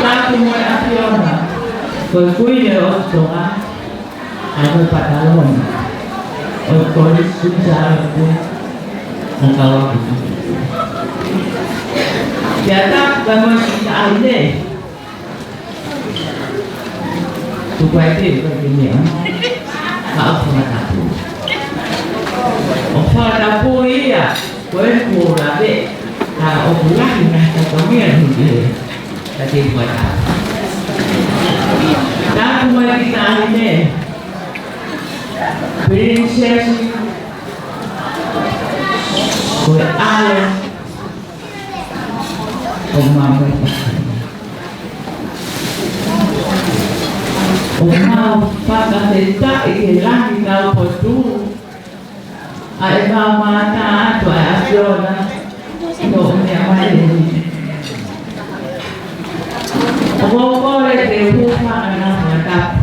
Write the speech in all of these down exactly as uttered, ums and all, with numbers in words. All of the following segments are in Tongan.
Tapu mo e ʻAfiona, ko e Kuini ʻo Tonga, ʻa ia ko e Pataloni ʻo e Kolisi Sālote ʻo Kauaʻi. Pea tapu mo e siʻi taʻahine. Tuku ai pē, ʻoku ʻikai ke meʻa. Ka ʻoku fakatapu. ʻOku fakatapu ia, ko e kuo lave, ka ʻoku lahi ngaahi fatongia hiki he, ka te fakatapu. Tapu mai ki Taʻahine, Princess, ko e ʻalo, ʻo Maui. ʻOku mau fakafetaʻi he langi taupotu, ʻa e mau mātā atu ʻa e ʻAfiona, ʻi hoʻo meʻa mai eni. ʻOku ou kole ke u hūfanga he fakatapu,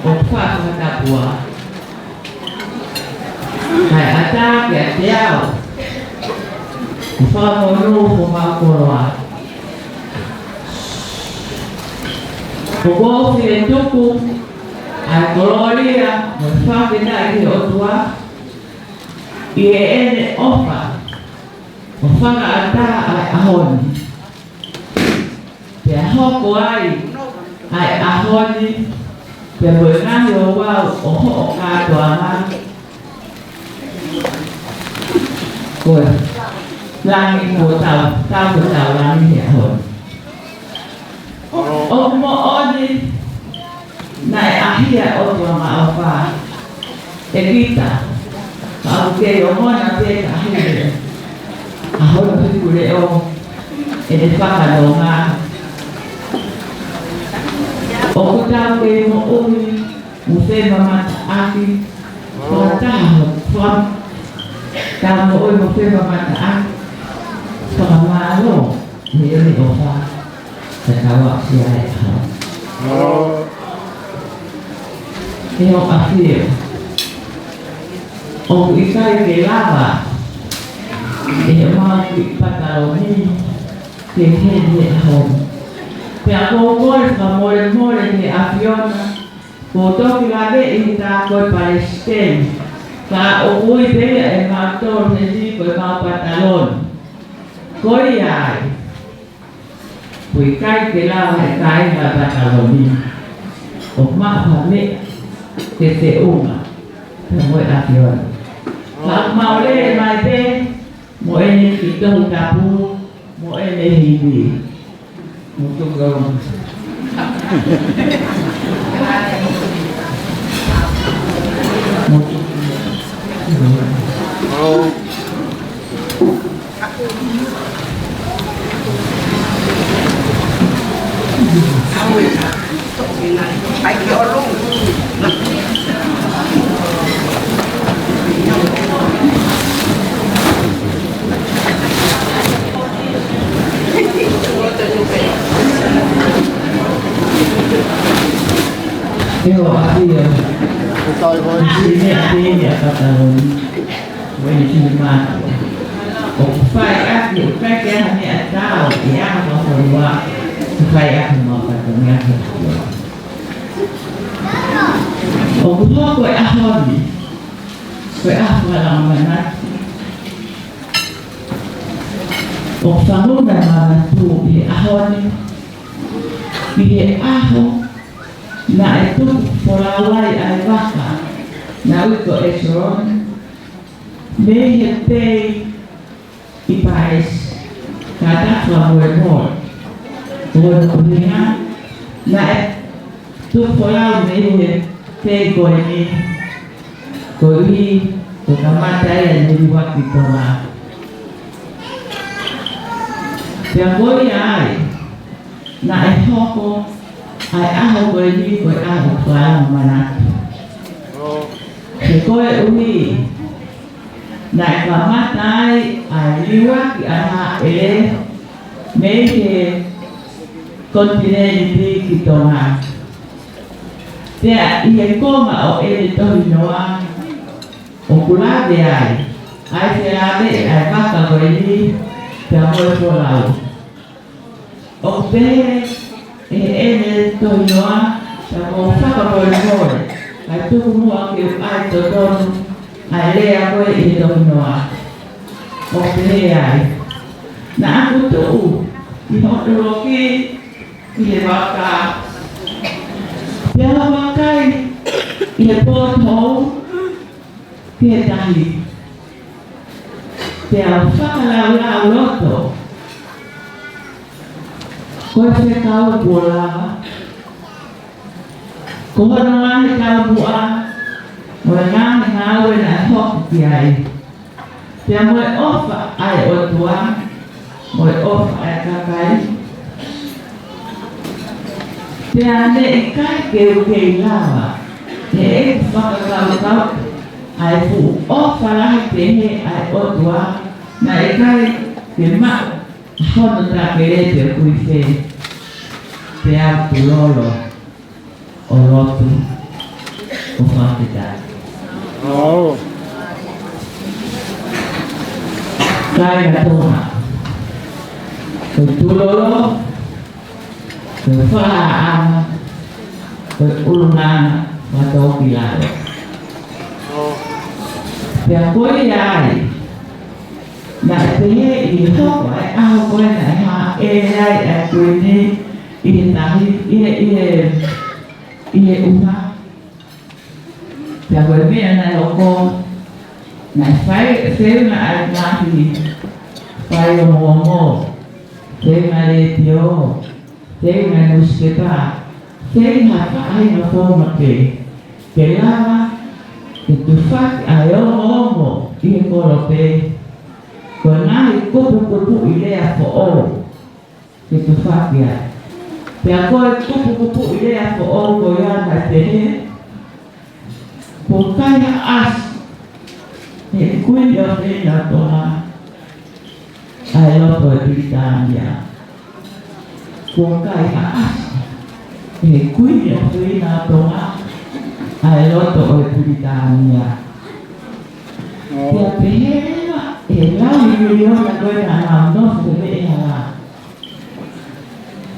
ʻo fakatapu ā. Kae ʻatā kiate au, ʻo fakamonū homau koloa. ʻOku ou fie tuku ʻa e kolōlia mo e fakafetaʻi ki he ʻOtua, ʻi heʻene ʻofa ʻo fakaʻatā ʻa e ʻaho ni. Pea hoko ai ʻa e ʻaho ni, pea mo e ngaahi ouau ʻo hoʻo kātoanga. Ko e langi kuo tau, tau ko tau langi he ʻaho ni. ʻOku moʻoni naʻe ʻahia ʻOtua Maʻofa ʻe kita, ka ʻoku kei ongona pē ka hili ʻa hono hiku leʻo ʻene fakanonga. ʻOku tau kei moʻui mo femamataʻaki, fakataha mo fam-, tau moʻui mo femamataʻaki, fakamālō ʻi heʻene ʻofa. Ka tau aʻusia e ʻaho. ʻE hoʻo ʻafio, ʻoku ʻikai ke lava ʻe he mau kiʻi pataloni ke heni he ʻaho ni. Pea ʻoku ou kole fakamolemole ki he ʻAfiona, kuo toki laveʻi tā ko e palesiteni, ka ʻoku ui pē ia ʻe mautolu heni ko e mau pataloni. Ko ia ai, ʻoku ʻikai ke lava ʻe he kāinga pataloni ʻo maʻu ha meʻa ke feʻunga pea mo e ʻAfiona. Ka ʻoku mau lele mai pē mo ʻene kiʻi Tohi Tapu, mo ʻene himi. Mo tuku au. Mo tuku. ʻE hoʻo ʻafio, ʻoku ou sio ki he meʻa pē ʻa e pataloni. Ko ʻene kiʻi mātuʻa. ʻOku fai ʻaki, ʻoku ʻikai ke ʻi ai ha meʻatau, ʻi he ʻaho ko eni, ʻoku fai ʻaki mo e fatongia ki he ʻAfiona. ʻOku hoko e ʻaho ni ko e ʻaho fakalanga manatu. ʻOku fanongo mai manatu ʻi he ʻaho ni, ʻi he ʻaho naʻe tuku folau ai ʻa e vaka naʻe ui ko e ʻEsiloni, mei he pei ʻi Paesi, ka tau fakamolemole. Ko hono ʻuhinga, naʻe tuku folau mei he pei ko eni, koeʻuhi ko e kamata ia ʻene liuaki ki Tonga. Pea ko ia ai, naʻe hoko ʻa e ʻaho ko eni ko e ʻaho fakalanga manatu. He koeʻuhi naʻe kamata ai ʻa e liuaki ʻa e hāʻele mei he konitinēniti ki Tonga. Pea ʻi he konga ʻo ʻene tohinoa, ʻoku lave ai ʻa e felāveʻi ʻa e vaka ko eni pea mo e folau. ʻOku pehē ʻe heʻene tohinoa, pea ʻoku ou fakamolemole, kae tuku muʻa ke u ʻai totonu ʻa e lea ko ē ʻi he tohinoa. ʻOku pehē ai: Naʻa ku tuʻu ʻi hono loki ki he vaka, pea lava he pō ʻo tō ki he tahi. Pea u fakalaulauloto, ko e fekau kuo lava, ko hono ngaahi taumuʻa mo e ngaahi ngāue naʻe hoko ki ai, pea mo e ʻofa ʻa e ʻOtua mo e ʻofa ʻa e kakai. Pea naʻe ʻikai ke u kei lava ʻeku fakakaukau ʻa e fuʻu ʻofa lahi pehē ʻa e ʻOtua, naʻe ʻikai ke maʻu hono takele pe ʻoku ʻi fē. Pea u tulolo ʻo lotu ʻo fakafetaʻi. ʻAo. Kāinga Tonga, ko e tulolo, ko e fakaʻamu, ko e ʻulungaanga fakatōkilalo. Pea ko ia ai, naʻe pehē ʻi he hoko ʻa e ʻaho ko ē naʻe hāʻele ai ʻa e Kuini ʻi he tahi, ʻi he, ʻi he, ʻi he ʻuha. Pea ko e meʻa naʻe hoko, naʻe fai, feʻunga ʻa e ngaahi faiongoongo, feʻunga letiō, feʻunga nusipepa, feʻunga faʻahinga founga pē, ke lava ke tufaki ʻa e ongoongo ʻi he kolope, ko e ngaahi kupukupuʻi lea foʻou ke tufaki ai. Pea ko e kupukupuʻi lea foʻou ko ia naʻe pehē, kuo kaihaʻasi ʻe he Kuini ʻofeina ʻo Tonga ʻa e loto ʻo e Pilitānia. Kuo kaihaʻasi ʻe he Kuini ʻofeina ʻo Tonga ʻa e loto ʻo e Pilitānia. Pea pehē leva ʻe he laui miliona ko ē naʻa nau nofo he veʻehala,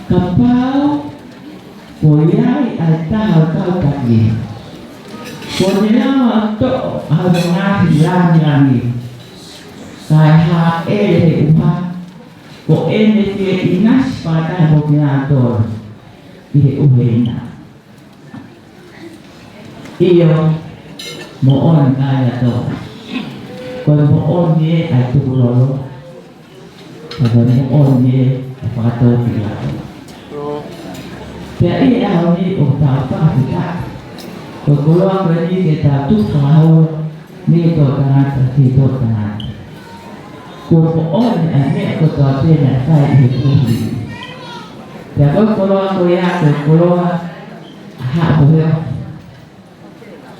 kapau ko ia ai ʻa e taha ʻo e kau taki, kuo ne lava ʻo toʻo ʻa hono ngaahi lāngilangi, kae hāʻele he ʻuha, ko ʻene fie ʻinasi fakataha mo kinautolu ʻi he ʻuheina. ʻIo, moʻoni kāinga Tonga. Ko e moʻoni ē ʻa e tukulolo, ka ko e moʻoni ē ʻa e fakatōkilalo. Pea ʻi he ʻaho ni ʻoku tau fakafetaʻi, ko e koloa ko eni ke tau tuku fakaholo mei he toʻutangata ki he toʻutangata. Kuo moʻoni ʻa e meʻa kotoa pē naʻe fai ʻi he kuohili. Pea ko e koloa ko ia ko e koloa ʻa Haʻa Poheo,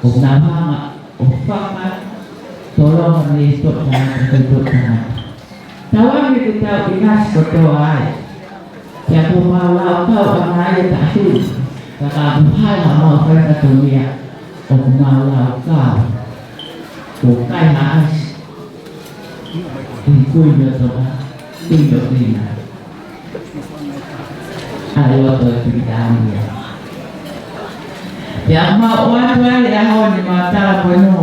ʻoku nau hanga ʻo fakatolonga mei he toʻutangata ki he toʻutangata. Tau ange ke tau ʻinasi kotoa ai. Pea kuo mau laukau ʻa e ngaahi taʻahine, ka ka muhala mau fai kātoa ia, ʻoku mau laukau, kuo kaihaʻasi ʻe he Kuini ʻo Tonga, Kuini ʻofeina ʻa e loto ʻo e Pilitānia. Pea mau ʻoatu ai ʻa e ʻaho ni mau tala pono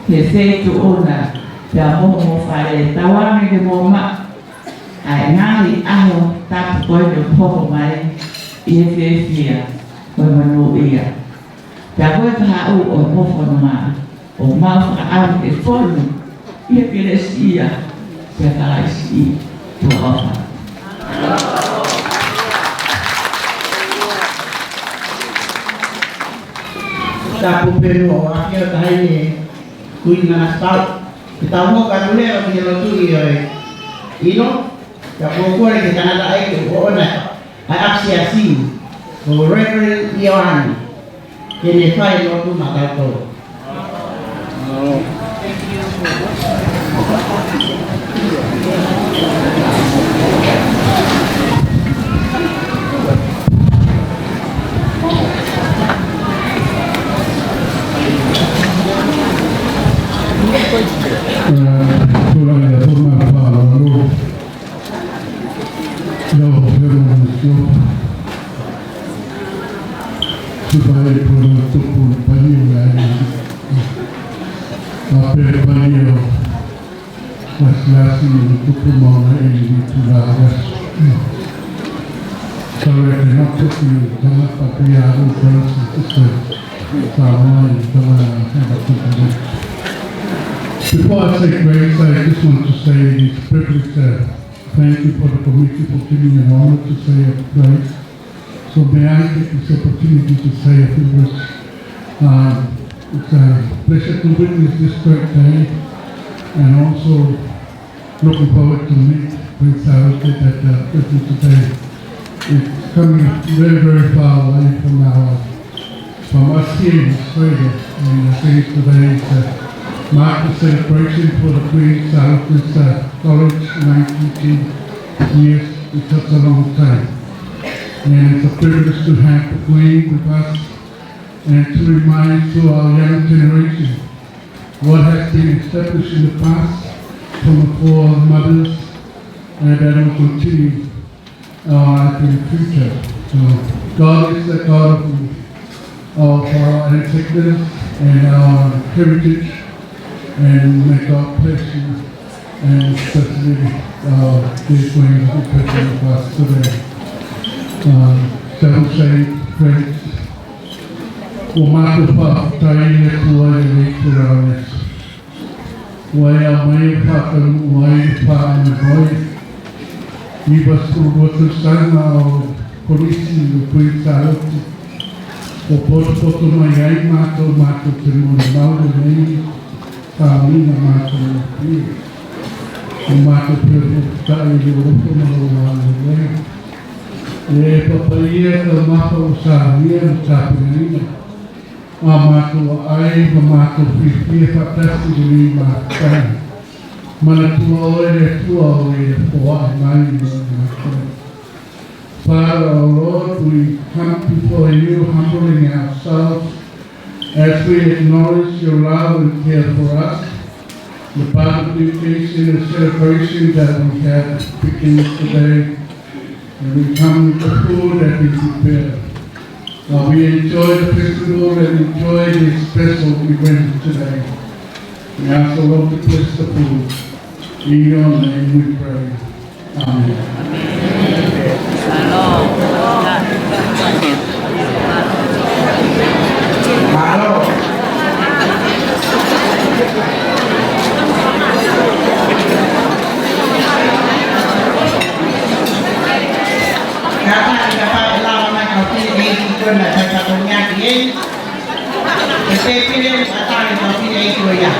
ki he Feituʻuna, pea mo homou fale, tau ange ke mou maʻu ʻa e ngaahi ʻaho tapu ko eni ʻoku hoko mai ʻi he fiefia mo e monūʻia. Pea ko e kahaʻu ʻo e fononga, ʻoku mau fakaʻamu ke fonu ʻi he kelesi ʻa Kalaisi. Tuʻa ʻofa. Tapu pē muʻa ʻa e taʻahine Kuini Nanasipauʻu. Ke tau hoko atu leva ki he lotu ʻi he ʻilo, pea ʻoku ou kole ki he tangataʻeiki ʻoku ʻoʻona ʻa e ʻAkisiasi, ko Reverend Ioane, ke ne fai lotu maʻatautolu. Ē, tula ia toma palo lo. Lo, lo, lo. Tupa e pono tupu palio la e. Ape palio. Mas lasi tupu mauna e ni tula ras. Sawe ke no tupu tama papia un kalasi tupu. Samoa and Tonga and other countries. Before I say grace, I just want to say it is a privilege, uh, thank you for the committee for giving me an honor to say a grace. So may I take this opportunity to say a few words. Uh, it's a pleasure to witness this great day, and also looking forward to meet Prince Harold at the Christmas today. It's coming very, very far away from our, from us here in Australia. And I think today is a mark of celebration for the Queen's Harold, uh, College, ninety-two years. It's such a long time. And it's a privilege to have the Queen with us and to remind to our young generation what has been established in the past from the foremothers, and that will continue, uh, in the future. So God is the God of, of our ancestors and our heritage, and may God bless you, and especially, uh, this Queen, especially for us today. Um, so we say, friends, ʻoku mātuʻaki fakafetaʻi ʻa e ʻOtua ʻi he ʻEiki Kalaisi. ʻOku ʻi ai ʻa e faʻahinga ʻoku ʻi ai ʻa e faʻahinga ʻoku ʻi ai. ʻI he vaskulu ʻo e Tuʻi Sālote ʻo Kolisi ʻo Kuini Sālote. ʻO potopoto mai ai mātuʻa, mātuʻa ke moʻui maʻu ai. Ka mei he mātuʻa ʻi he ʻOtua. ʻOku mātuʻaki fakafetaʻi ʻi he ʻofa mo e ʻofa ʻa e ʻOtua. ʻE Papa ia ka mafa ʻo sāmia ʻo tāpuni ʻa mātuʻa ai, ka mātuʻa fiefia fakatasi ki he mātuʻa. Manatua ʻoe ʻa e ʻOtua ʻo e foaki mai mo e mātuʻa. Father, our Lord, we come before you humbling ourselves as we acknowledge your love and care for us. The part of education and celebration that we have begins today, and we come with the food that we prepare. Uh, we enjoy the festival and enjoy this special event today. We ask the Lord to bless the food. In your name we pray. Amen. Kapau ʻe lava mai ka fili ʻe he ʻEiki ko ena, sai ka ko nia ki ai. ʻE pehē pē leva ka tau ʻe ka fili ʻe he ʻEiki ko ia.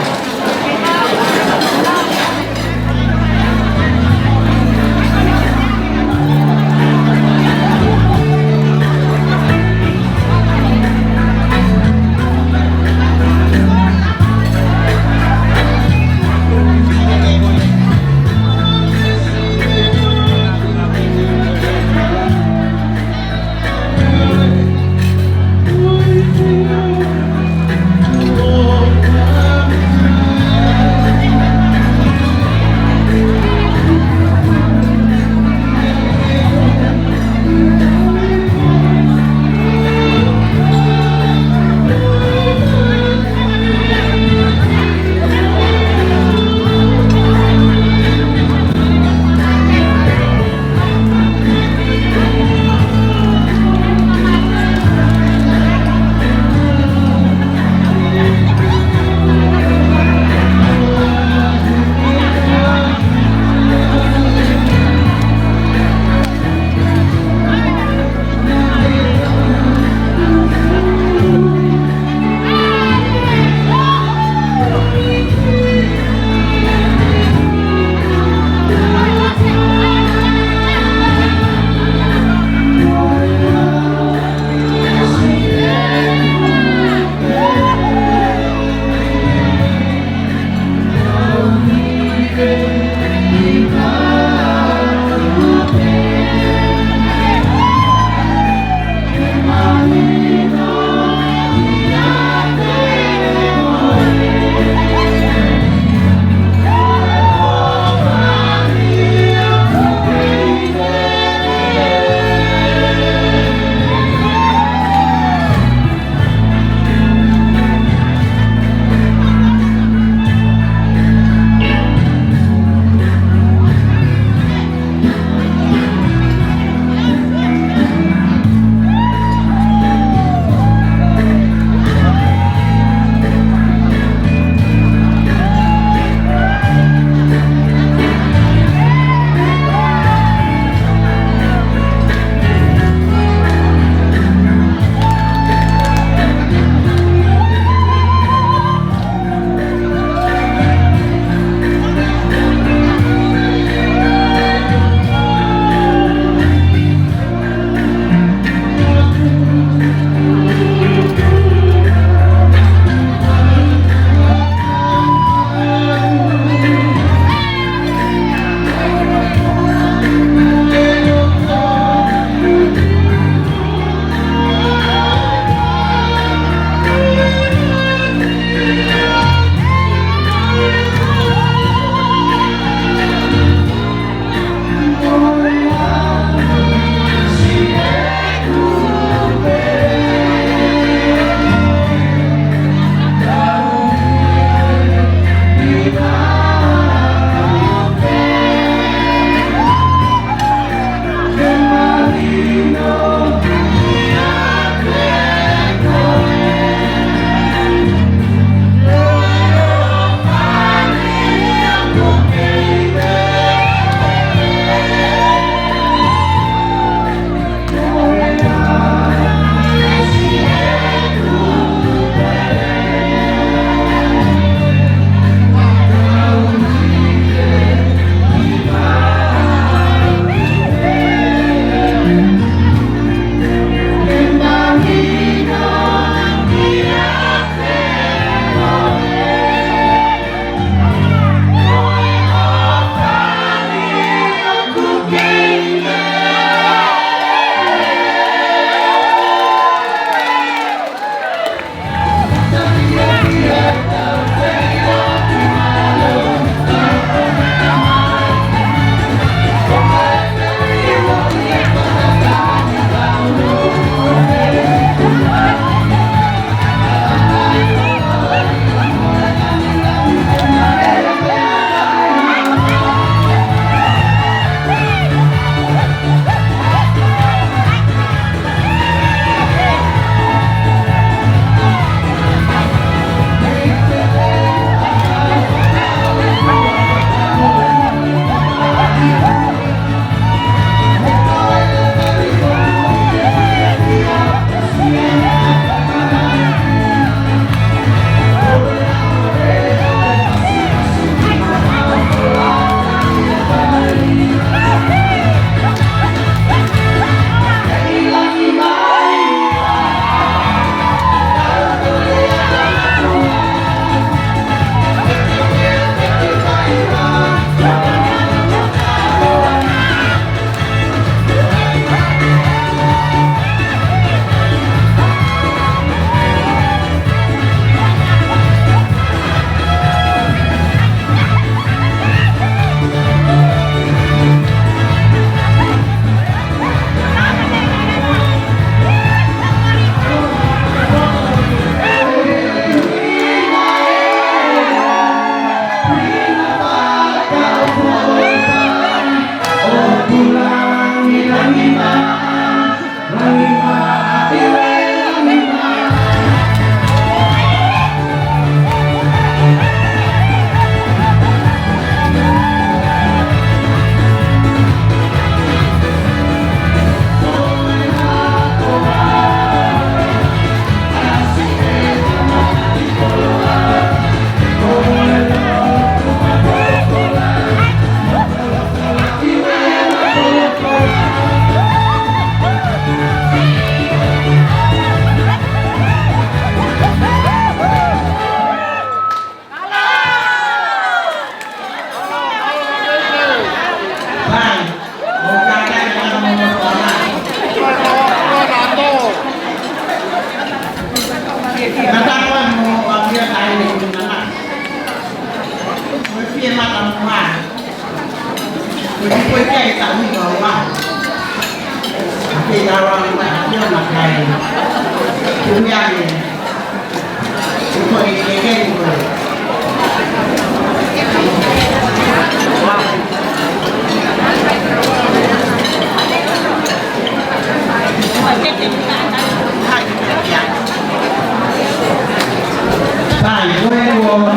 Sai, ko e ua,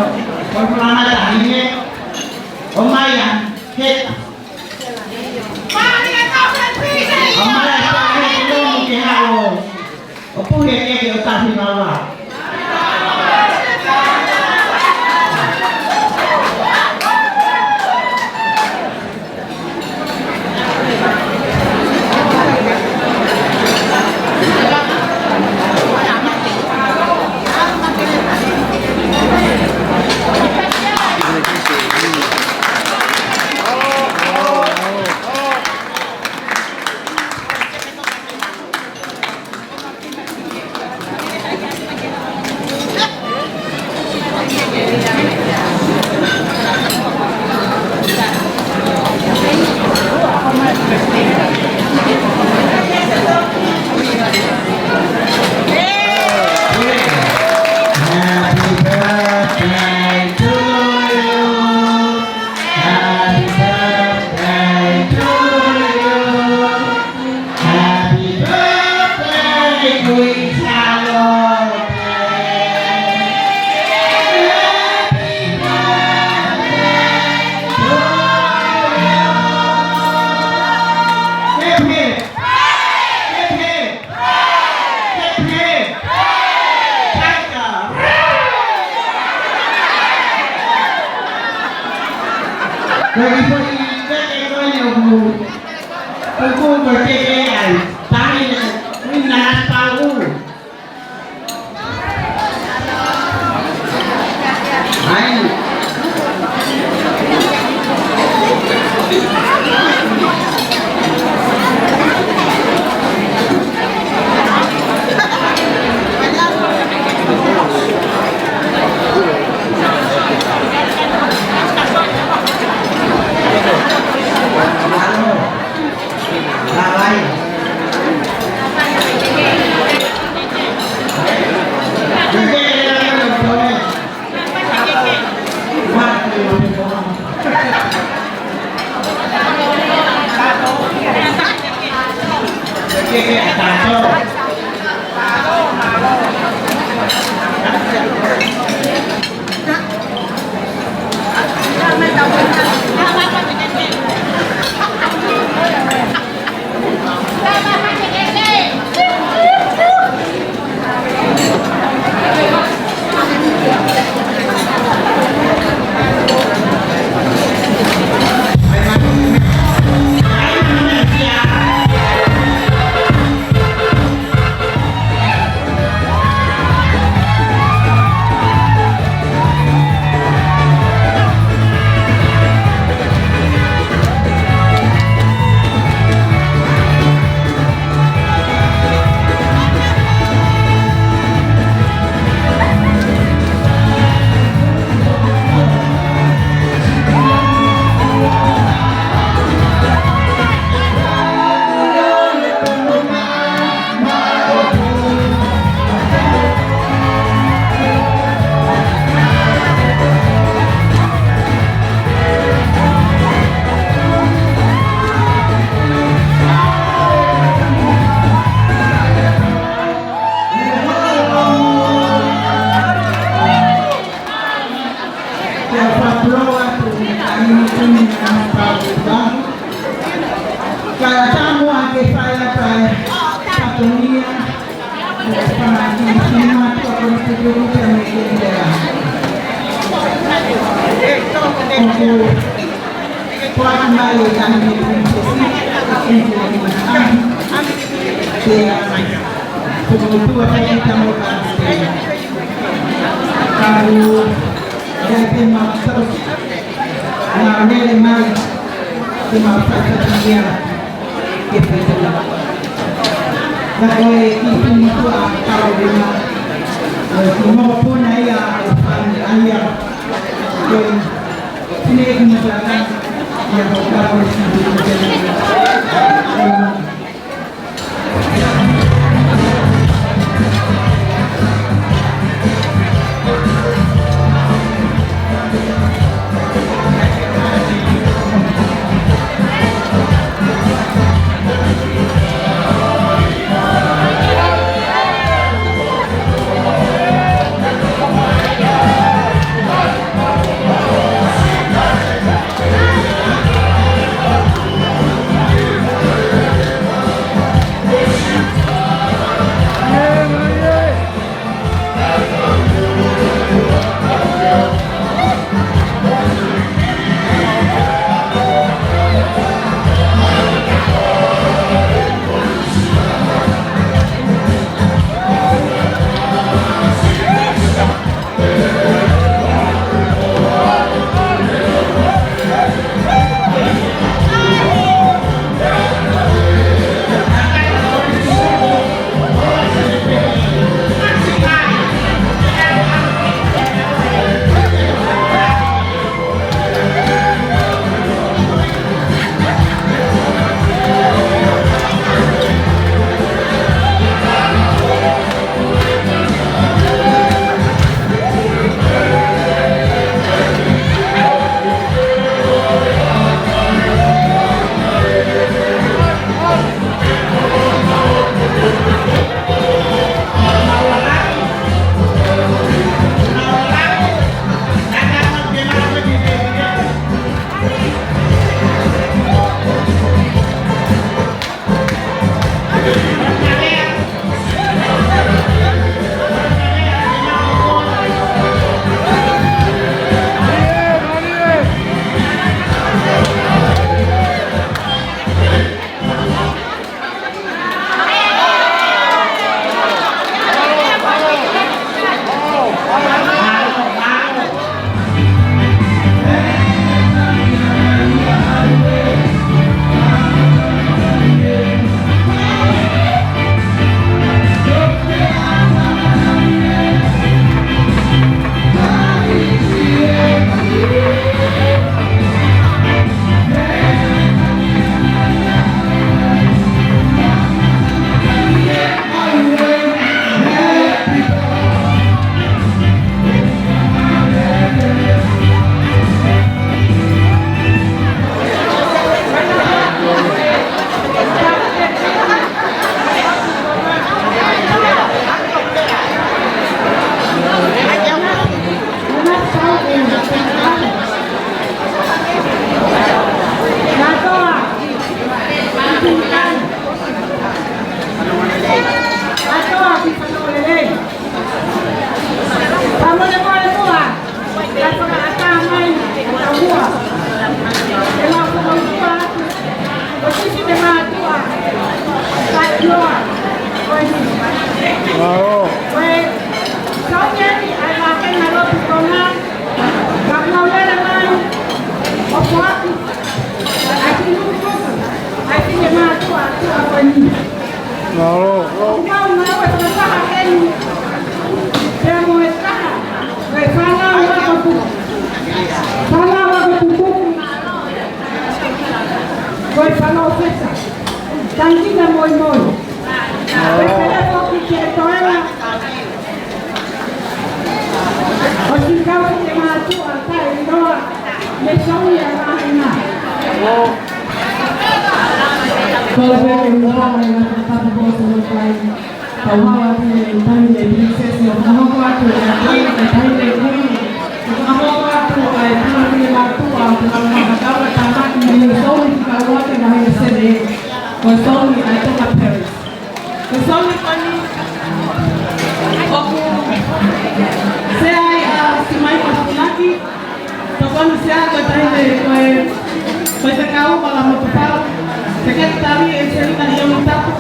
ko e fulana tahi he, ʻomai ʻa Heta. ʻOmai ʻa Heta, Heta, ʻo ke haʻu ʻo puke ke ke ʻo tafi maua. Happy birthday to you. Happy birthday to you. Happy birthday, Queen Salote. Happy birthday to you. Hip, hip. Hip, hip. Hip, hip. Taika. Lagi pergi ke, ke, ke, ke, ke. Kuku ko e keke ai, tahi le, uina pau. Ai. Kae ʻatā muʻa ke fai ʻa e fatongia. Naʻa lele mai ke mau faʻifaʻitakiʻia ke fai tala. Ka ko e kiʻi motuʻa kau lima, ʻo e kiʻi mokopuna ia ʻo e fāmili ʻa ia. Ko e fineʻeiki motuʻa ia ko Kau Lisi. Kole pē ke u ʻoatu e ngaahi fakatapu kuo ʻosi fai. Tau hala atu he taimi ʻa e Pilinisesi ʻo fakahoko atu e taimi ʻa e Kuini. ʻO fakahoko atu ʻa e Palani ʻa e mātuʻa ʻo e kau fakatau ʻa e tāmaki ʻi he Souni fika ua ki he vahe ʻa Senē. Ko e Souni ʻa e Tonga Parish. Ko e Souni ko eni ʻoku sea ai ʻa Simaima Funaki, Tokoni Sea ko e tahi, ko e, ko e fekau ʻa Lama Tupau, Sekelitali ʻEselina ʻIongi Tapu,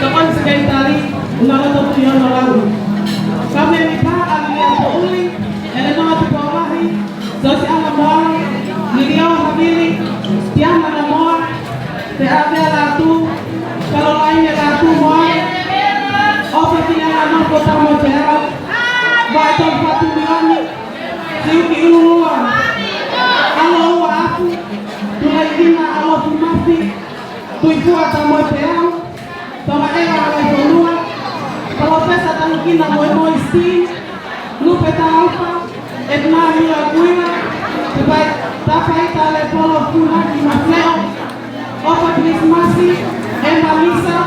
Tokoni Sekelitali Unaloto Tuʻiono Laui. Kau mēmipa ʻa Liliana Poʻuli, ʻElenoa Tupoulahi, Sosiana Moa, Lilio Havili, Tiana Moa, Te Avea Lātū, Kalolaine Lātū Moa, ʻOfa Finiana Nofo Tamoepeau, Vaʻe Tolu Fatu Mioni, Siuki ʻUlulua, ʻAlo Ua Afu, Tulaikina ʻAlofi Mafi, Tuifua Tamoepeau, Tamaʻela Halaifonua, Palōfesa Tanukina Moimoi Steen, Lupe Taufa, Edna Mila Kuila, Tapai, Tapai Talepolo Funaki Maseo, ʻOfa Kilisimasi, Emma Lisa,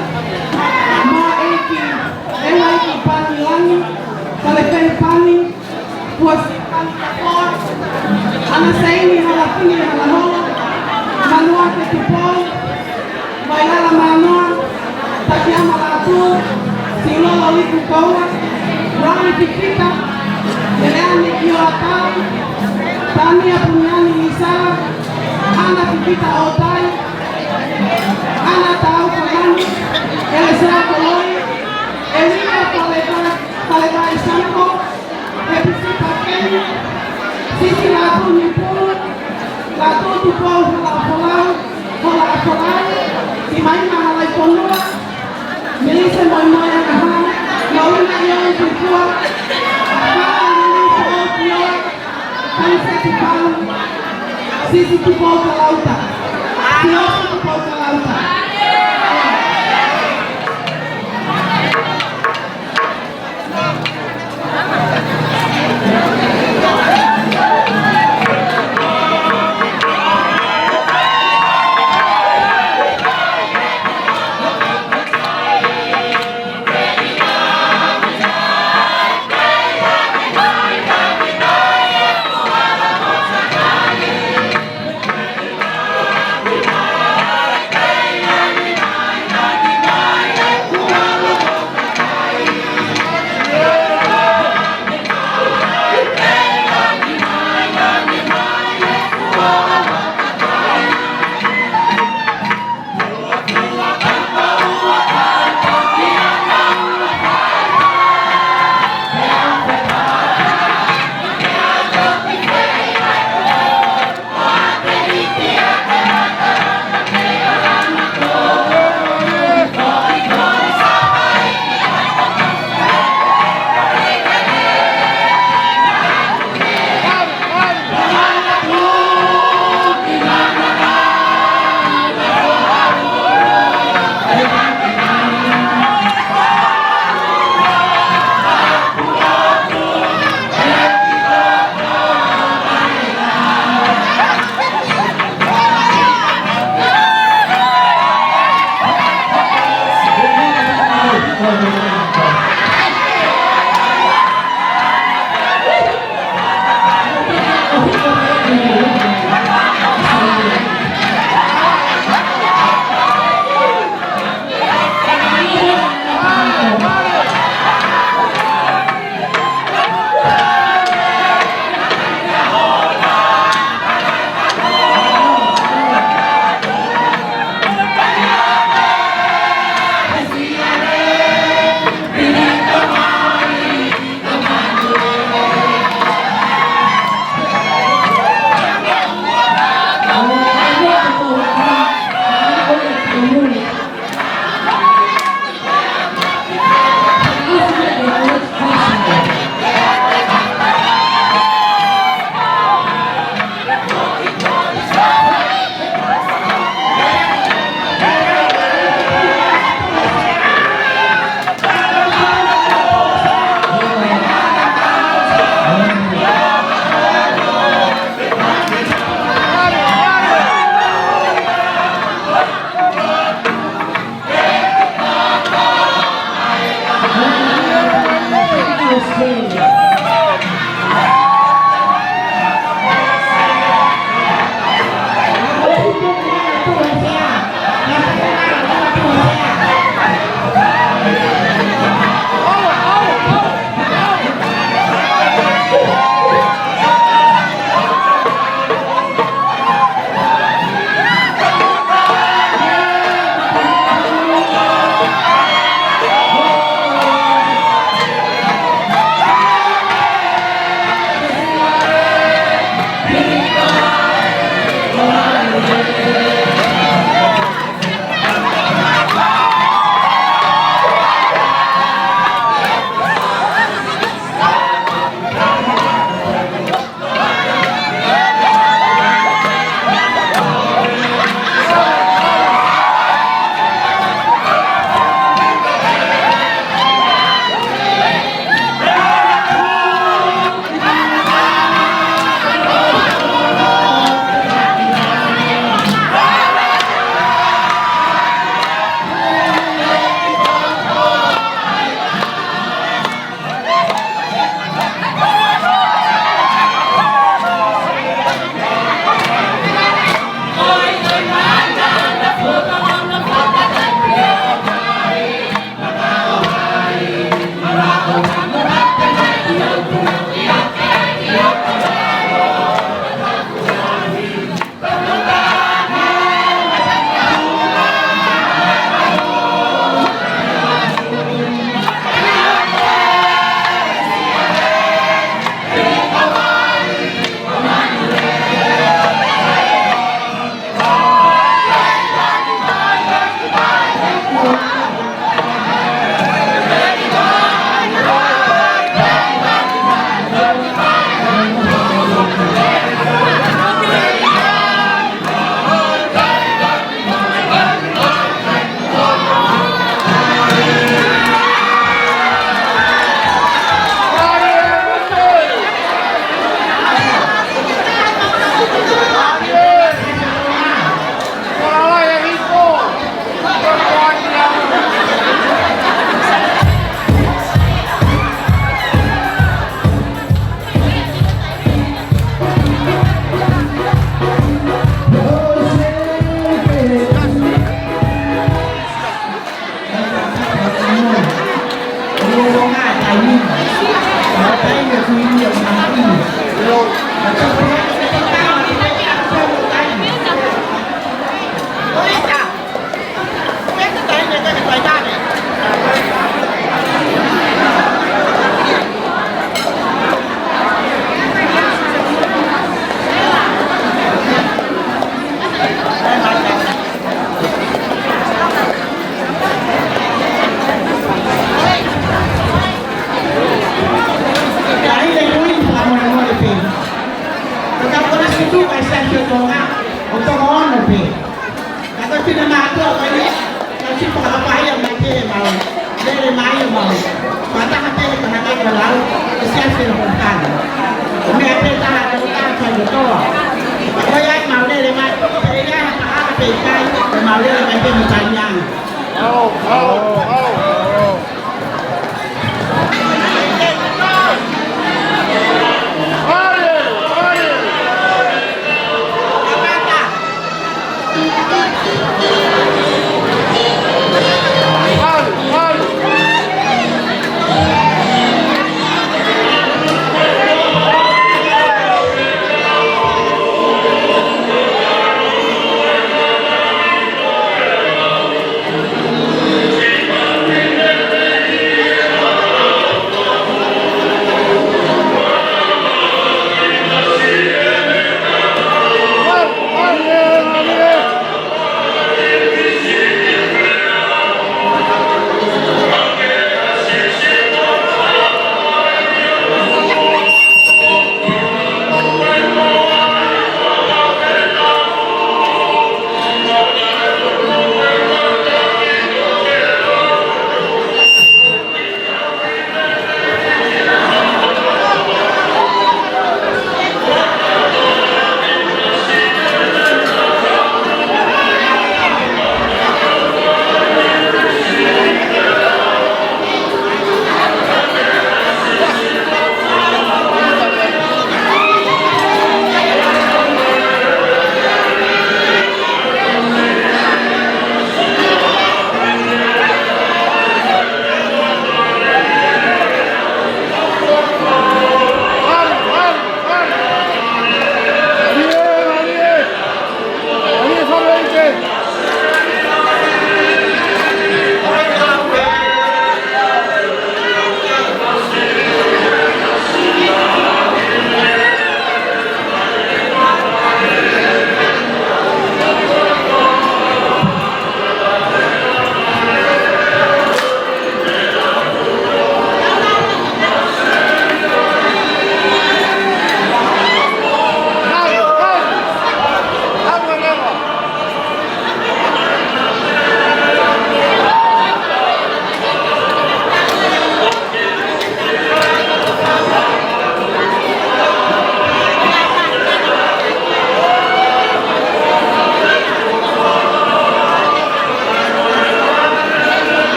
Moa ʻEiki, ʻEiki Pani Langi, Kalefei Pani, Puasi Pani Kapoa, ʻAna Seini Halafini Halaholo, Manuake Tupou, Vailala Mānoa, Takiama Lātū, Silolo Liku Koua, Rani Fifita, Eleani Kiolatau, Tania Puniani Lisala, ʻAna Fifita ʻOtai, ʻAna Tau Kamani, ʻElesa Koloi, Elina Paleka, Paleka Isanako, Hepisipa Keni, Sisi Lātū Nipulu, Lātū Tupou Holaʻafolau, Holaʻafolau, Simaima Halaifonua, Melise Moimoiangaha, Mauna ʻIongi Tupua, Fala Lili Foʻou Kioa, Kaniseti Pau, Sisi Tupou Kalauta, Silosi Tupou Kalauta. Ka ʻi he ui fakamolemole pē. Ko ka kona situ kai sa ki o Tonga, ʻo Tonga ono pē. Ka ko tina mātua ko eni, ka si fakapaia mai pē mau. Lele mai mau. Fakataha pē ko hanga ko lau, ko siasi no ko tana. Ko mea pē taha, ko taha kai ko toa. Ko ia mau lele mai, pē ia ha taha pē kai, ko mau lele mai pē mo taniana.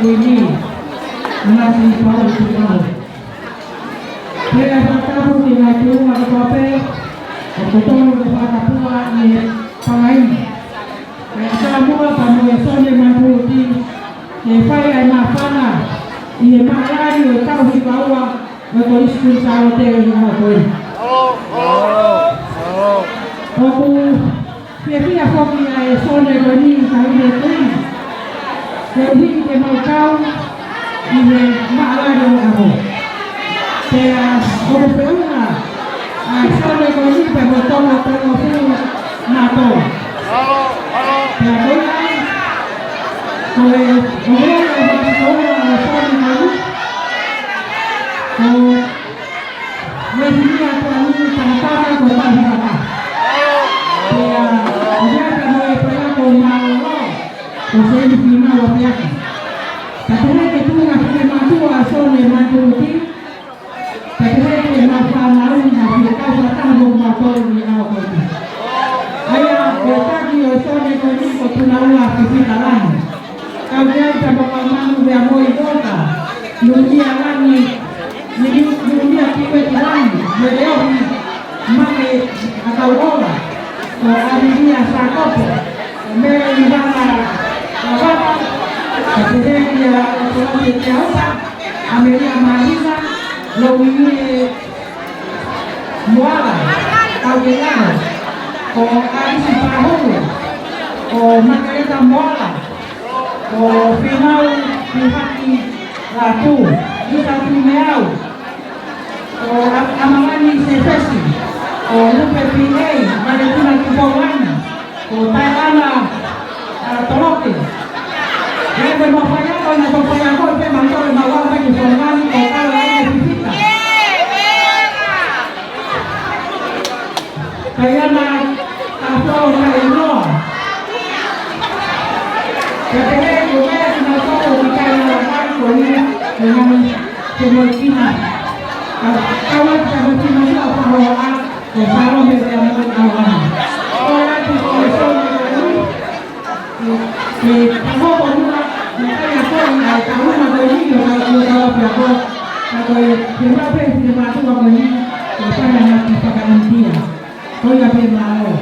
Ko eni, ʻa e ngaahi pau ʻi he ʻaho. Pea fakatapu ki he ngaahi tuʻunga kotoa pē, ʻoku totonu ke fakatapua ʻi he pangai. Pea ka muʻa pea mo e Sone Matuti, ke fai ʻa e māfana ʻi he maʻalali ʻo e taʻu hiva ua ʻo e Kolisi Kuini Sālote ʻi he ʻaho ko eni. ʻOku fiefia foki ʻa e Sone ko eni, Taʻahine Kuini, koeʻuhi ke mau kau ʻi he maʻalali ʻo e ʻaho. Pea ʻoku feʻunga ʻa e Sone ko eni pea mo e Tonga Tolungofulu mā tolu. Pea ko ia ai, ko e, ʻoku ʻi ai e fakatouʻosi ʻa e Sone ko eni, ko Uehinia Tuʻanui Tangatanga ko e taʻu hiva taha. Pea ʻoku ʻi ai pea mo e Paiako Mālōlō, ko Sēmisi Finau Apeaki. Pea pehē ki he tuʻunga finemātuʻa ʻa Sone Matuti, pea pehē ki heʻemau fānau naʻa nau fie kau fakataha mo kimautolu ʻi he ʻaho ko eni. ʻA ia ko e taki ʻo e Sone ko eni ko Tunaua Fifita Langi. Kau ki ai pea mo Kaumanu Veamoi Vota, Nunia Langi, Nunu-, Nunia Kiueti Langi, Meleohi Make ʻAkauola, ko ʻAlilia Sākopo, ko Mele Ivana Lavata, ko Teresia Okolasi Teaupa, ʻAmelia Mālina, Louinie Moala, Taukeiaho, ko ʻAlisi Pahulu, ko Makeleta Moala, ko Fimau Pihaki Latu, Lisa Fimeau, ko ʻAmalani Sefesi, ko Lupe P A, Valentino Tupoulani, ko Taeana, ʻa, Toloke. Pea mo e faiako, naʻa nau faiako, pea mo e faiako, pea mo e faiako, ko Kalaine Fifita. Kaiana, ʻa, Folo Kainoa. Pea pehē ki he meʻa ki he toko ki Kaiana, ko ia, ko ia, ko ia, ko ia. Ka, ka ua, ka ua, ki he meʻa, ko Falo, ʻa, ko Falo, meʻa, meʻa, meʻa, meʻa. Ko ia, ko ia, ko ia, ko ia. Ke, ke, ka hoko muʻa, naʻe ʻikai ako ʻi ai ka una ko eni, ʻo ka, ʻo ka pea ko, ka ko e, ke mau pē, ke mau tuʻu ko eni, ke fai ana ki fakaʻinitia. Ko ia pē, mālō.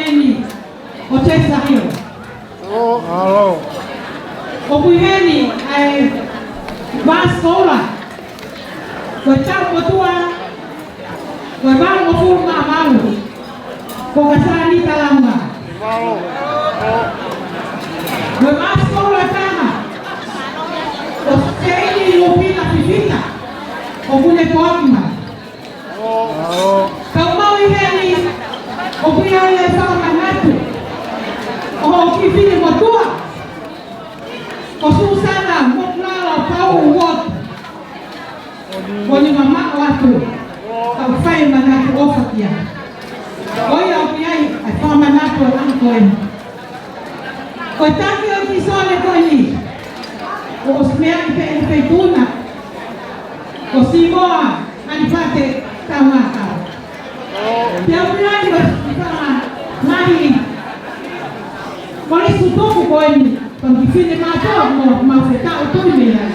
ʻEni, ʻo Tesahio. ʻOku ʻi heni ʻa e vā sikoula ko e taʻu motuʻa, ko e valungofulu mā valu, ko Kasani Talaunga. Ko e vā sikoula ʻe taha, ko Seini Lupina Fifita, ʻoku ne poaki mai. Kau mau ʻi heni, ʻoku ʻi ai ʻa e fakamanatu ʻo hoʻo kiʻi fefine motuʻa, ko Susana Mokulala Pauʻu Uotu, ʻoku ne mamaʻo atu, kau fai manatu ʻofa ki ai. Ko ia ʻoku ʻi ai ʻa e fakamanatu ʻa e ʻaho ko eni. Ko e taki ʻo e kiʻi sone ko eni, kuo ʻosi meaʻi pē ʻe he feituʻu na, ko Simoa Alifate Taungakau. Te u pehē mai mo e fanga ngaahi kolisi tuku ko eni, ko e kiʻi fefine mātuʻa mo mau fetaʻu tui mei ai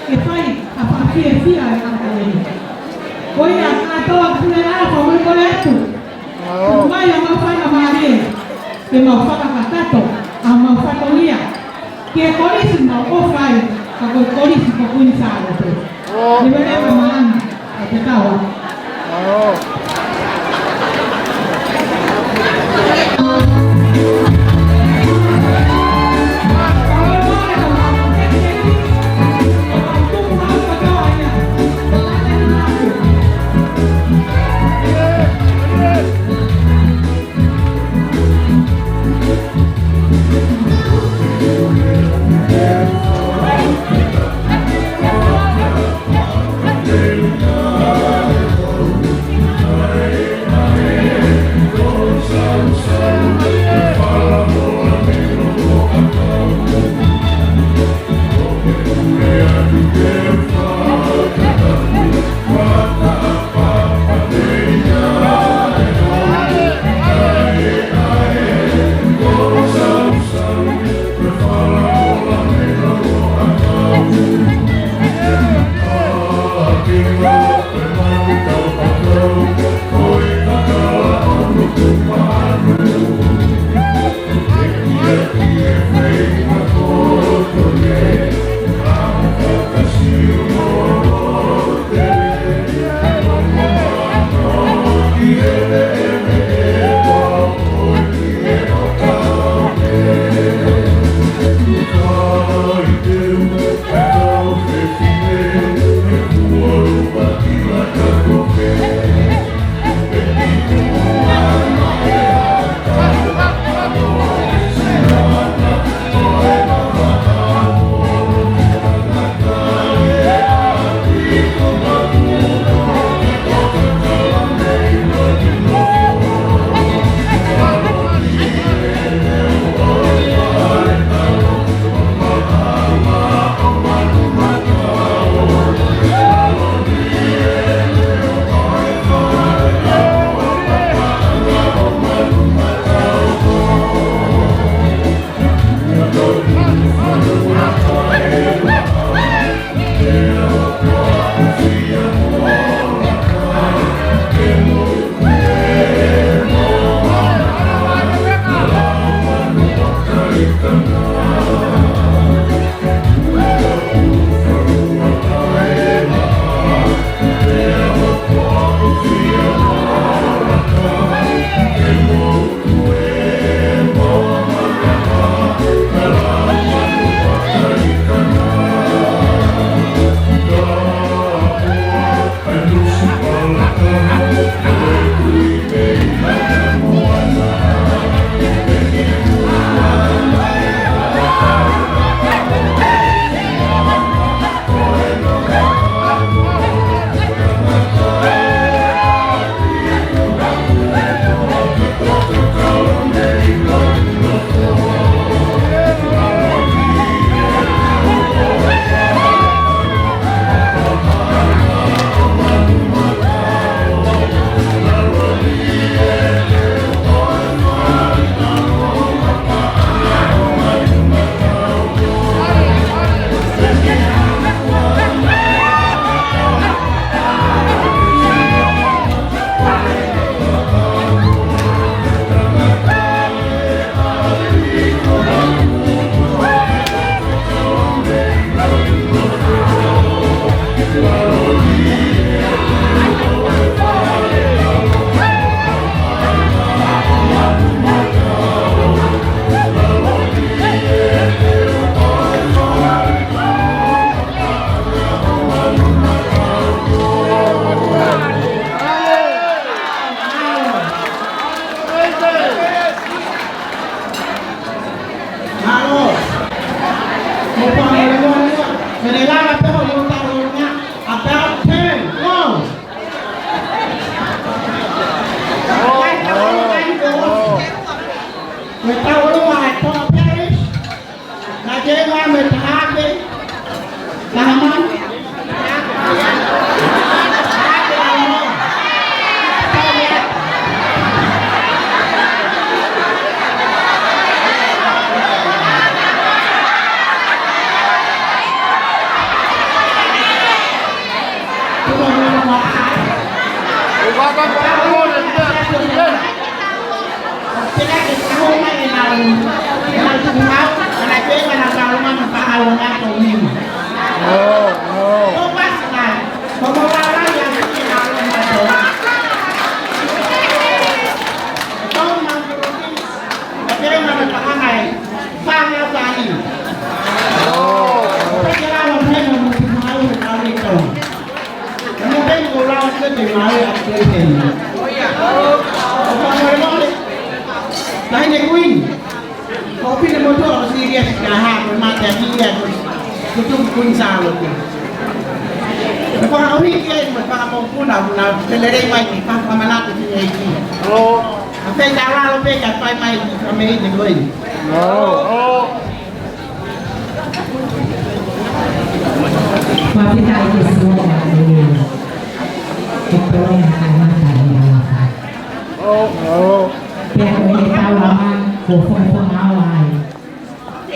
ke fai ʻa e fakafiefia ʻo e ʻaho ko eni. Ko ia kātoa Puleʻanga, ko e kole atu. Tuku mai ʻa e mau faingamālie ke mau fakakakato ʻa e mau fatongia ki he kolisi mau ʻofa ai, ka ko e kolisi ko Kuini Sālote. Leveleva mālama ʻa e tatau. Taʻahine Kuini, ko Pine Motuʻa ʻoku sili ʻa e kahaʻu, ko e mateakiʻi ia, ko e tuku Kuini Sālote. Ko e fakaʻuhinga ia, ko e fakamoʻoni, ko ʻena lelei mai ki he fakamanatu ki he ʻEiki. ʻA e fai ka lalo pē ka fai mai ki he meʻa ko eni. Fakafetaʻi ki he Sihova ʻi he polokalama ʻa e Tangata ʻi he ʻAho. Pea ko e taulama ko Fongafonga ʻo ai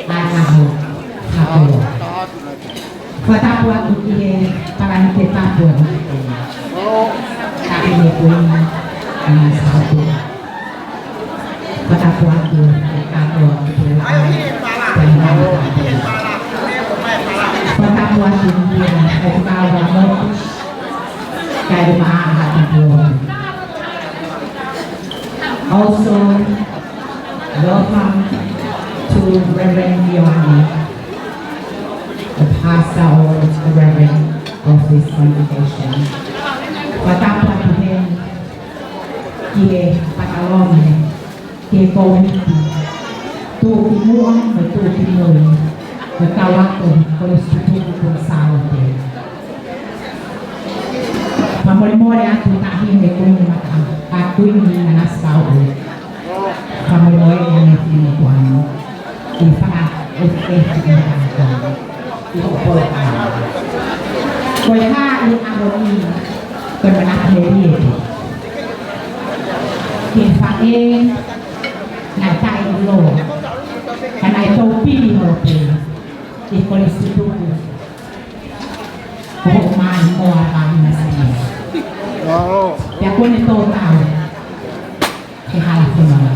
ʻa e ʻaho. Fakatapu atu ki he Palani ke tapu atu. Taʻahine Kuini, ʻa e Sālote. Fakatapu atu ki he kātoa ki he laʻā. Fakatapu atu ki he ʻOkau Motu. Kae ʻumaʻā ʻa e kātoa. Also, welcome to Reverend Ioane, the pastor or the reverend of this congregation. Fakatapu atu heni ki he patalone, ki he kōmiti tuʻukimuʻa mo e tuʻukimui, mo e kau ako Kolisi Tutuku Kuini Sālote. Fakamolemole atu Taʻahine Kuini Mata, ʻa Kuini Nanasipauʻu. Fakamolemole ʻi he meʻa ko eni. ʻI he fakaʻekeʻeke ʻi he ʻaho ko eni. ʻI hoʻo polokalama. Ko e hā ʻi he ʻaho ni, ko e manatu melie pē. Ki he faʻē naʻe taʻeʻiloa, ka naʻe toupili holo pē ʻi he Kolisi Tutuku. Ko hoʻo maʻimoa ʻa Vahina Sini. Pea kuo ne tō tau he hala fononga.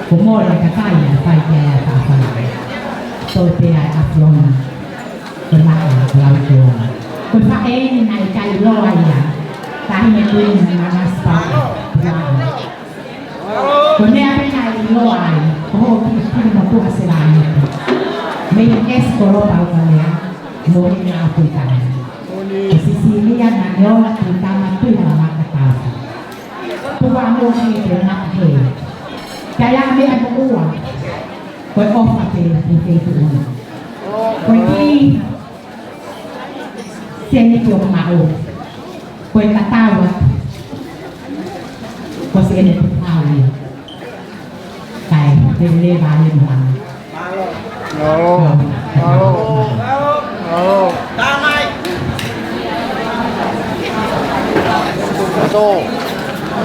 Kuo mole e kakai naʻe fai ki ai ʻa e faʻahinga. Tō pē ʻa e ʻAfiona. Ko e maʻa ko Lautoa. Ko e faʻē eni naʻe ʻikai ʻiloa ia. Taʻahine Kuini Nanasipauʻu. Ko e meʻa pē naʻe ʻiloa ai, ko hoʻo kiʻi fili motuʻa Selāniti. Mei he ʻEsi Kolopa ʻo ka lea, mo e ngaahi puitanga. Ko Sisilia Naniola Tuitama Tuihalamaka Taufa. Tuku ā mo e kiʻi te ngata he. Ka ʻi ai ha meʻa moʻua, ko e ʻofa pē ʻi he feituʻu ni. Ko e kiʻi sēniti ʻoku maʻu. Ko e tatau atu. Ko siʻene tatau ia. Kae lele vale mo lana. Mālō. Mālō. Mālō. Tāmai. Mālō. Mālō.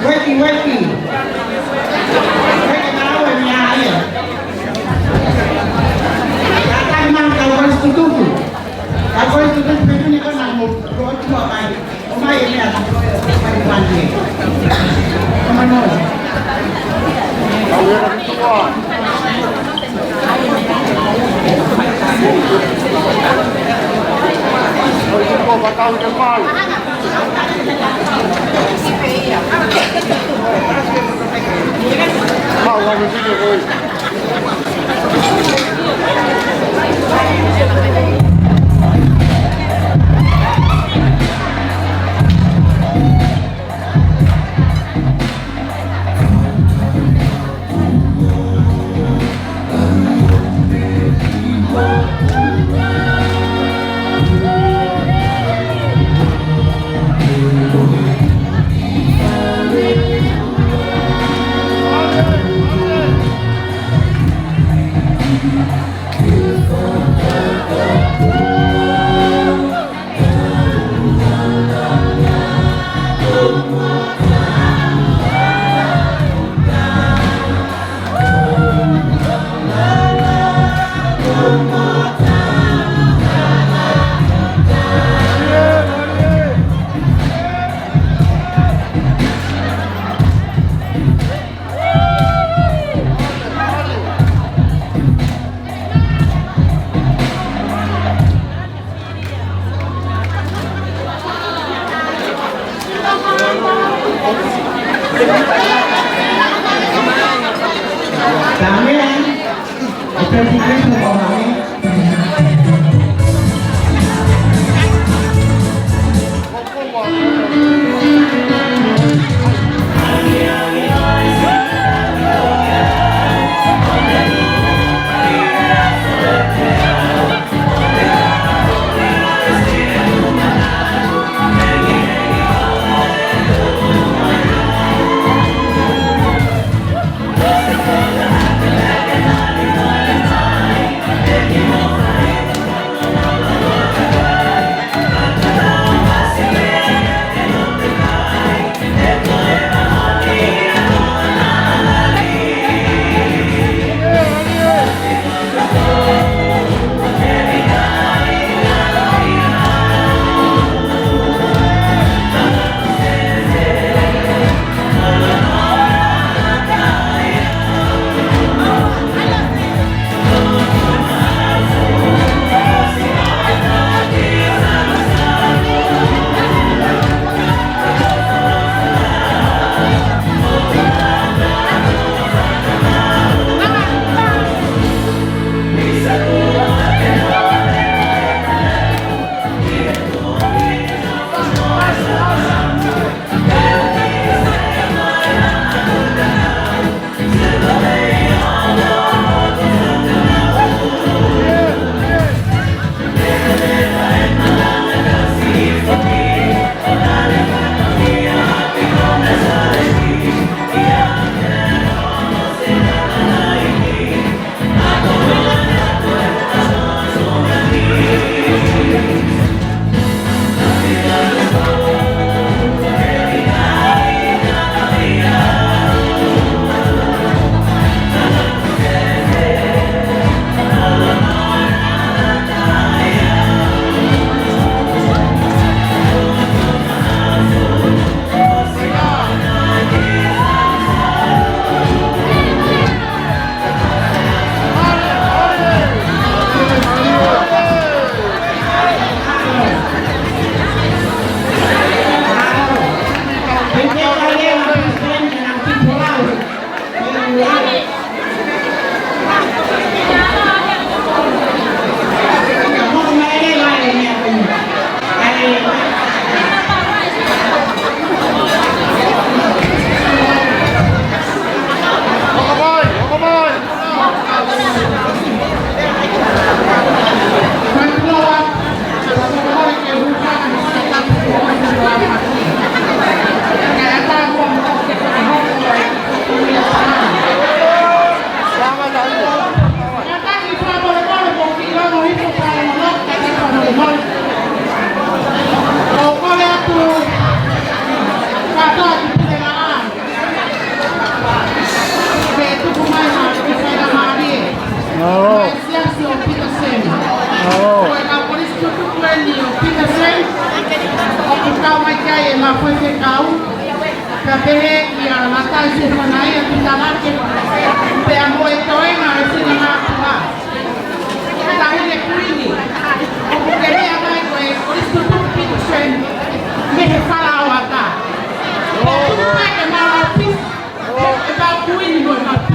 Weki, weki. Weki ka au e mea ia. Ka kai mā ka Kolisi Tutuku. Ka Kolisi Tutuku pe tuni ka na mo. Ko tua mai. ʻO mai e mea. Mai mai. ʻO mai nō. Mālō. Ko e kau kolisi tutuku eni ʻo Petersen, ʻoku kau mai ki ai ʻema faifekau, pea pehē kia Lātā Sefanaia Tutalake, pea mo e toenga ʻo e finangātuʻa. Tahine Kuini, ʻoku ke lea mai ko e kolisi tutuku Petersen, mei he falaoata. Pea tuku mai ke mau lau pisi, ʻe pau Kuini mo e mapu.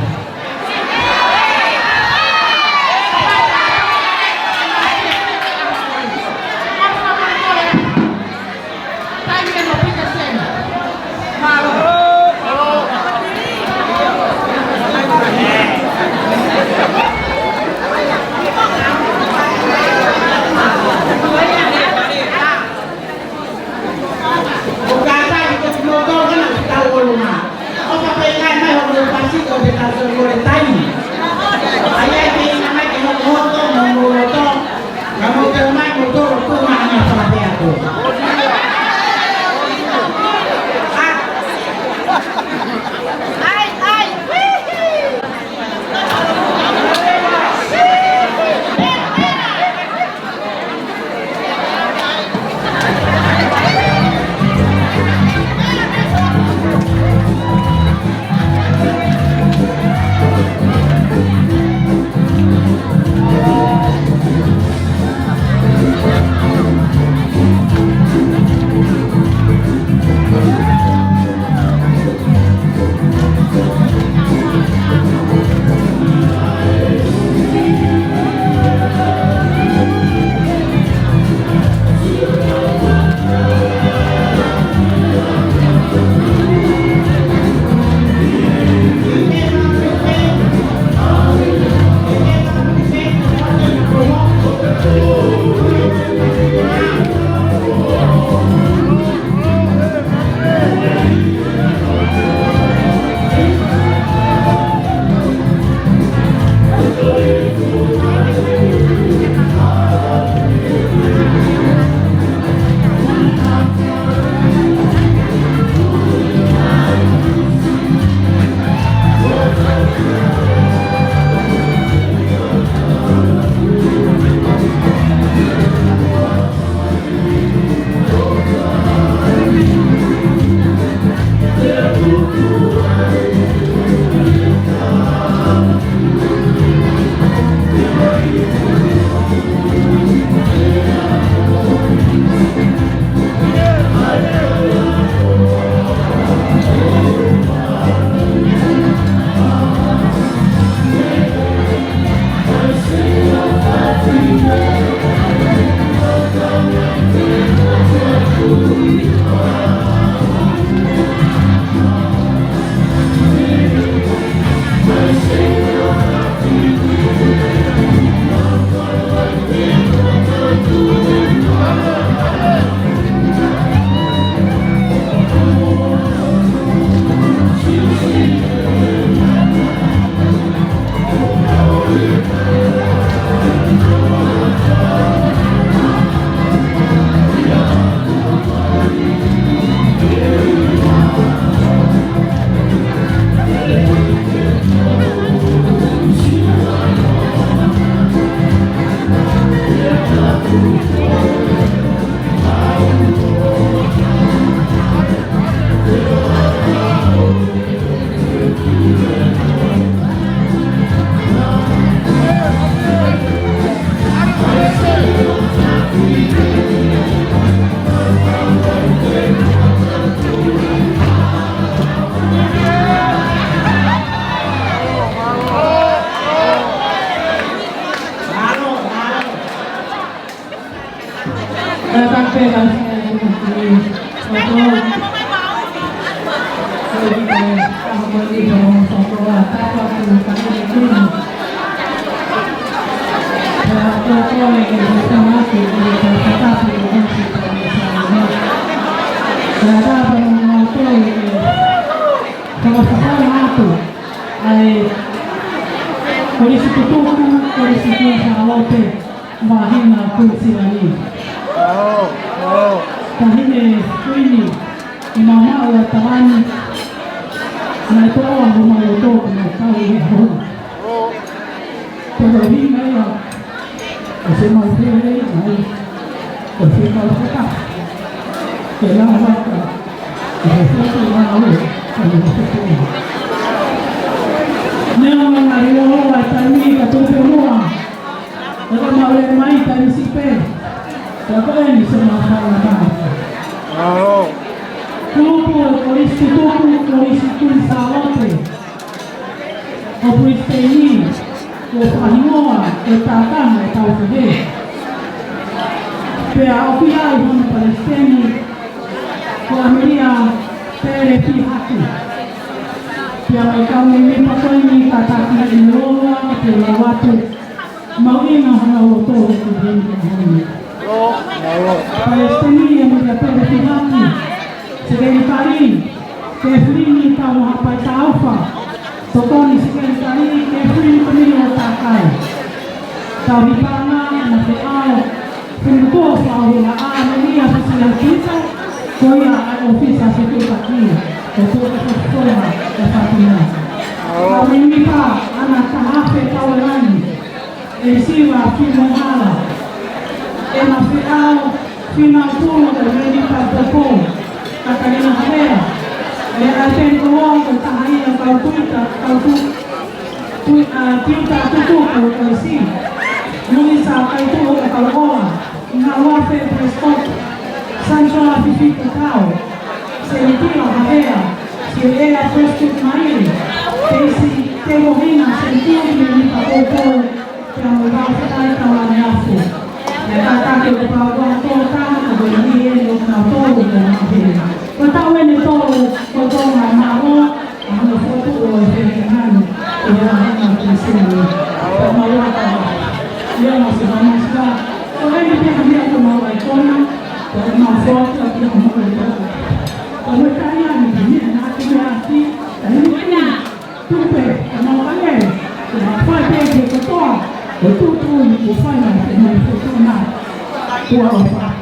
Kolisi Tutuku, Kolisi Kuini Sālote, Māhina Kuinisilani. Taʻahine Kuini, ʻi he maʻu ʻa Talani, naʻe toʻo ʻa homau loto ko e kau ʻi he hou. Ko e ʻuhinga ia, ʻo se mau pehē mai, ʻo se mau faka. Ke lava ka, ʻo se faka mau, ʻo se faka. Neongo ngaahi ʻohofi ʻa e taimi ka tupu muʻa. ʻO ka mau lele mai taimi siʻi pē. Ka ko eni se mau faka mau. Kupu ʻo e Kolisi Tutuku, Kolisi Kuini Sālote. ʻO Brisbane, ʻo fakahingoa ko e Tākanga ʻo e Taukahe. Pea ʻoku ʻi ai hono palesiteni, ko ʻAmelia Pele Pihaki. Pea mo e kau mēmipa ko eni kātaki ʻi he loloa, ke lau atu, mahuʻinga hona loto he kuheni ko eni. Palesiteni ʻAmelia Pele Pihaki. Sekelitali, Kefilini Taumahapai Taufa. Tokoni Sekelitali, Kefilini Kamilo Takai. Tauhi paʻanga, ʻEna Feʻao, Fenikuo Faula, ʻAmelia Fisilaitisa, ko ia ʻa e ʻōfisa Sekelitali, ko Tō Kafafola, ʻa Fatima. Kau mēmipa, ʻAna Tahafe Tauelani. ʻEisiva Fimohala, ʻEna Feʻao, Fina Pulu, ko e mēmipa Popo, Katalina Havea, ʻe ʻAteni Koloa, ko e taha ia kau tuita, kau tu-, tui-, ʻa, tiuta tutuku, ko e si. Luisa Kaituʻu, ʻo Kaloa, Ngāuafe Prescott, Sanchoa Fifita Tau, Senitila Havea, Sielea Prescott Maile, Keisi Temohina, Senitila Mimi Papopo, Pea mo e kau fakai tau ane afu. Pea kātaki ʻo kapau ʻoku tō taha, ka ko e ʻi heni ʻo kinautolu ko e mahina. Ko e taʻu eni ʻe tolu, ko e Tonga ʻa Mālō, ʻa hono fotu ʻo e fēkihani, ʻi he ʻaho ni ʻo Tuʻisilani. Pea mau aka, ia mau se mau masika. Ko eni pē ha meʻa ko mau ʻaikona, ko mau fotu ʻa ki ho mau ʻaikona. Ko mau kai ani, meʻa na ki meʻa ki, ka ni ki. Tupe, ka mau kale, ka mau fai pē ke kotoa, ʻo tuʻutuʻuni, ʻo fai mai, ke mau fai tōna, kua ʻo fai.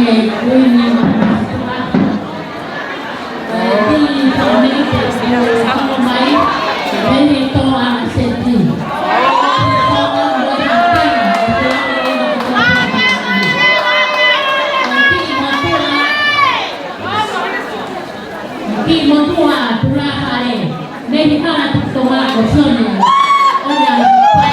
Ki motua Tulafale, mei he kala tuku tonga ko Sione, ʻo ia pae.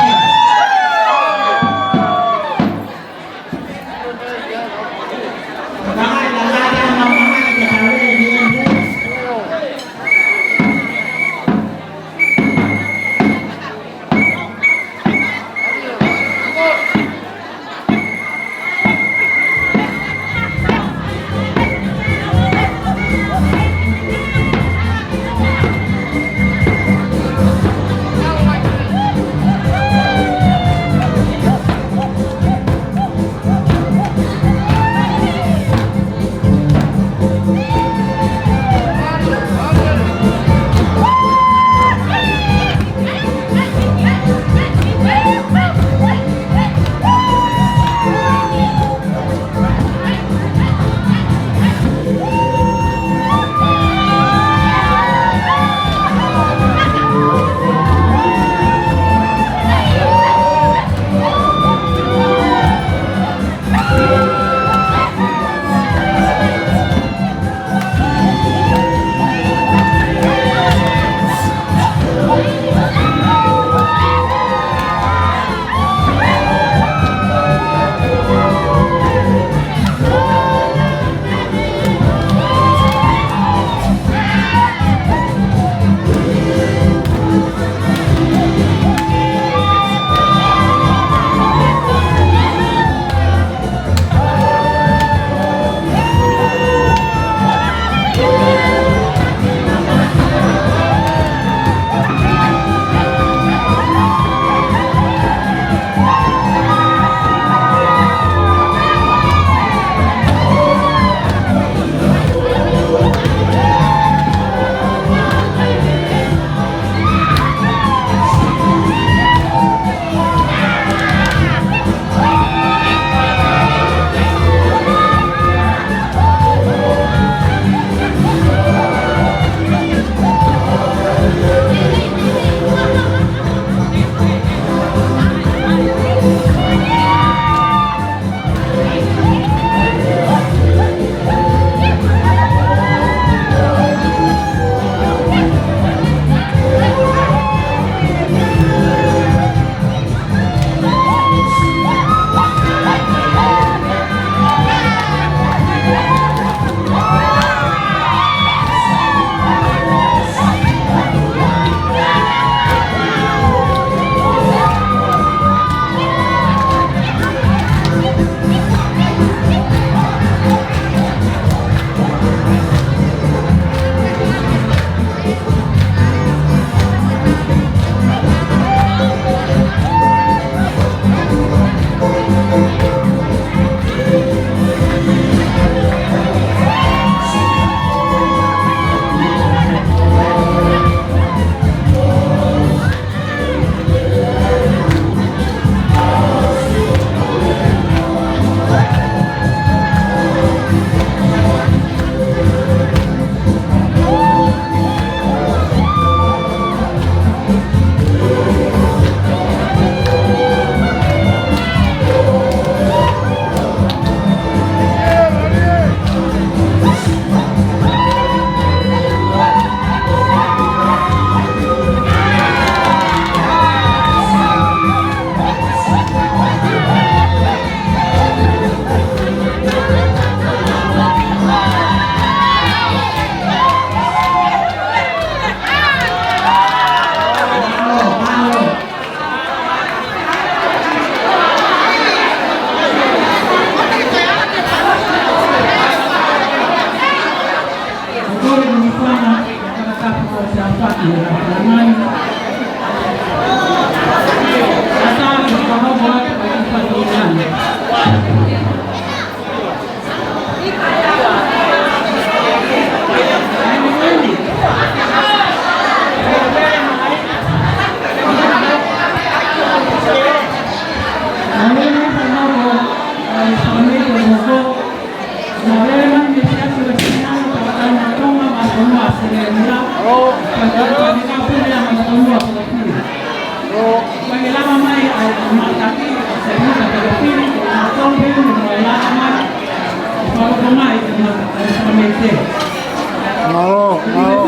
Mālō, mālō.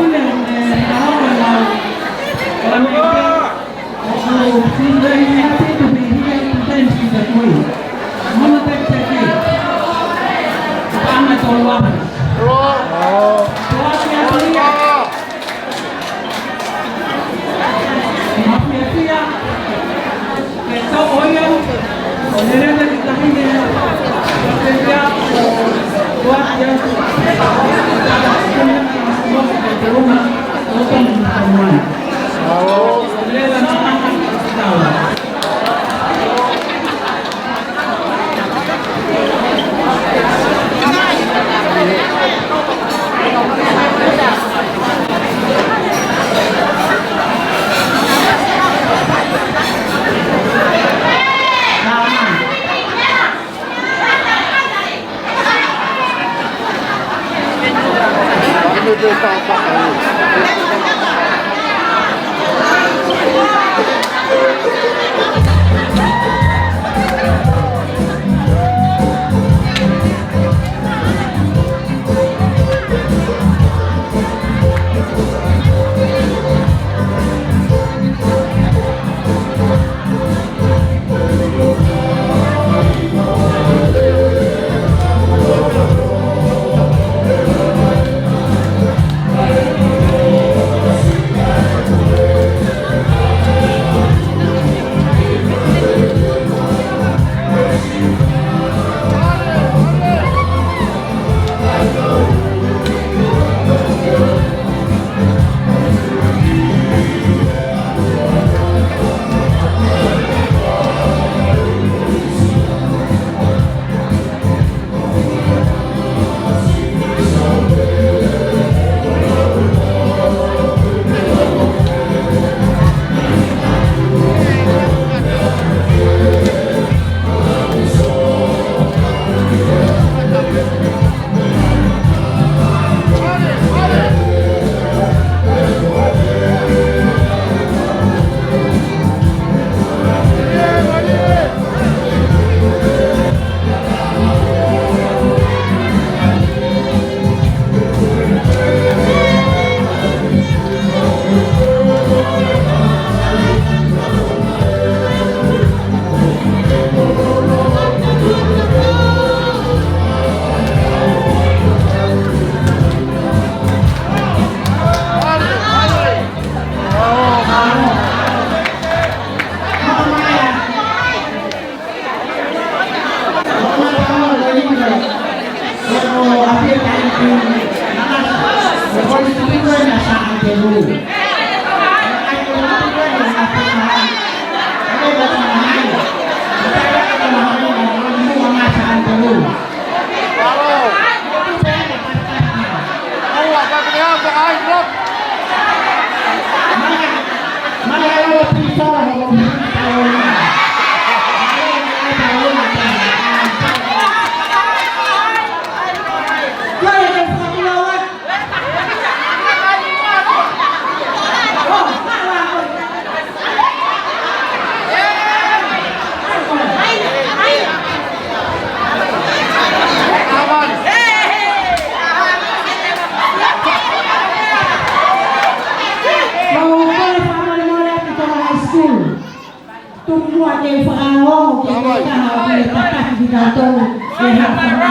Tuku muʻa ke u fakaongo ki he taha ʻoku ne tataki kitautolu ke ha fanga.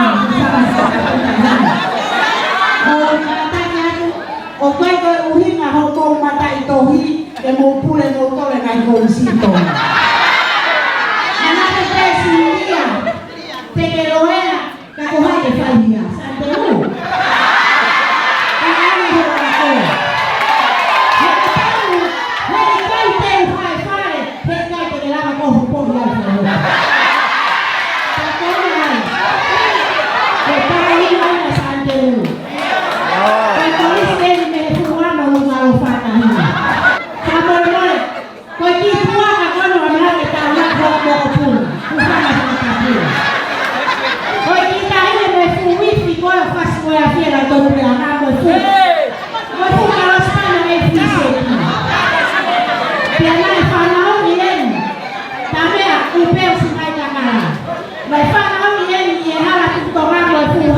ʻOku ou tataki atu, ʻoku ʻikai ko e ʻuhinga hoʻomou mataʻitohi ke mou pule moutolu e ngaahi komisi ʻi Tonga. Manatu pē Sinia, te ke loea, ka ko hai ʻe fai ia, Santelu? Ka ʻai ho ako. He ʻikai te u fai fale, he ʻikai te ke lava ko ho pohi ai fale. Ka ko hai? Ko tai ina Santelu. Ko e kolisi eni mei he fuʻu ano ʻo Nukuʻalofa tahi. Ka molemole, ko e kiʻi puaka ko ena ʻoku ʻamanaki ke tau laka holo mokopuna. Kuo fana fana kapuna. Ko e kiʻi taʻahine mo e fuʻu ifi ko ē ʻoku fasi ko ē ʻa Fia la Tonu Pea Hā mo e fuʻu. Mo e fuʻu kalasi pano e fisi e ki. Pea naʻe fanauʻi eni. Tamea, ʻUpea Simaitakalā. Naʻe fanauʻi eni ʻi he hala Tuʻi Tonga mo e fuʻu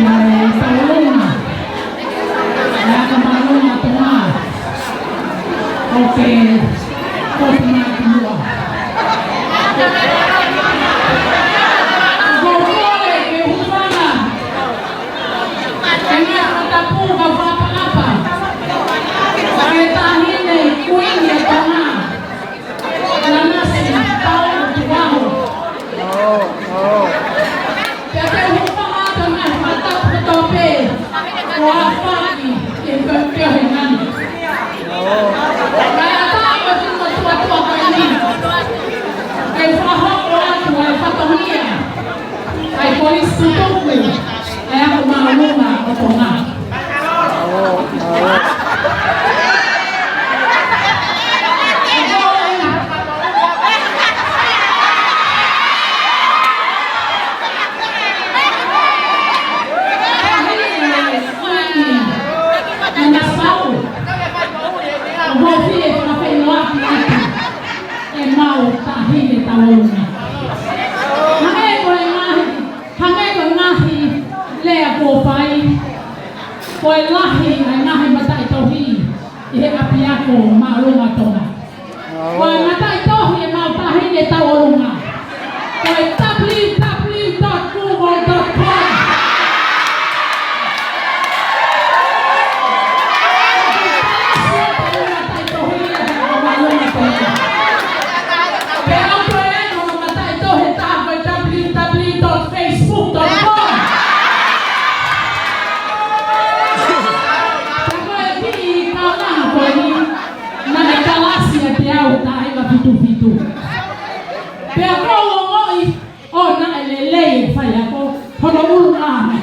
Mālō e tauʻolunga. ʻA e ʻAkamāʻolunga ʻo Tonga. ʻOku kei, kei ʻosi mai ki muʻa. Ko e kole ke hūfanga. Ke ngaahi fakatapu, kau fakaʻapaʻapa. Ko e Taʻahine Kuini ʻo Tonga. Nanasipaulo Tukuaho. Pea te u hūfanga atu ngaahi fakatapu kotoa pē kuo aofaki ke pehē heni. Kae ʻatā ko e tuʻu matuʻotuʻa ko eni ke fakahoko atu ʻa e fatongia ʻa e Kolisi Tutuku ʻa e ʻAkamāʻolunga ʻo Tonga. ʻEmau Taʻahine Tauʻolunga. Hangē ko e ngaahi, hangē ko e ngaahi lea kuo fai, ko e lahi ʻa e ngaahi mataʻitohi ʻi he ʻapiako māʻolunga Tonga. Ko e mataʻitohi ʻemau Taʻahine Tauʻolunga, ko e w w w dot google dot com. Pea ʻoku ʻi ai hono mataʻitohi ʻe taha ko e w w w dot facebook dot com. Pea ko e kiʻi kaunanga ko eni, naʻe kalasi ʻiate au taʻu ʻe fitu fitu. Pea ʻoku ou ongoʻi ʻo naʻe lelei e faiako, hono ʻulungaanga.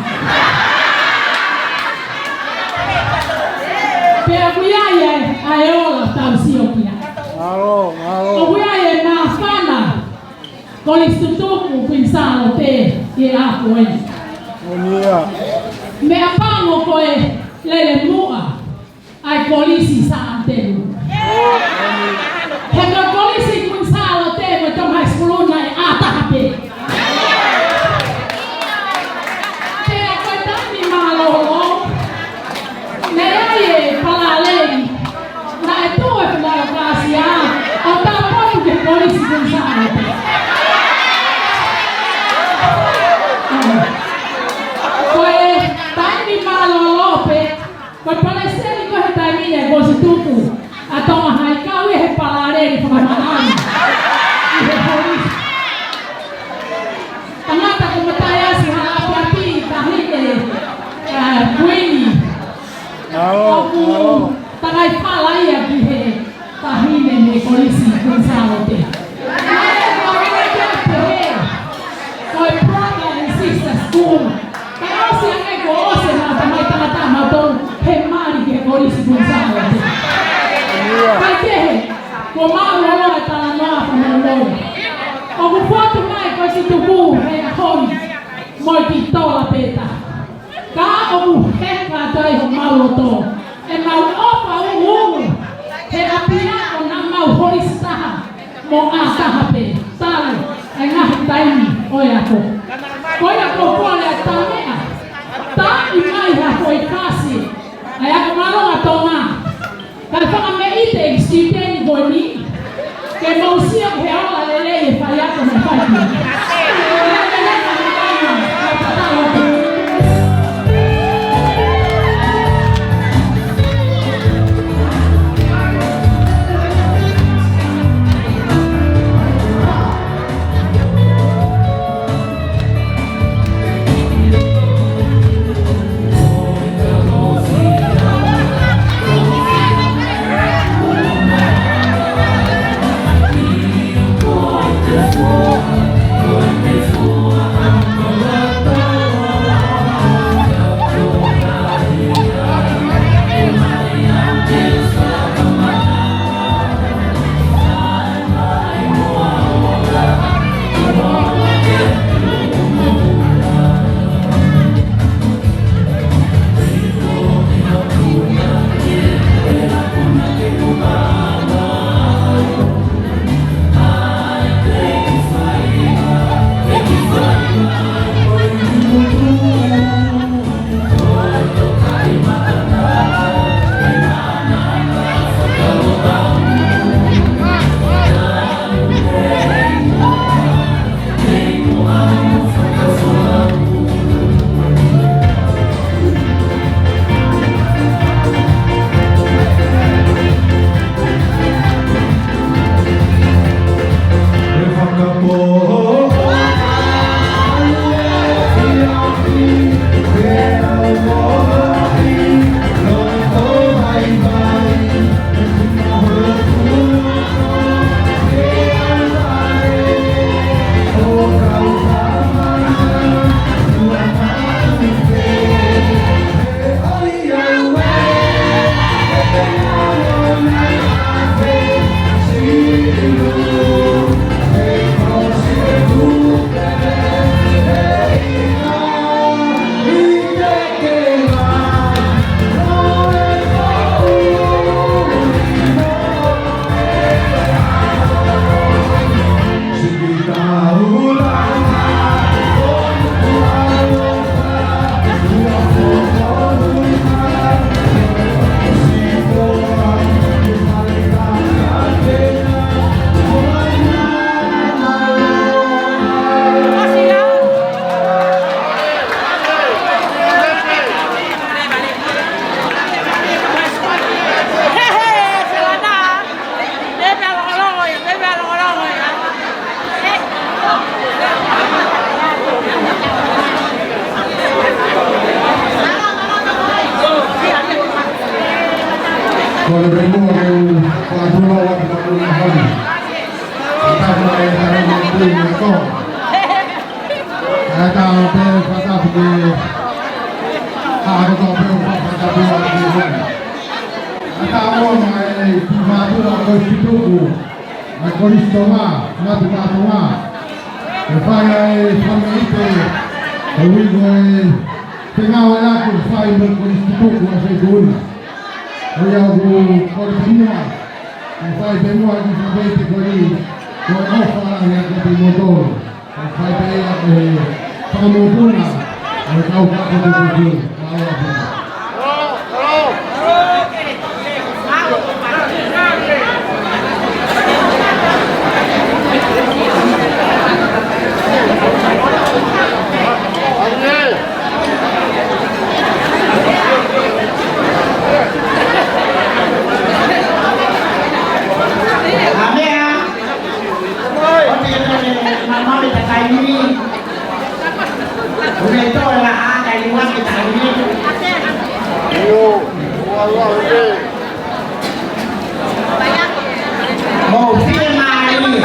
Pea ʻoku ʻi ai ʻa e, ʻa e ola tau sio ki ai. Mālō, mālō. ʻOku ʻi ai e māfana Kolisi Tutuku Kuini Sālote ʻi he ʻaho ko eni. Moʻoni ia. Meʻapango ko e lele muʻa ʻa e Kolisi Sā ʻAnitelū. He ko e Kolisi Kuini Sālote mo e Tonga High School naʻe ʻā taha pē. Pea ko e taimi mālōlō, naʻe ʻi ai e palaleli, naʻe tuʻu e fānau Kalasia ʻo tāpuaki ki he Kolisi Kuini Sālote. Ko e taimi mālōlō pē, ko e palesiteni ko ē he taimi ni ʻa e Kolisi Tutuku ʻa Tonga High, kau ia he palaleli fakamaʻali ʻi he Kolisi. Tangata ko Mataiasi Halaʻapiʻapi, Taʻahine, ē, Kuini. Mālō, ʻoku mālō. Takai fala ia ki he Taʻahine mei Kolisi Kuini Sālote. Naʻe ʻikai ke pehē ko e brother and sister school. Kae ʻosi ange kuo ʻosi ʻenau tamai tangata mautolu he mali ki he Kolisi Kuini Sālote. Kae kehe, kuo mālōlō e talanoa fānau. ʻOku fotu mai Kolisi Tutuku he ʻaho ni mo e kiʻi tola pē taha. Ka ʻoku heka atu ai homau loto, ʻemau ʻofa ʻuʻuʻu he ʻapiako naʻa mau holisi taha mo ʻā taha pē, talu e ngaahi taimi ʻo e ako. Ko ia ʻoku ou kole atu ʻa e meʻa, tā ʻi mai ha foʻi kasi ʻa e ʻAkamāʻolunga Tonga. Kae fakameʻite e student ko eni ke mou sio ki he ola lelei e faiako naʻe fai ki ai. Ko e pē muʻa ke u fakatulou atu ki he ʻaho ni. Ka ko e tala mai pē ʻe he ʻOtua. Ka tau pē fakatapu ki he, ka ko tau pē fakatapu ki he ʻOtua. Ka tau ʻoange ʻa e kiʻi mātuʻa ko e Tutuku, ʻa e Kolisi Tonga, Matu Mā Tonga. ʻE fai ʻa e fanga ʻite, ʻo ui ko e fengāueʻaki ʻoku fai mo e Kolisi Tutuku ʻa Seikuna. Ko ia ʻoku kole pē muʻa, ʻe fai pē muʻa ʻa e kiʻi fanga ʻite ko eni, ko e ʻofa ia kiate kimoutolu. Fai pē ia ʻe he fanga mokopuna ʻo e kau kakai Tutuku. Mālō ʻaupito. ʻA meʻa, ʻoku ʻikai ke mamaʻo e taimi ni. ʻOku ʻikai toe la ʻa e taimi ni. Mou fiemālie.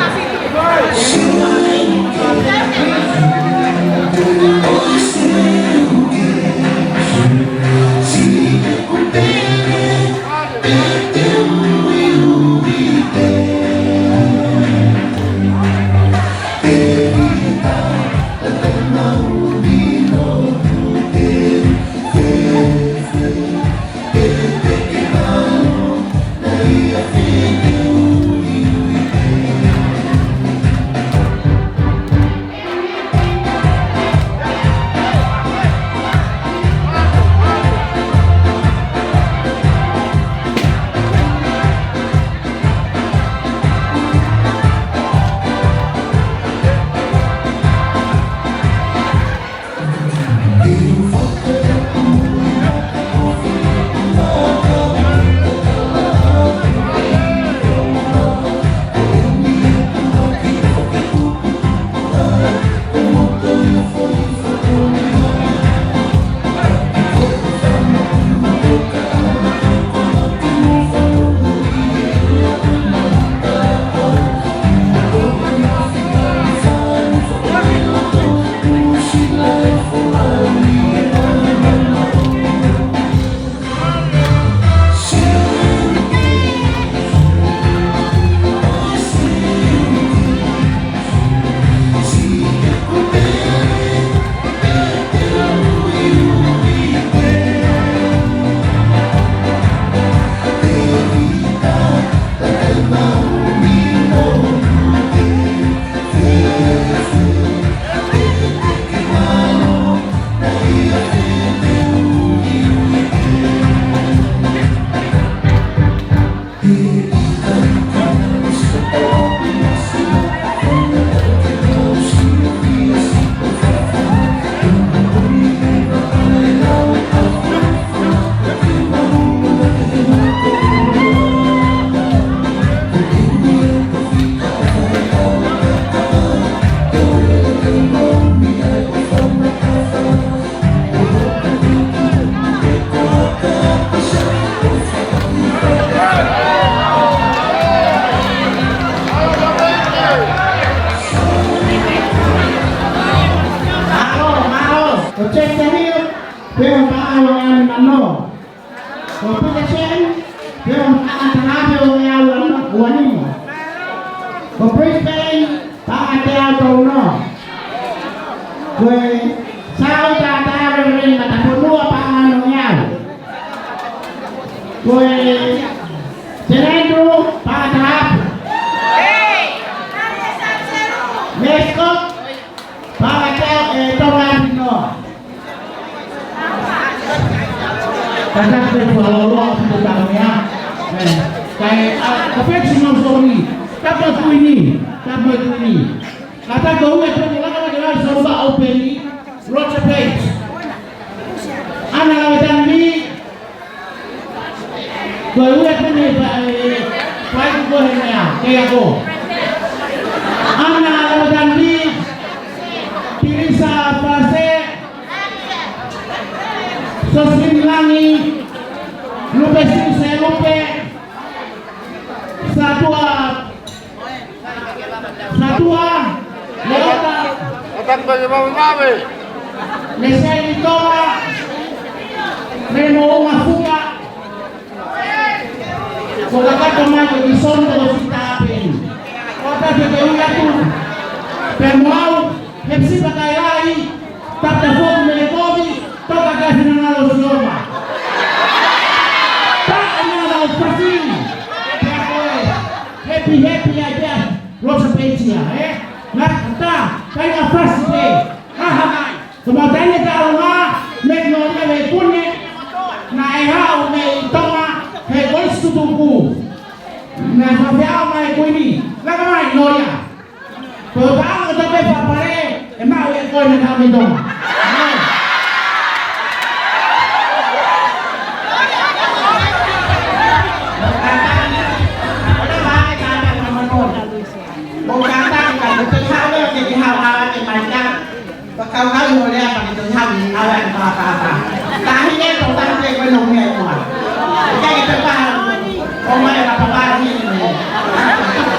Ono. Ko Petersen, pea mo e paʻanga taha afe ua ngeau ua nima. Ko Brisbane, paʻanga teau tolu noa. Ko e Sau Tata Reverend Matafonua, paʻanga ono ngeau. Ko e Senendu, paʻanga taha afe. Mescot, paʻanga teau, ē, tolu noa. Ka tapu e fakaloloa ki he tangata. Ē, kae, ʻa, ka peki si mau soni. Tapu e kuini. Tapu e kuini. Ka tapu e peki laka laka laka soni ba open. Roger Page. ʻAna Lavatangi. Ko e ue pene pa, ē, fai ko he mea, ke ako. ʻAna Lavatangi, Tirisa Fase, Sosini Langi, Lupe Sise Lupe, Satua Satua, Leota. Ata ko e vave vave. Meseli Toa. Memo Uma Fuka. Ko kakato mai ko Kisono ko Sita Apeni. Ko ta te te ui atu. Pea mo au, he pisipa kai ai. Tata fotu mele kovi, toka kai finangalo Sioma. Ta ina na o fasi. Pea ko e, happy, happy, I guess. Rosa Petia, ē? Ngata, kai na fasi pē. Ha, ha, ha. Ko mau taine ta o ngā, me ki o ngā me kune. Naʻe haʻu mei Tonga, he voice tutuku. Naʻe fafeau mai kuini. Laka mai, noia. Ko e taʻanga tape papale, ʻe maʻu ʻe koe na ka me Tonga. Mo kātaki ka te te hau ʻe te te hau ʻawa te maika. Ka kau kau mo lea pa ke te hau ni ʻawa te pāpāpā. Tahi ne tō tahi te koe no mea i koa. Ka ke te pā, ʻo mai ka pāpā ni ni.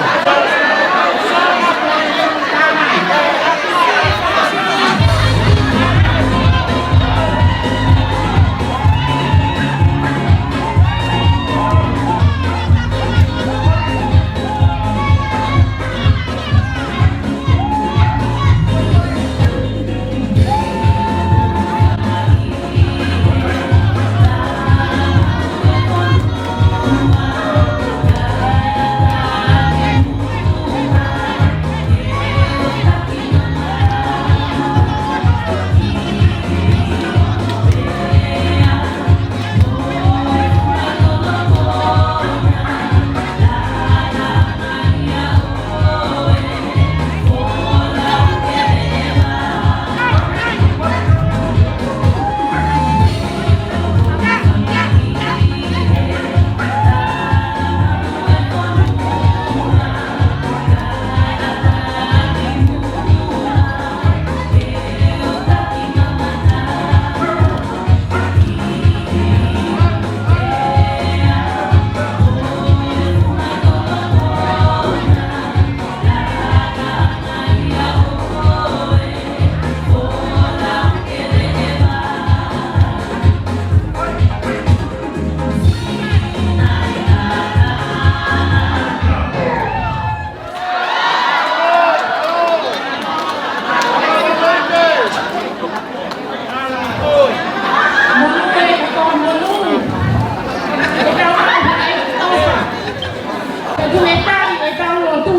Pe ko e tali ʻetau lotu,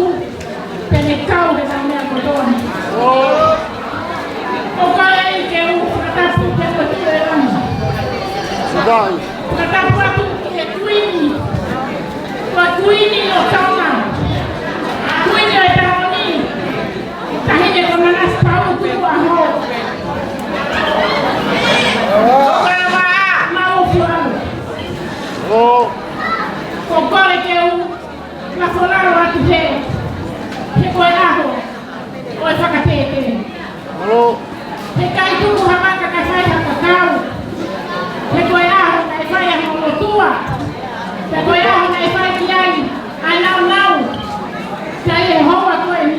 pe ne kau he tau meʻa kotoa. ʻOku ou kole ke u fakatapu ki he ʻOtua ʻi langi. Fakatapu atu ki he Kuini. Ko e Kuini ʻo Tonga. Kuini ʻo e taʻu ni. Taʻahine ko Nanasipauʻu Tukuʻaho. Ko e maʻu fualu. ʻOku ou kole ke u lafo lalo atu he, he ko e ʻaho ʻo e fakatētē. He ʻikai tuku ha vaka kae fai ha kakau. He ko e ʻaho naʻe fai ai hono lotua. He ko e ʻaho naʻe fai ki ai ʻa e nāunau. Ki ai e houa ko eni.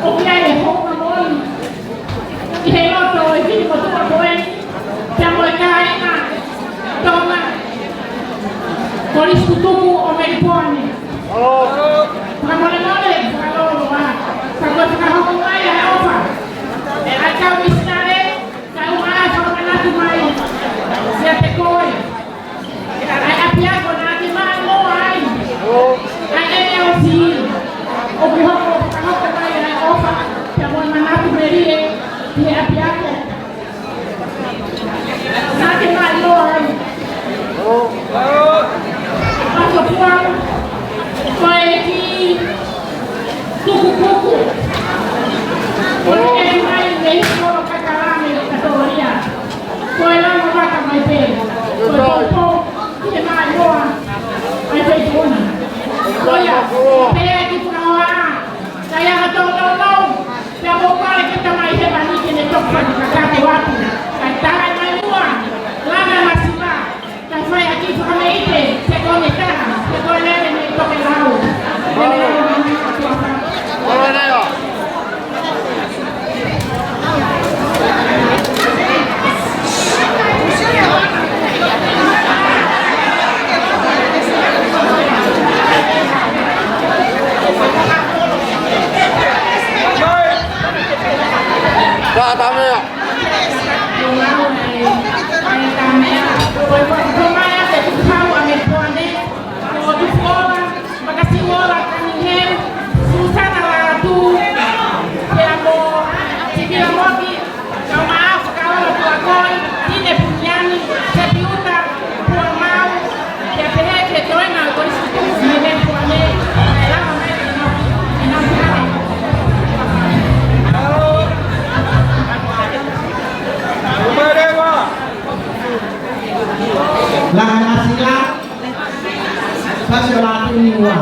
ʻOku ʻi ai e hounga moʻoni ʻi he loto ʻo e fili motuʻa ko eni. Pea mo e kāinga. Kae ʻoatu, kae tala mai muʻa, langa masila, kae fai ʻaki fakameʻite, te kone taha, te kone lele mei Tokelau. Olo, olo, olo. Ka tamea. Langa masila. Pasi o la tuni ua.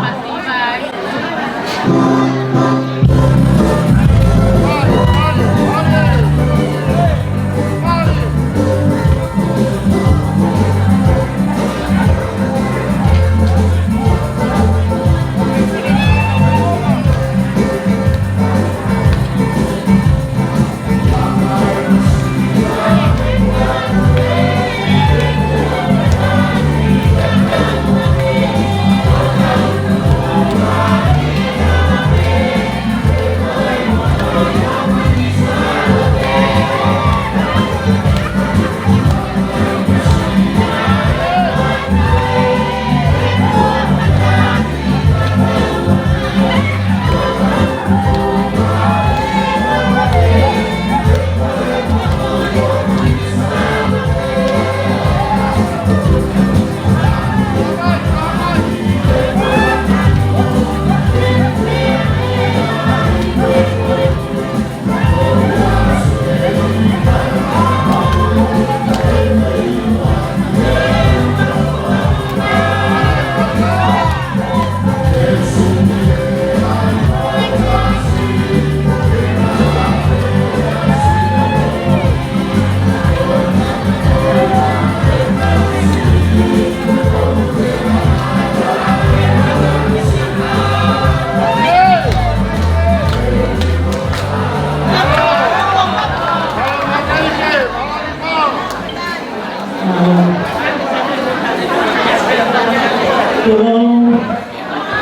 Tulou,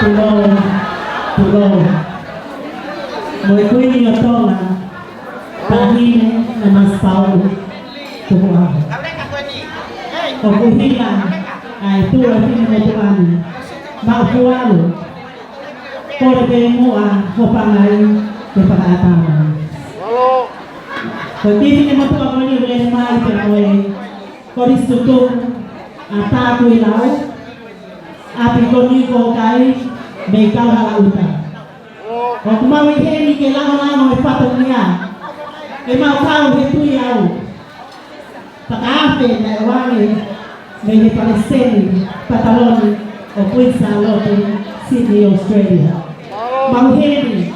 tulou, tulou. Mo e Kuini ʻo Tonga, Taʻahine Nanasipauʻu Tukuʻaho. ʻOku hila ʻa e tuʻu ʻa e finemotuʻa ni, Maʻufualu. Kole pē muʻa ho pangai ke fakaʻatā mai. Ko e kiʻi finemotuʻa ko eni ʻoku lele mai pea mo e kolisi tutuku ʻa Takuilau, ʻapi ko eni ko kai mei Kauhalaʻuta. ʻOku mau ʻi heni ke langolango e fatongia, ke mau kau he tui au. Fakaafe naʻe ʻoange mei he Palesiteni Pataloni ʻo Queen Sālote, Sydney, Australia. Mau heni,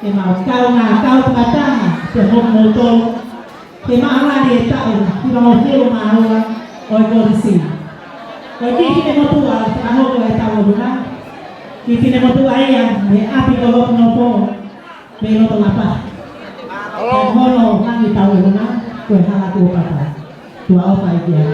ke mau kaungā kau fakataha, pea mo kimoutolu, ke maʻu ʻa e taʻu hivangofulu mā ua ʻo e kolisi. Ko e kiʻi finemotuʻa, fakahoko e taʻu ʻo e luna. Kiʻi finemotuʻa ia, mei ʻapi ko Lotonofo, mei Lotolapa. Ko hono langi taʻu ʻo e luna, ko e hala kuo papa. Tuʻa ʻofa ʻEiki ā.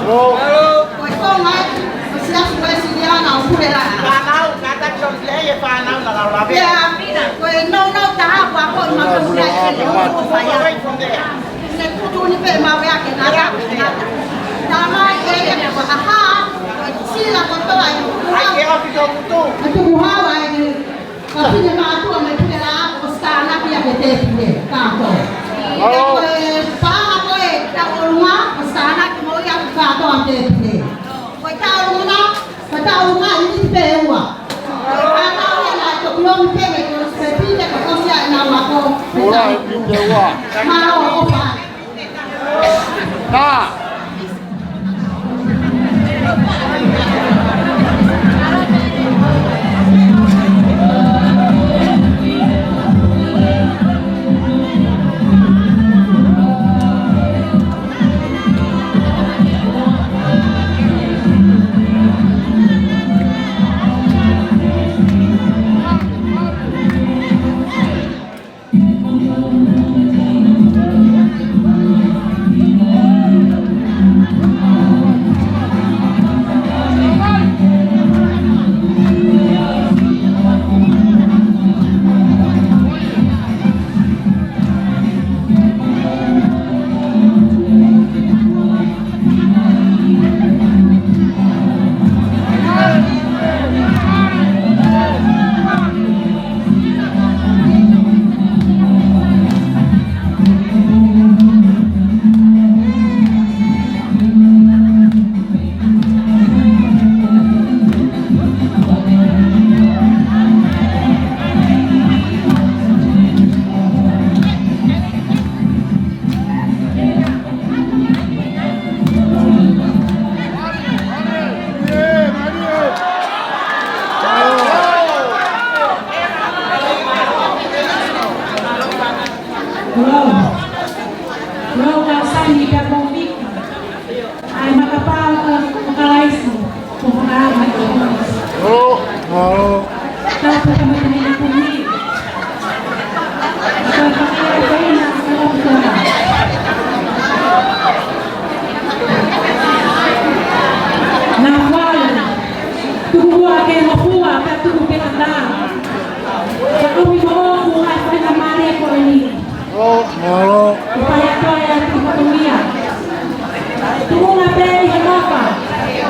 Ko e konga ē, ko e Siasi Uēsiliana ʻo Pulelaʻeʻa. Fānau, kātaki ʻo lelei e fānau naʻa nau lavea. Pea, ko e nounou taha kuo akoʻi maʻaku ia ʻe he ʻOtua ia. Right from there. Ne kutu ni pē maʻu ia ke ngata, ke ngata. Talamai ʻe ia kuo ʻaha, ko e sila kotoa ʻi ai ke ofi tō kutu. ʻE tuku hau ai ke Ka pine mātuʻa mei Pulelaʻeʻa ʻosi tānaki ia ki he tēpile kātoa. Ko e paʻanga ko ē ʻi ʻolunga ʻosi tānaki mo ia kātoa tēpile. Ko e taʻolunga, ko e taʻolunga ʻi he pē ua. Ko e kātoa ia naʻe toki omi pē mei he ʻosi pē pine ka ʻosi ia ʻenau ako. Ua, ʻi he pē ua. Mālō ʻofa. Hello. Hello, Kausani, pea ko Mika. ʻAi, makapā ʻo Kalaisi. Ko Kalaisi. Hello. Hello. Tapu ka mata ni na kumi. Ko e fakahā ko ena, ko e fakahā. Na kuale. Tuku ua ke ngofua, ka tuku ke kata. Ka kumi mo ʻoku ʻai faingamālie ko eni. ʻO, mālō. Ko e fai atu ia ki Hotomia. Tuʻunga pē ʻi he mapa.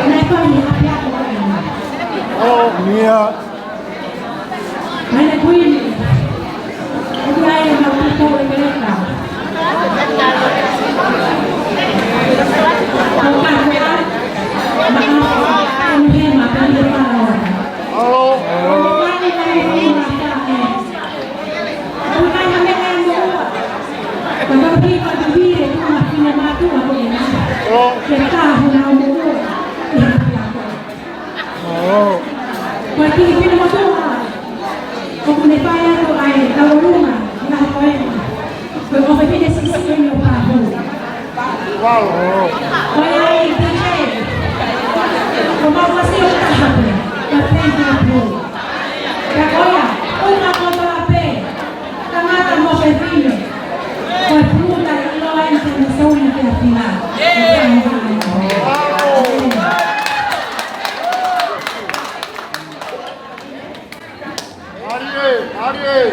Naʻe fai ni hapi ako ko eni. ʻO, mia. Mai na kuini. ʻOku ʻai e mau pito e keleka. Ko ka mea. Ma ka mea. Ko mea ma ka mea ma. ʻO, ʻo. Ko ka mea. Ko e kiʻi pine motuʻa. ʻOku ne fai atu ai, tau luma, na ko e. Ko e kofe pine sisi ko e ni o pahu. Wow. Ko e ai, D J. Ko mau kasi o taha pē. Ka pē ka pē. Ka ko ia, ʻuhinga kotoa pē. Tangata mo fefine. Ko e puta ʻiloa ʻi he Sauni ke afina. Arie, arie.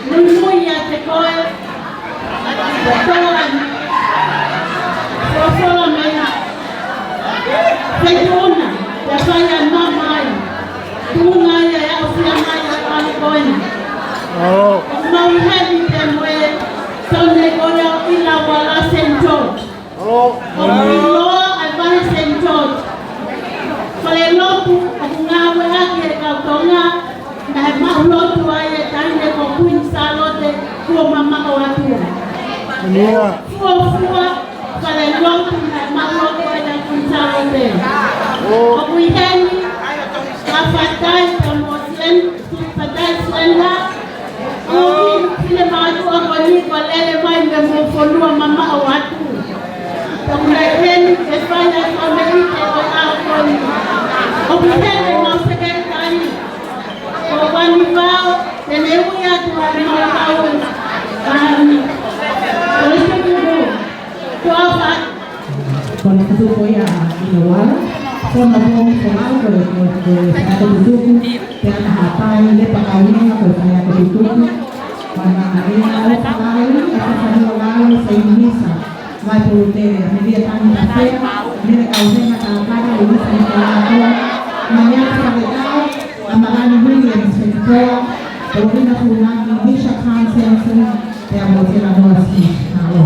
Muimui ʻiate koe, ʻo toa ni, ʻo sola mai, pea tuʻu na, pea fai ʻa e mamaʻo, tuʻu na ia ʻe aʻusia mai ʻa e pale ko eni. ʻOku mau ʻi heni pea mo e Tone Kolo ʻIlauala Saint George. ʻOku ʻiloa ʻa e vahe Saint George. Falelotu ʻoku ngāueʻaki ʻe he kau Tonga, naʻe maʻulotu ai e taʻahine ko Kuini Sālote kuo mamaʻo atu. Fuofua falelotu naʻe maʻulotu ai ʻa Kuini Sālote. ʻOku ʻi heni ʻa Fatai pea mo Slen, Fatai Slender, ʻoku finemātuʻa ko eni kuo lele mai mei he fonua mamaʻo atu. Tau na heni ke fai ʻa e kau meʻa ʻi he ʻaho ko eni. ʻOku ʻi heni ʻemau sekelitali ko Vani Vao, te ne ui atu ʻa e mau kau. Um, ko e tuku, ko e fa- Ko e tuku ia ʻIlauala. Ko e mau kau ko e, ko e, ko e faiako tutuku. Pea na hapai le pakau ni ko e faiako tutuku. Mana ia o Falaui, ʻa Fafani o Lalo, Seinisa, Vaipulutele, ʻa Melia Tani Tafea, Mele Kauhenga Tākala, Luisa Nikolako, Maliana Faletao, ʻa Malani Williams Fekitoa, Paulina Funaki, Misha Khan Samson, pea mo Tela Noa Smith. Mālō.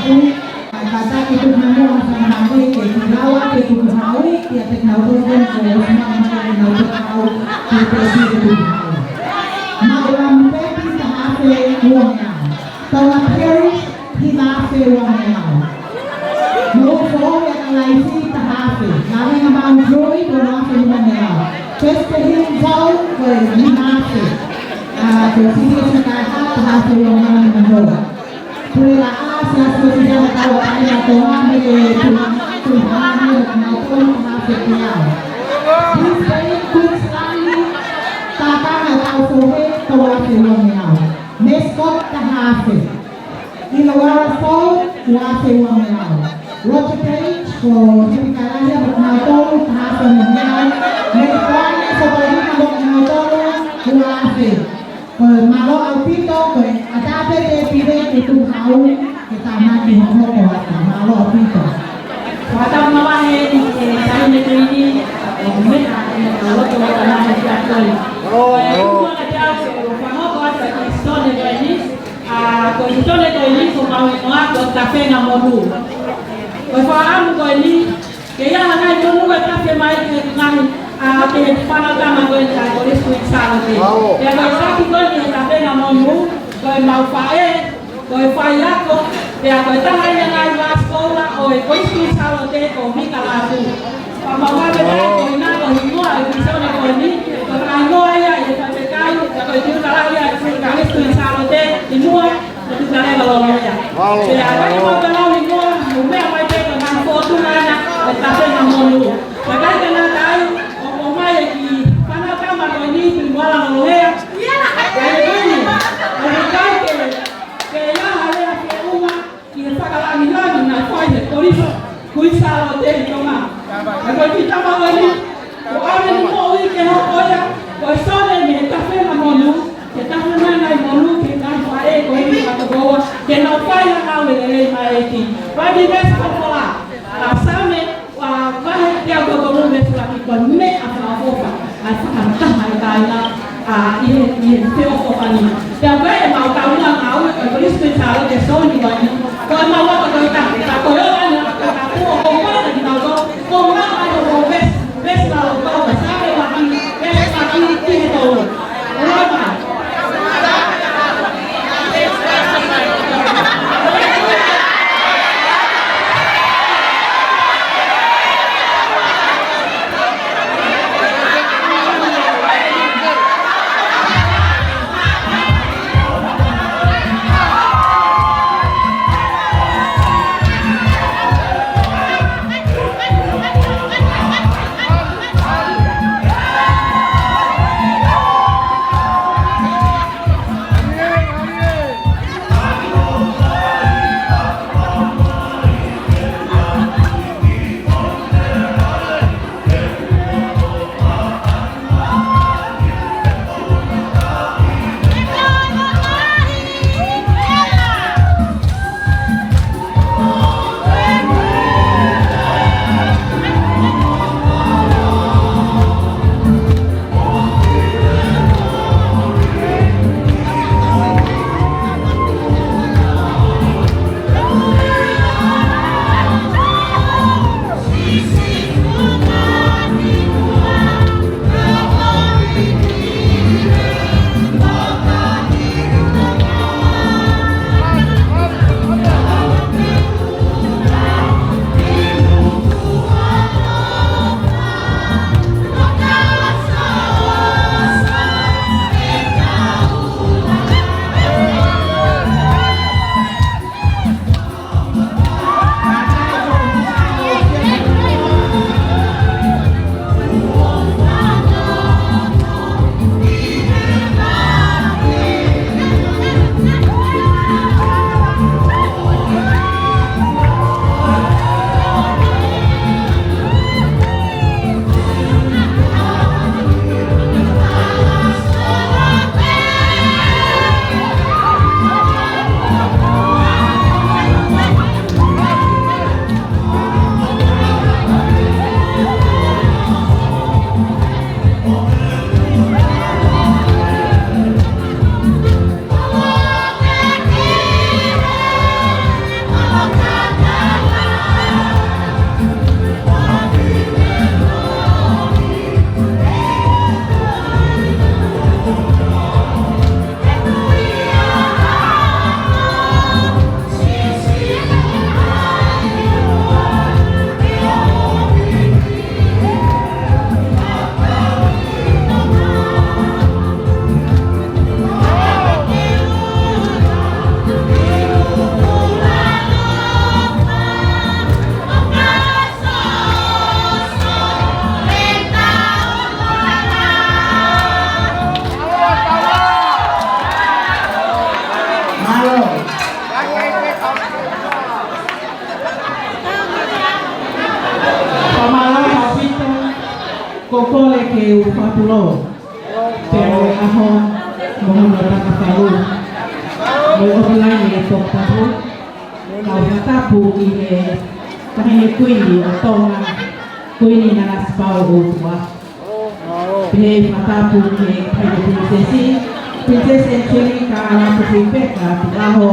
Kātaki tuku mano ʻa Fanahawe ke tuku lava ke tuku haʻu, pea te nau tuku ko e ʻosi mai mai ke nau tuku haʻu, ke te tuku haʻu. Maʻu ʻa Mupepi taha afe uangeau. Tonga Parish, hiva afe uangeau. Moʻofoʻou ʻa Kalaisi taha afe. Lavengamāu Mount Druitt, ua afe uangeau. Western Hills Town, ko e hiva afe. ʻA, ko e City of Kakaha, taha afe uangeau nima noa. Pule Laʻā, Siasi ʻo Sihana Tauʻatāina ʻo Tonga, mo e Tuʻi, Tuʻi Hāne, mo kinautolu, taha afe teau. Brisbane, Queensland, Tākanga ʻo Taufohe, tolu afe uangeau. Mescot, taha afe. ʻIloala Fou, ua afe uangeau. Roger Page, ko Hepikalaia, ko kinautolu, taha afe uangeau. Meki Koane, ko Paulina, ko kinautolu, ua afe. Ko e mālō ʻaupito, ko e ʻatā pē te pile ke tuʻu hau, ke tānaki hokohoko atu. Mālō ʻaupito. Fakatapu mavahe eni ki he taʻahine ko eni, ʻo meʻa ʻene loto ʻo tana he kia toi. Ko e ʻuhinga ke au ke u fakahoko atu ʻa e Kalisitone ko eni, ʻa, ko e Kalisitone ko eni, ko mau inoa ko Tafenga Monu. Ko e fakaʻamu ko eni, ke ʻi ai ha ngaahi monu ʻe tafe mai ki he ngaahi, ʻa, ki he fānau tama ko eni ʻa e Kolisi Kuini Sālote. Pea ko e taki ko eni ʻe Tafenga Monu, ko e mau faʻē, ko e faiako, pea ko e taha ia ngaahi vāsikola ʻo e Kolisi Kuini Sālote ko Mika Lātū. Pea mau ʻave mai ko ena ko e hingoa ʻo e Kalisitone ko eni, ko e hingoa ia ʻi he faifekau, pea ko e tiukalau ia ʻa e Kolisi Kuini Sālote, ʻi muʻa, ko Tukaleva Loloea. Pea ʻikai ke mau ka lau hingoa, ʻo meʻa mai pē ko e ngaahi fōtunga ena ʻo Tafenga Monu. Pea ʻikai ke ngata ai, ʻo ʻomai e kiʻi fānau tama ko eni, Tuimuala Loloea. Pea ʻi heni, ʻoku ʻikai ke, ke ʻi ai ha lea feʻunga ki he fakalangilangi naʻe fai ʻe he Kolisi Kuini Sālote ʻi Tonga. Pea ko e kiʻi tama ko eni, kuo ʻave ʻene moʻui ke hoko ia ko e sole mei he Tafenga Monu, ke tafe mai e ngaahi monu ki he ngaahi faʻē ko eni ʻa Tokoua, ke nau fai ha ngāue lelei maʻa e ʻEiki. Pea ʻi he veesi folofola, ʻa Saame, ʻa, vahe teau tolu veesi ʻuluaki, ko e meʻa fakaʻofoʻofa ʻa e fakataha ʻa e kāinga, ʻa, ʻi he, ʻi he feʻofoʻofani. Pea ko e mau taumuʻa ngāue ʻa e Kolisi Kuini Sālote Soni Vani, ko e mau aka ko e taha, ka ko e ʻofa ʻa e ʻOtua ʻoku ʻofa kiate kinautolu, ko e mau ʻai ʻo veesi, veesi folofola, Saame ʻuluaki, veesi ʻuluaki ki he tolu. Ke u fakapulou. Pea mo e ʻaho, mo hono takafalu. Mo e ʻotu laine e Tongatapu. Kau fakatapu ki he Taʻahine Kuini ʻo Tonga, Kuini Nanasipauʻu ʻUluaki. Pea fakatapu ki he Taʻahine Pilinisesi, Pilinisesi Angelika Lātūfuipeka, tuʻu ʻaho,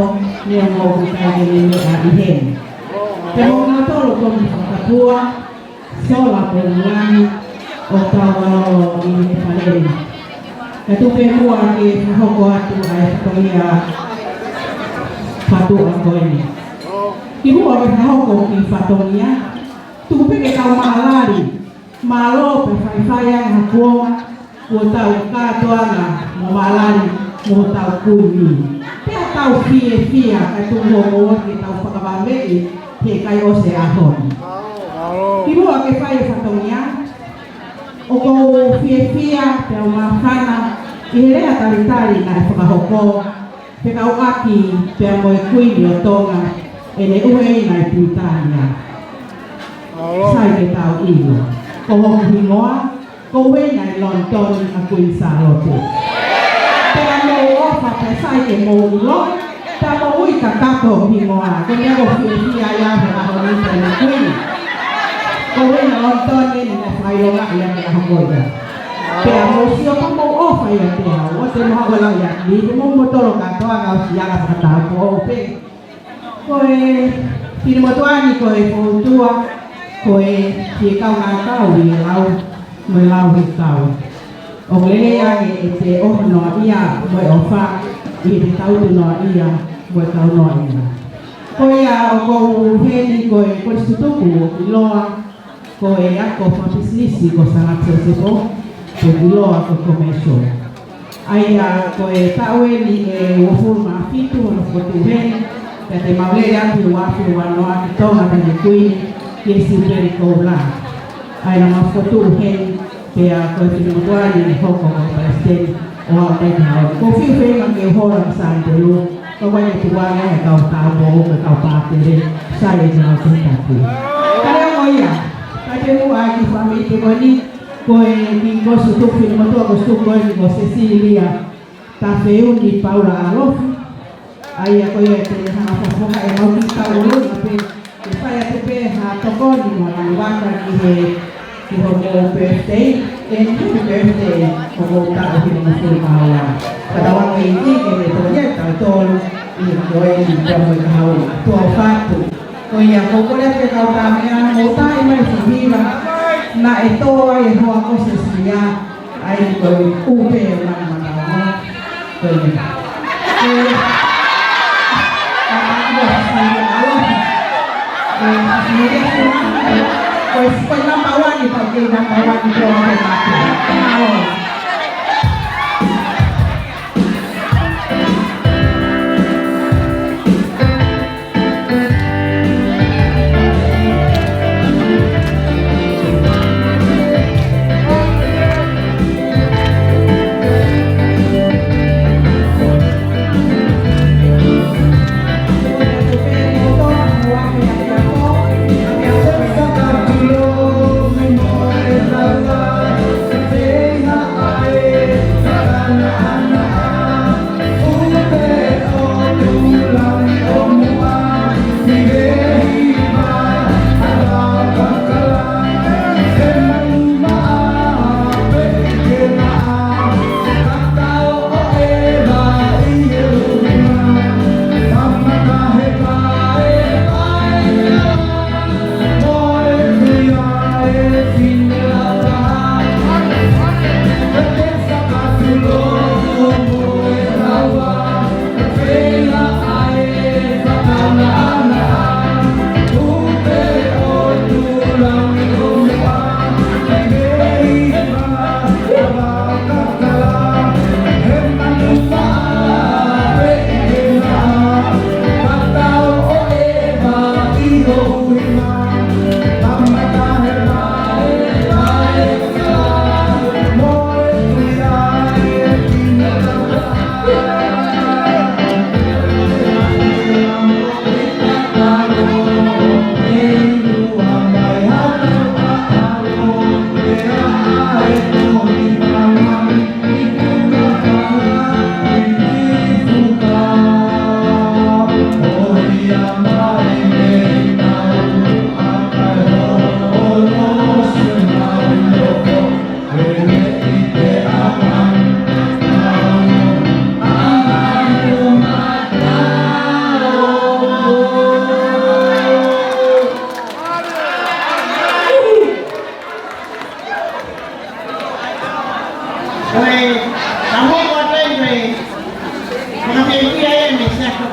neongo ʻoku ʻikai ke ne meʻa ʻi heni. Pea mo kinautolu ʻoku mou fakatapua, Sola mo Lulani, ʻo tau ʻalu ʻi he fale ni. Ka tuku pē muʻa ke fakahoko atu ʻa e fatongia faʻu ako ko eni. Kimuʻa ke fakahoko e kiʻi fatongia, tuku pē ke tau mālali, mālō pē faifai ʻa e kuonga, kuo tau kātoanga mo mālali mo tau kuini. Pea tau fiefia ka tuku hoʻomou ke tau fakavave he ʻikai ʻosi e ʻaho ni. Kimuʻa ke fai e fatongia, ʻoku ou fiefia pea u māfana ʻi he lea talitali naʻe fakahoko fekauʻaki pea mo e Kuini ʻo Tonga ʻene ʻuhinga ʻi Pilitānia. Sai ke tau ʻilo. Ko hoku hingoa, ko ʻeku ʻuhinga ʻi Lonitoni ʻa Kuini Sālote. Pea mou ʻofa pea sai ke mou ʻilo, pea mou ui kakato hoku hingoa, ko e meʻa ʻoku ou fiefia ai he ʻaho ni pea mo e Kuini. Ko ʻeku ʻuhinga ʻi Lonitoni ni naʻe fakaʻilongaʻi ʻaki e ʻaho ko ia. Pea mou sio pea mou ʻofa ʻiate au, ʻoua te mou haʻu ʻo lau ia, ni ke mou motolo kātoa ka ʻosi ala fakatau ko pē. Ko e finemotuʻa ni ko e fōtunga, ko e fie kau ngākau ʻi he lau, mo e lau he kau. ʻOku lelei ange ʻete ʻofa noaʻia, mo e ʻofa, ʻi heʻete tautu noaʻia, mo e kau noaʻia. Ko ia ʻoku ou ʻi heni ko e kolisi tutuku ʻi Loa, ko e ako fakapisinisi ko Sānati Sosefo, ko e ʻiloa ko e commercial. ʻA ia ko e taʻu eni ʻe uofulu mā fitu hono fokotuʻu heni, pea te mau lele atu ʻi he uaafe uanoa ki Tonga pea mo e Kuini, ki he Siupeli Koula. ʻA ia naʻa mau fokotuʻu heni, pea ko e finemotuʻa ni ʻe hoko ko e palesiteni ʻo aʻu mai ki he ʻaho ni. Ko e fiu feinga ke u hola mo Sānitelu, ka ʻoku ʻikai ke tuku ange ʻe he kau tāupoʻou mo e kau pātele, sai e kau tētapu. Ka neongo ia, ka te muʻa ki he fāmili ko eni, ko e kiʻi kolisi tutuku finemotuʻa kolisi tutuku ko eni ko Sesilia Tafeuni Paula Alofi. ʻA ia ko ia te ne hanga ʻo fakafofonga ʻemau kiʻi tauʻolunga pē, ke fai atu pē ha tokoni mo ha vaka ki he, ki hoʻomou birthday, and happy birthday, hoʻomou taʻu hivangofulu mā ua. Ka tau ʻoange ʻEiki ke ne tohi ʻa kitautolu, ʻi he ko e ni pea mo e kahaʻu, tuʻa ʻofa atu. Ko ia, ko e kole atu ki he kau tamaioʻeiki, mou taaʻi mai e fuʻu hiva, naʻe tō ai e hoa ko Sesilia, ʻa ia ko e ʻupe ʻo e mata mata. Ko ia. Ko e, a, a, a, a, ko e, ko e, ko e number one, ko e number one, ko e number one.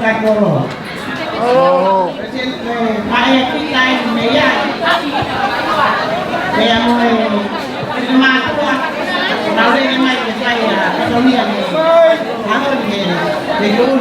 Kai kolo. Ē, ʻa e kuikai mei ai. Pea mo e, e mātuʻa, nau lele mai ke fai ʻa e sonia ne. Aho ne, ne kulu.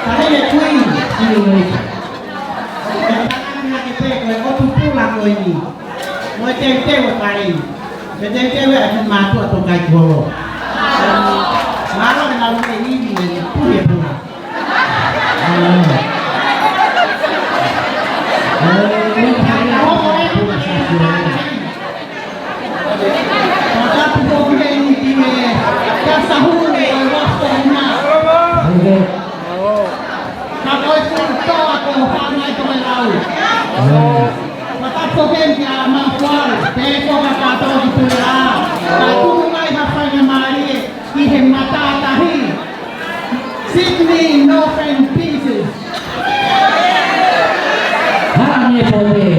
Tahi e kui, siʻi Amerika. Ko e taʻanga ke pē ko e ʻotu pula ko eni. Mo e teuteu e pale ni. Ke teuteu e ʻa e mātuʻa tō kai kuolo. Mālō e lau ke ivi e pule pula. Ki he matātahi, Sydney Northern Pieces. Hana mie pote.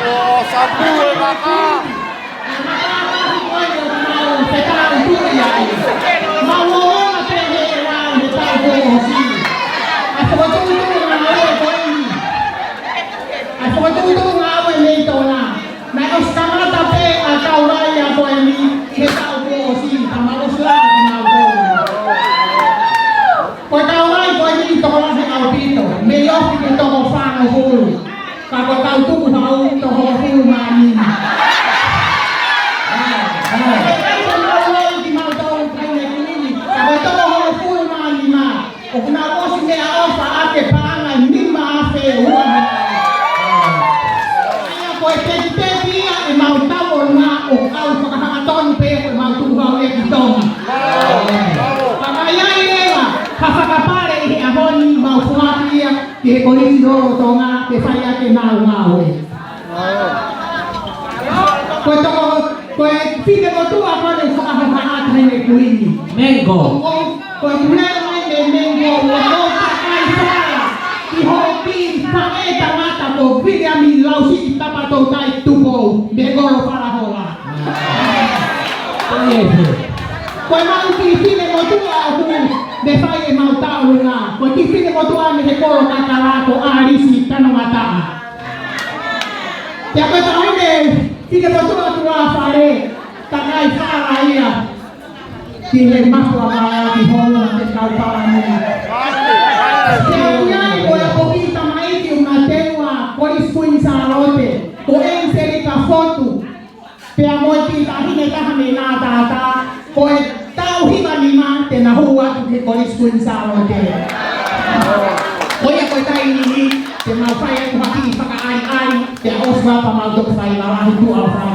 ʻO sapu e maka. E matātahi ko ē ʻoku mau fetaulaki ai. Mau ō ʻo pehē ʻe au he taʻu kuo ʻosi. ʻA e fokotuʻutuʻu ngāue ko eni. ʻA e fokotuʻutuʻu ngāue mei Tonga. Naʻe ʻosi kamata pē ʻa e kauvai ko eni ʻi he taʻu kuo ʻosi, ka mau ʻosi lava kinautolu. Ko e kauvai ko eni tokolahi ʻaupito, mei ofi ke toko fāngofulu. Ka ko e kau tukuhau toko hongofulu mā nima. ʻAi, ʻai. Ko e kauvai kimautolu kai ne kini, ka ko e toko hongofulu mā nima. ʻOku nau ʻosi mei he Kolisi ʻo Tonga ke fai ʻaki ʻenau ngāue. Ko e toko, ko e finemotuʻa ko eni ʻoku fakahohaʻa atu heni ʻe he Kuini. Mengo. Ko, ko e pule mai mei Mengo, ʻoku ou kakai fala ki hoʻo kiʻi faʻē tangata ko Viliami Lausiʻi Tapatoutai Tupou, mei Kolo Falahola. Ko e mau kiʻi finemotuʻa ʻoku ne fai ʻemau tauʻolunga. Ko e kiʻi finemotuʻa mei he Kolo Kakala ko ʻAlisi Tanongataʻa. Pea ko e taʻahine finemotuʻa tuʻa fale, kakai fala ia ki he matua mala ki holo na te kau pala mea. Pea ʻoku ʻi ai ko e poki tamaiki ʻoku na teua Kolisi Kuini Sālote, ko ʻEniselika Fotu. Pea mo e kiʻi taʻahine taha mei Ngātātā, ko e taʻu hiva nima te na hū atu ki he Kolisi Kuini Sālote. Ko ia ko e taimi ni, te mau fai atu ha kiʻi fakaʻaliʻali, pea ʻosi pea mau toki fai lalahi tuʻa fai.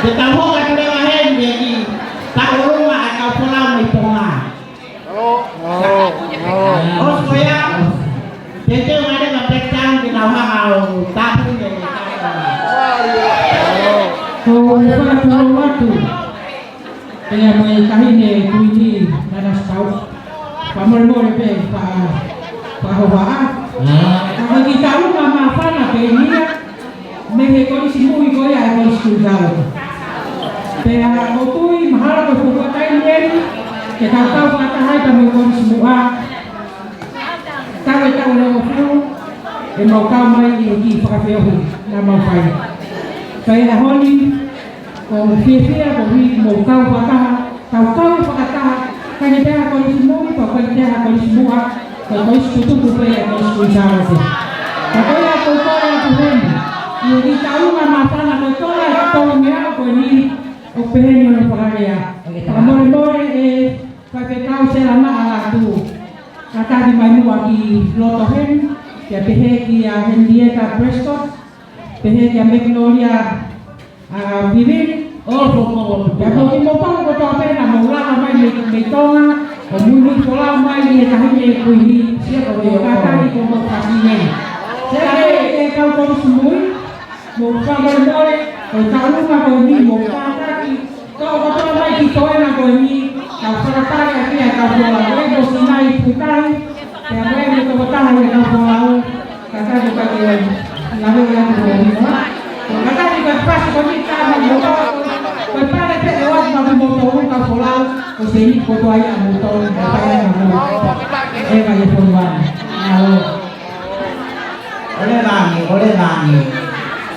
Te tau hoko atu leva heni ki he tauʻolunga ʻa e kau folau mei Tonga. ʻOsi ko ia, te teu mai leva Blacktown ke nau hanga ʻo tāpuni e tauʻolunga. Ko e fakatau atu. Pea mo e taʻahine Kuini Nanasipauʻu. Fakamolemole pē, fa-, fakahohaʻa. Ka ko e kiʻi taʻu māfana pē eni ia, mei he Kolisi Mui ko ia ʻa e Kolisi Kuini Sālote. Pea ʻoku ou tui mahalo ko e fuofua taimi eni, ke tau kau fakataha ai pea mo e Kolisi Muʻa. Taʻu ʻe taʻu ʻe hongofulu, ʻe mau kau mai ʻi he kiʻi fakafeohi naʻa mau fai. Pea ʻi he ʻaho ni, ʻoku ou fiefia koeʻuhi ko e kau fakataha, tau kau fakataha, ʻikai ke toe ʻi ai ha Kolisi Mui, pea ʻikai ke toe ʻi ai ha Kolisi Muʻa, ko e Kolisi tutuku pē ʻa e Kolisi Kuini Sālote. Ka ko ia ʻoku ou kole atu heni, ʻi he kiʻi taʻu māfana ko e tola ʻe tolungeau ko eni, ʻoku peheni hono fakalea. Fakamolemole ʻe Faifekau Sela Maʻa Lātū. Kātaki mai muʻa ki loto heni, pea pehē kia Henrietta Prescott, pehē kia Magnolia, ʻa, Vivili. ʻO, ko, ko, ko, ko. Pea ko kimoutolu kotoa pē naʻa mou lava mai mei, mei Tonga, ʻo muimui folau mai ʻi he taʻahine Kuini. Kātaki ko mou kasi nei. Sela ē, ʻe kau Kolisi Mui. Mou fakamolemole, ko e taulunga ko eni, mou kātaki, toʻo kotoa mai ki toenga ko eni, ka fakatale ʻaki ʻa e kau folau, ʻa e ko Sinai Putahi, pea mo e ko Taha ʻi he kau folau, kātaki ka ke ʻai, lave ʻi atu ko eni, ha? Kātaki ka pasi ko eni ka mo mo, ko e pale pē ʻe ʻoatu ma mo tolu kau folau, ko e sēniti kotoa ia mo tolu, ka ʻai ʻa mo, ʻe ka ʻi he folau, ʻa ʻo. ʻOle langi, ʻole langi.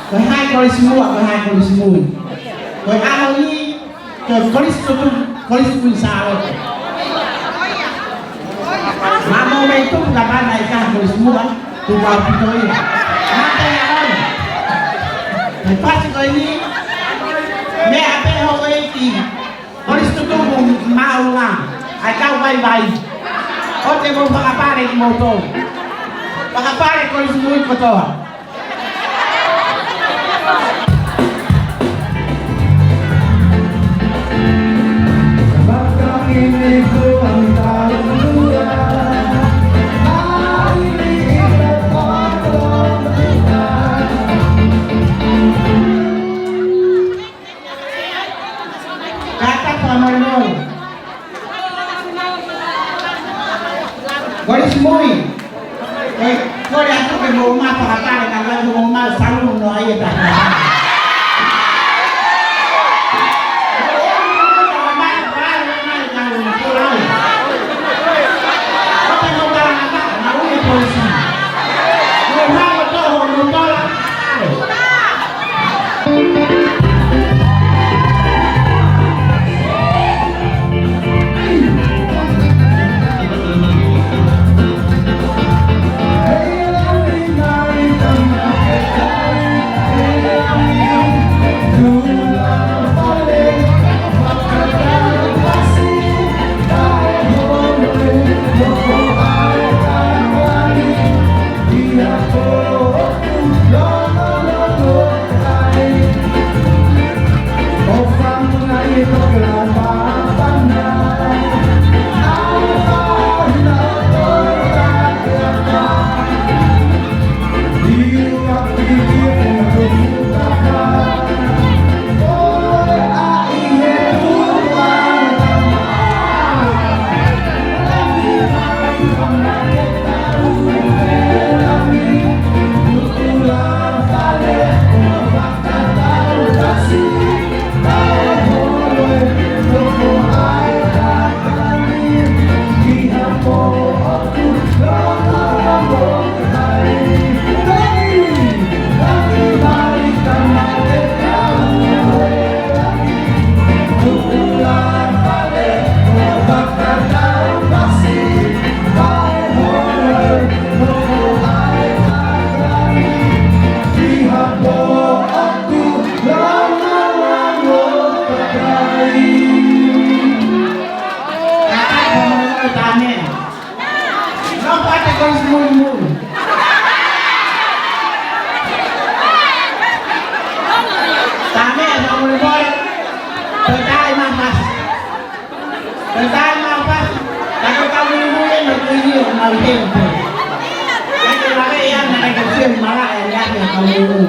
Ko e hā e Kolisi Muʻa, ko e hā e Kolisi Mui. Ko e ʻaho ni, ko e Kolisi Tutupu, Kolisi Kuini Sālote. Mamo mei tupu ka pana i ka Kolisi Muʻa, tupu ʻaupito ia. Mate ia ʻaho ni. Ko e pasi ko eni, meʻa pē houʻeiki. Kolisi Tutupu māʻolunga, ʻa e kau vaivai. ʻOua te mou fakapale kimoutolu. Fakapale Kolisi Mui kotoa. Kātaki fakamolemole. Kolisi Mui. Ko e, kole atu ke mou ō mai fakapale ka ʻoua te mou ō mai saluni ʻo ʻai e taha. Nofo atu Kolisi Mui. Tame, fakamolemole. Pea tai ma pas. Pea tai ma pas. Ka ko ka mui mui e no kui ni o ma hempe. Ka ko la e ana ka ko siem mala e ana ka mui mui.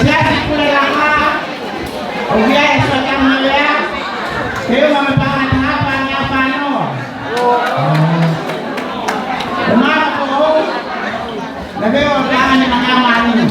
Siasi Pulelaka, ʻoku ʻi ai e soʻotamu lea, ke ʻuma mo e paʻanga ʻe taha, paʻanga ʻe fāngofulu. ʻUma ko ʻou, na ke ʻo taʻane maka mani.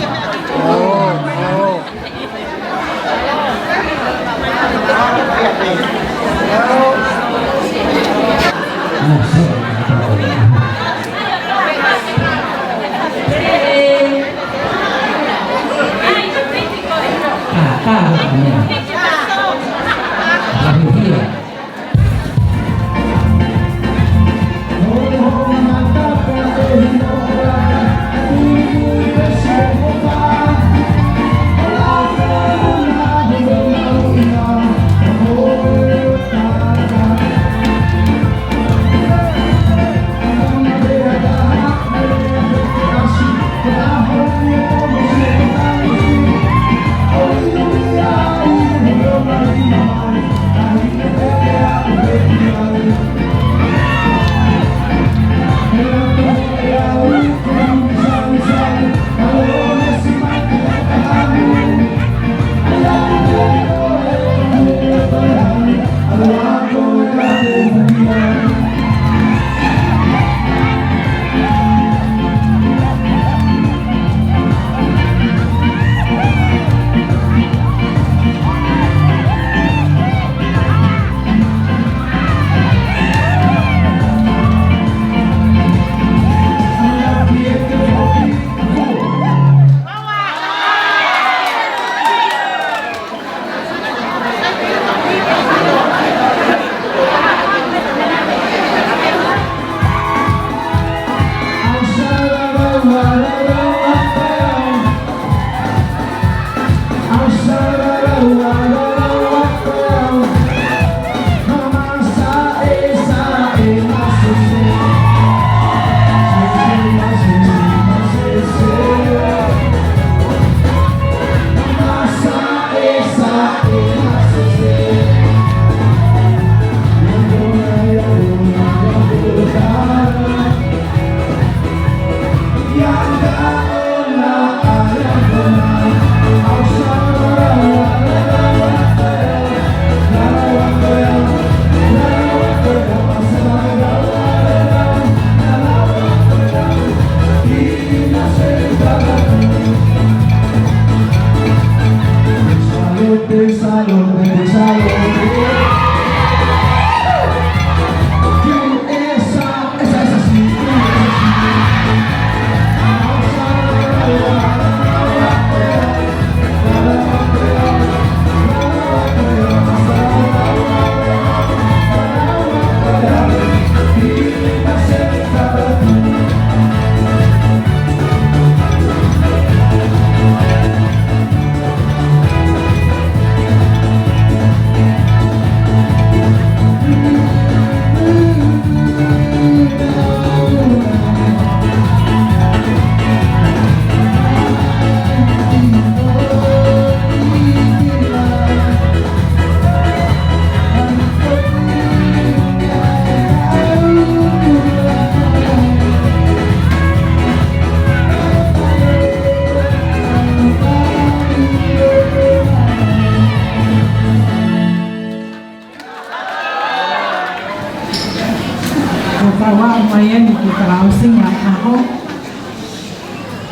Ko e tau mai eni ki he fakaʻosinga ʻaho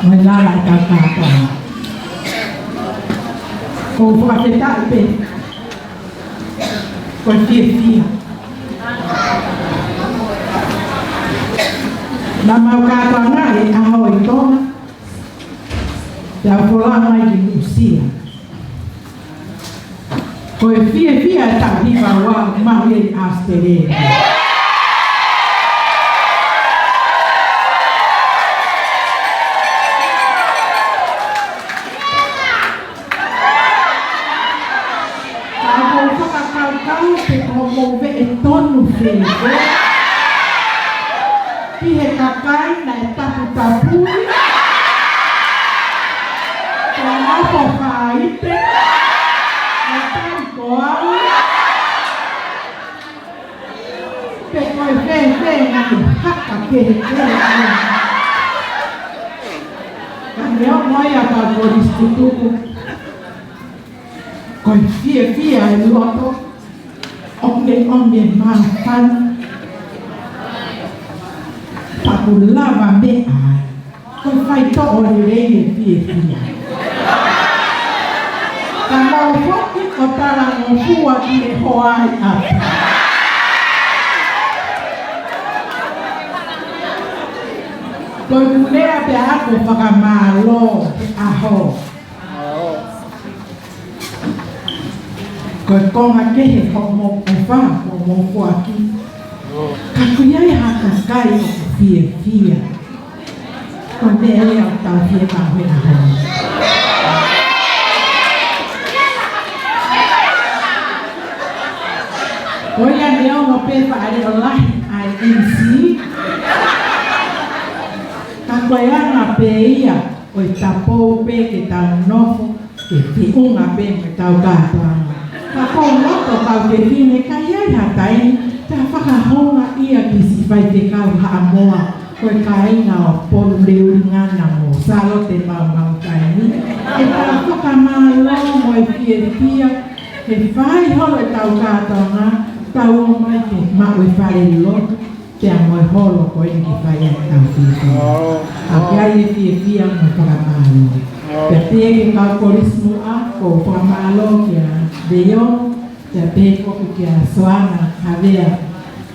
mo e lala ʻa e kātoanga. Ko e fakafetaʻi pē, ko e fiefia. Naʻa mau kātoanga he ʻaho ʻi Tonga, pea u fola mai ki Nuʻusila. Ko e fiefia ʻe taʻu hiva ua ʻoku mau ʻi ʻAositelēlia. Ka ʻoku ou fakakaukau pe ko hoʻomou veʻe tonu fēfē ki he kakai naʻe taputapui, ko Ngofo Faipe, mo Tali ko au, pe ko e fēfē ngaahi haka kehekehe. Neongo ia ka ko e kolisi tutuku, ko e fiefia e loto, ʻoku ne ʻomi e māfana, pea ʻoku lava meʻa ai. Ko e faitoʻo lelei e fiefia. Ka mau foki ʻo talangofua ki he hoa ʻi ʻapi. Ko e kulea pē ʻa e fakamālō he ʻaho. Ko e konga kehe hoʻomou ʻofa, hoʻomou foaki. Ka ʻoku ʻi ai ha kakai ʻoku fiefia. Ko e meʻa ia ʻoku tau fiemaʻu he ʻaho ni. Ko ia neongo pē faʻa leʻo lahi ʻa e M C, ka ko e anga pē ia ʻo e tapou pē ke tau nofo, ke feʻunga pē mo ʻetau kātoanga. Ka ko e loto ʻetau fefine, ka ʻi ai ha taimi, ka fakahoungaʻia ki siʻi faifekau Haʻamoa, ko e kāinga ʻo Poluleuliʻanga mo Sālote Maumaukaimi. ʻEtau fakamālō mo e fiefia, he fai holo ʻetau kātoanga, tau ō mai ke maʻu e fale lotu, pea mo e holo ko eni ke fai ai ʻetau fiefia. ʻOku ʻi ai e fiefia mo e fakamālō. Pea pehē ki he kau kolisi muʻa, ko e fakamālō kia Leon, pea pehē foki kia Soana Havea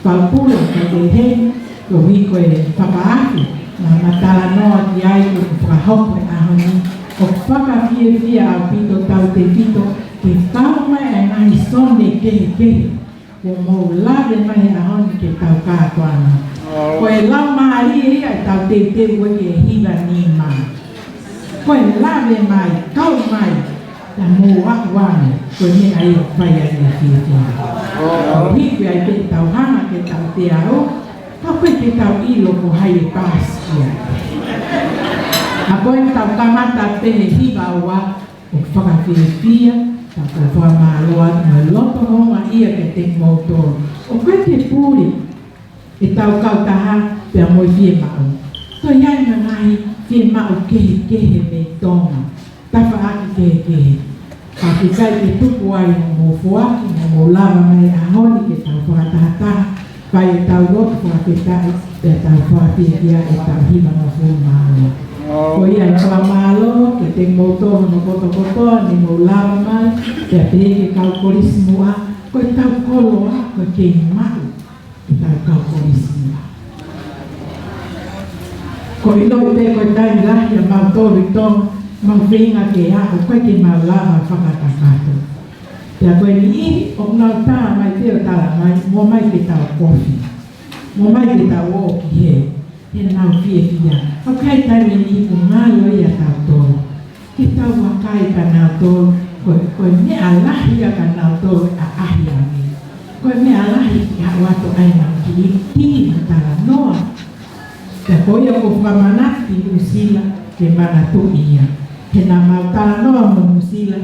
Paupula, ko e heni, koeʻuhi ko e fakaafe naʻa ma talanoa ki ai ko e fakahoko e ʻaho ni. ʻOku fakafiefia ʻaupito tautefito ke kau mai e ngaahi sone kehekehe ʻo mou lave mai he ʻaho ni ki heʻetau kātoanga. Ko e laumālie ia ʻetau teuteu ʻo e hiva nima. Ko e lave mai, kau mai, pea mou aʻu ange, ko e meʻa ia ʻoku fai ai e fiefia. ʻOku ʻi ai pē ʻetau hanga ke tau teau, ka ʻoku ʻikai ke tau ʻilo ko hai ʻe paasi ai. Ka ko ʻetau kamata pē he hiva ua, ʻoku fakafiefia, pea ʻoku ou fakamālō atu mo e loto houngaʻia kiate kimoutolu. ʻOku ʻikai ke puli ʻetau kautaha pea mo e fiemaʻu. Toe ʻi ai e ngaahi fiemaʻu kehekehe mei Tonga, tafaʻaki kehekehe. Ka ʻoku ʻikai ke tuku ai hoʻomou foaki, hoʻomou lava mai he ʻaho ni ke tau fakatahataha, fai ʻetau lotu fakafetaʻi, pea tau fakafiefia ʻetau hiva hongofulu mā ua. Ko ia e fakamālō kiate kimoutolu hono kotokotoa ne mou lava mai, pea pehē ki he kau kolisi muʻa, ko ʻetau koloa, ko e kei maʻu ʻetau kau kolisi muʻa. Ko e ʻilo pē ko e taimi lahi ʻa mautolu ʻi Tonga, mau feinga ke aʻu, ʻoku ʻikai ke mau lava fakakakato. Pea ko e niʻihi ʻoku nau tā mai pē ʻo tala mai, mou ō mai ke tau kofi. Mou ō mai ke tau ō ki hē, he nau fiefia. ʻOku ʻi ai e taimi ʻe niʻihi ʻoku ngalo ia ʻiate kitautolu. Ke tau vakai kia nautolu, ko, ko e meʻa lahi ia kia nautolu ʻa e ʻahiʻahi. Ko e meʻa lahi ke haʻu atu ai ʻenau kiʻi tī mo talanoa. Pea ko ia ʻoku ou fakamanatu ki Nuʻusila ke manatuʻi ia. He naʻa mau talanoa mo Nuʻusila,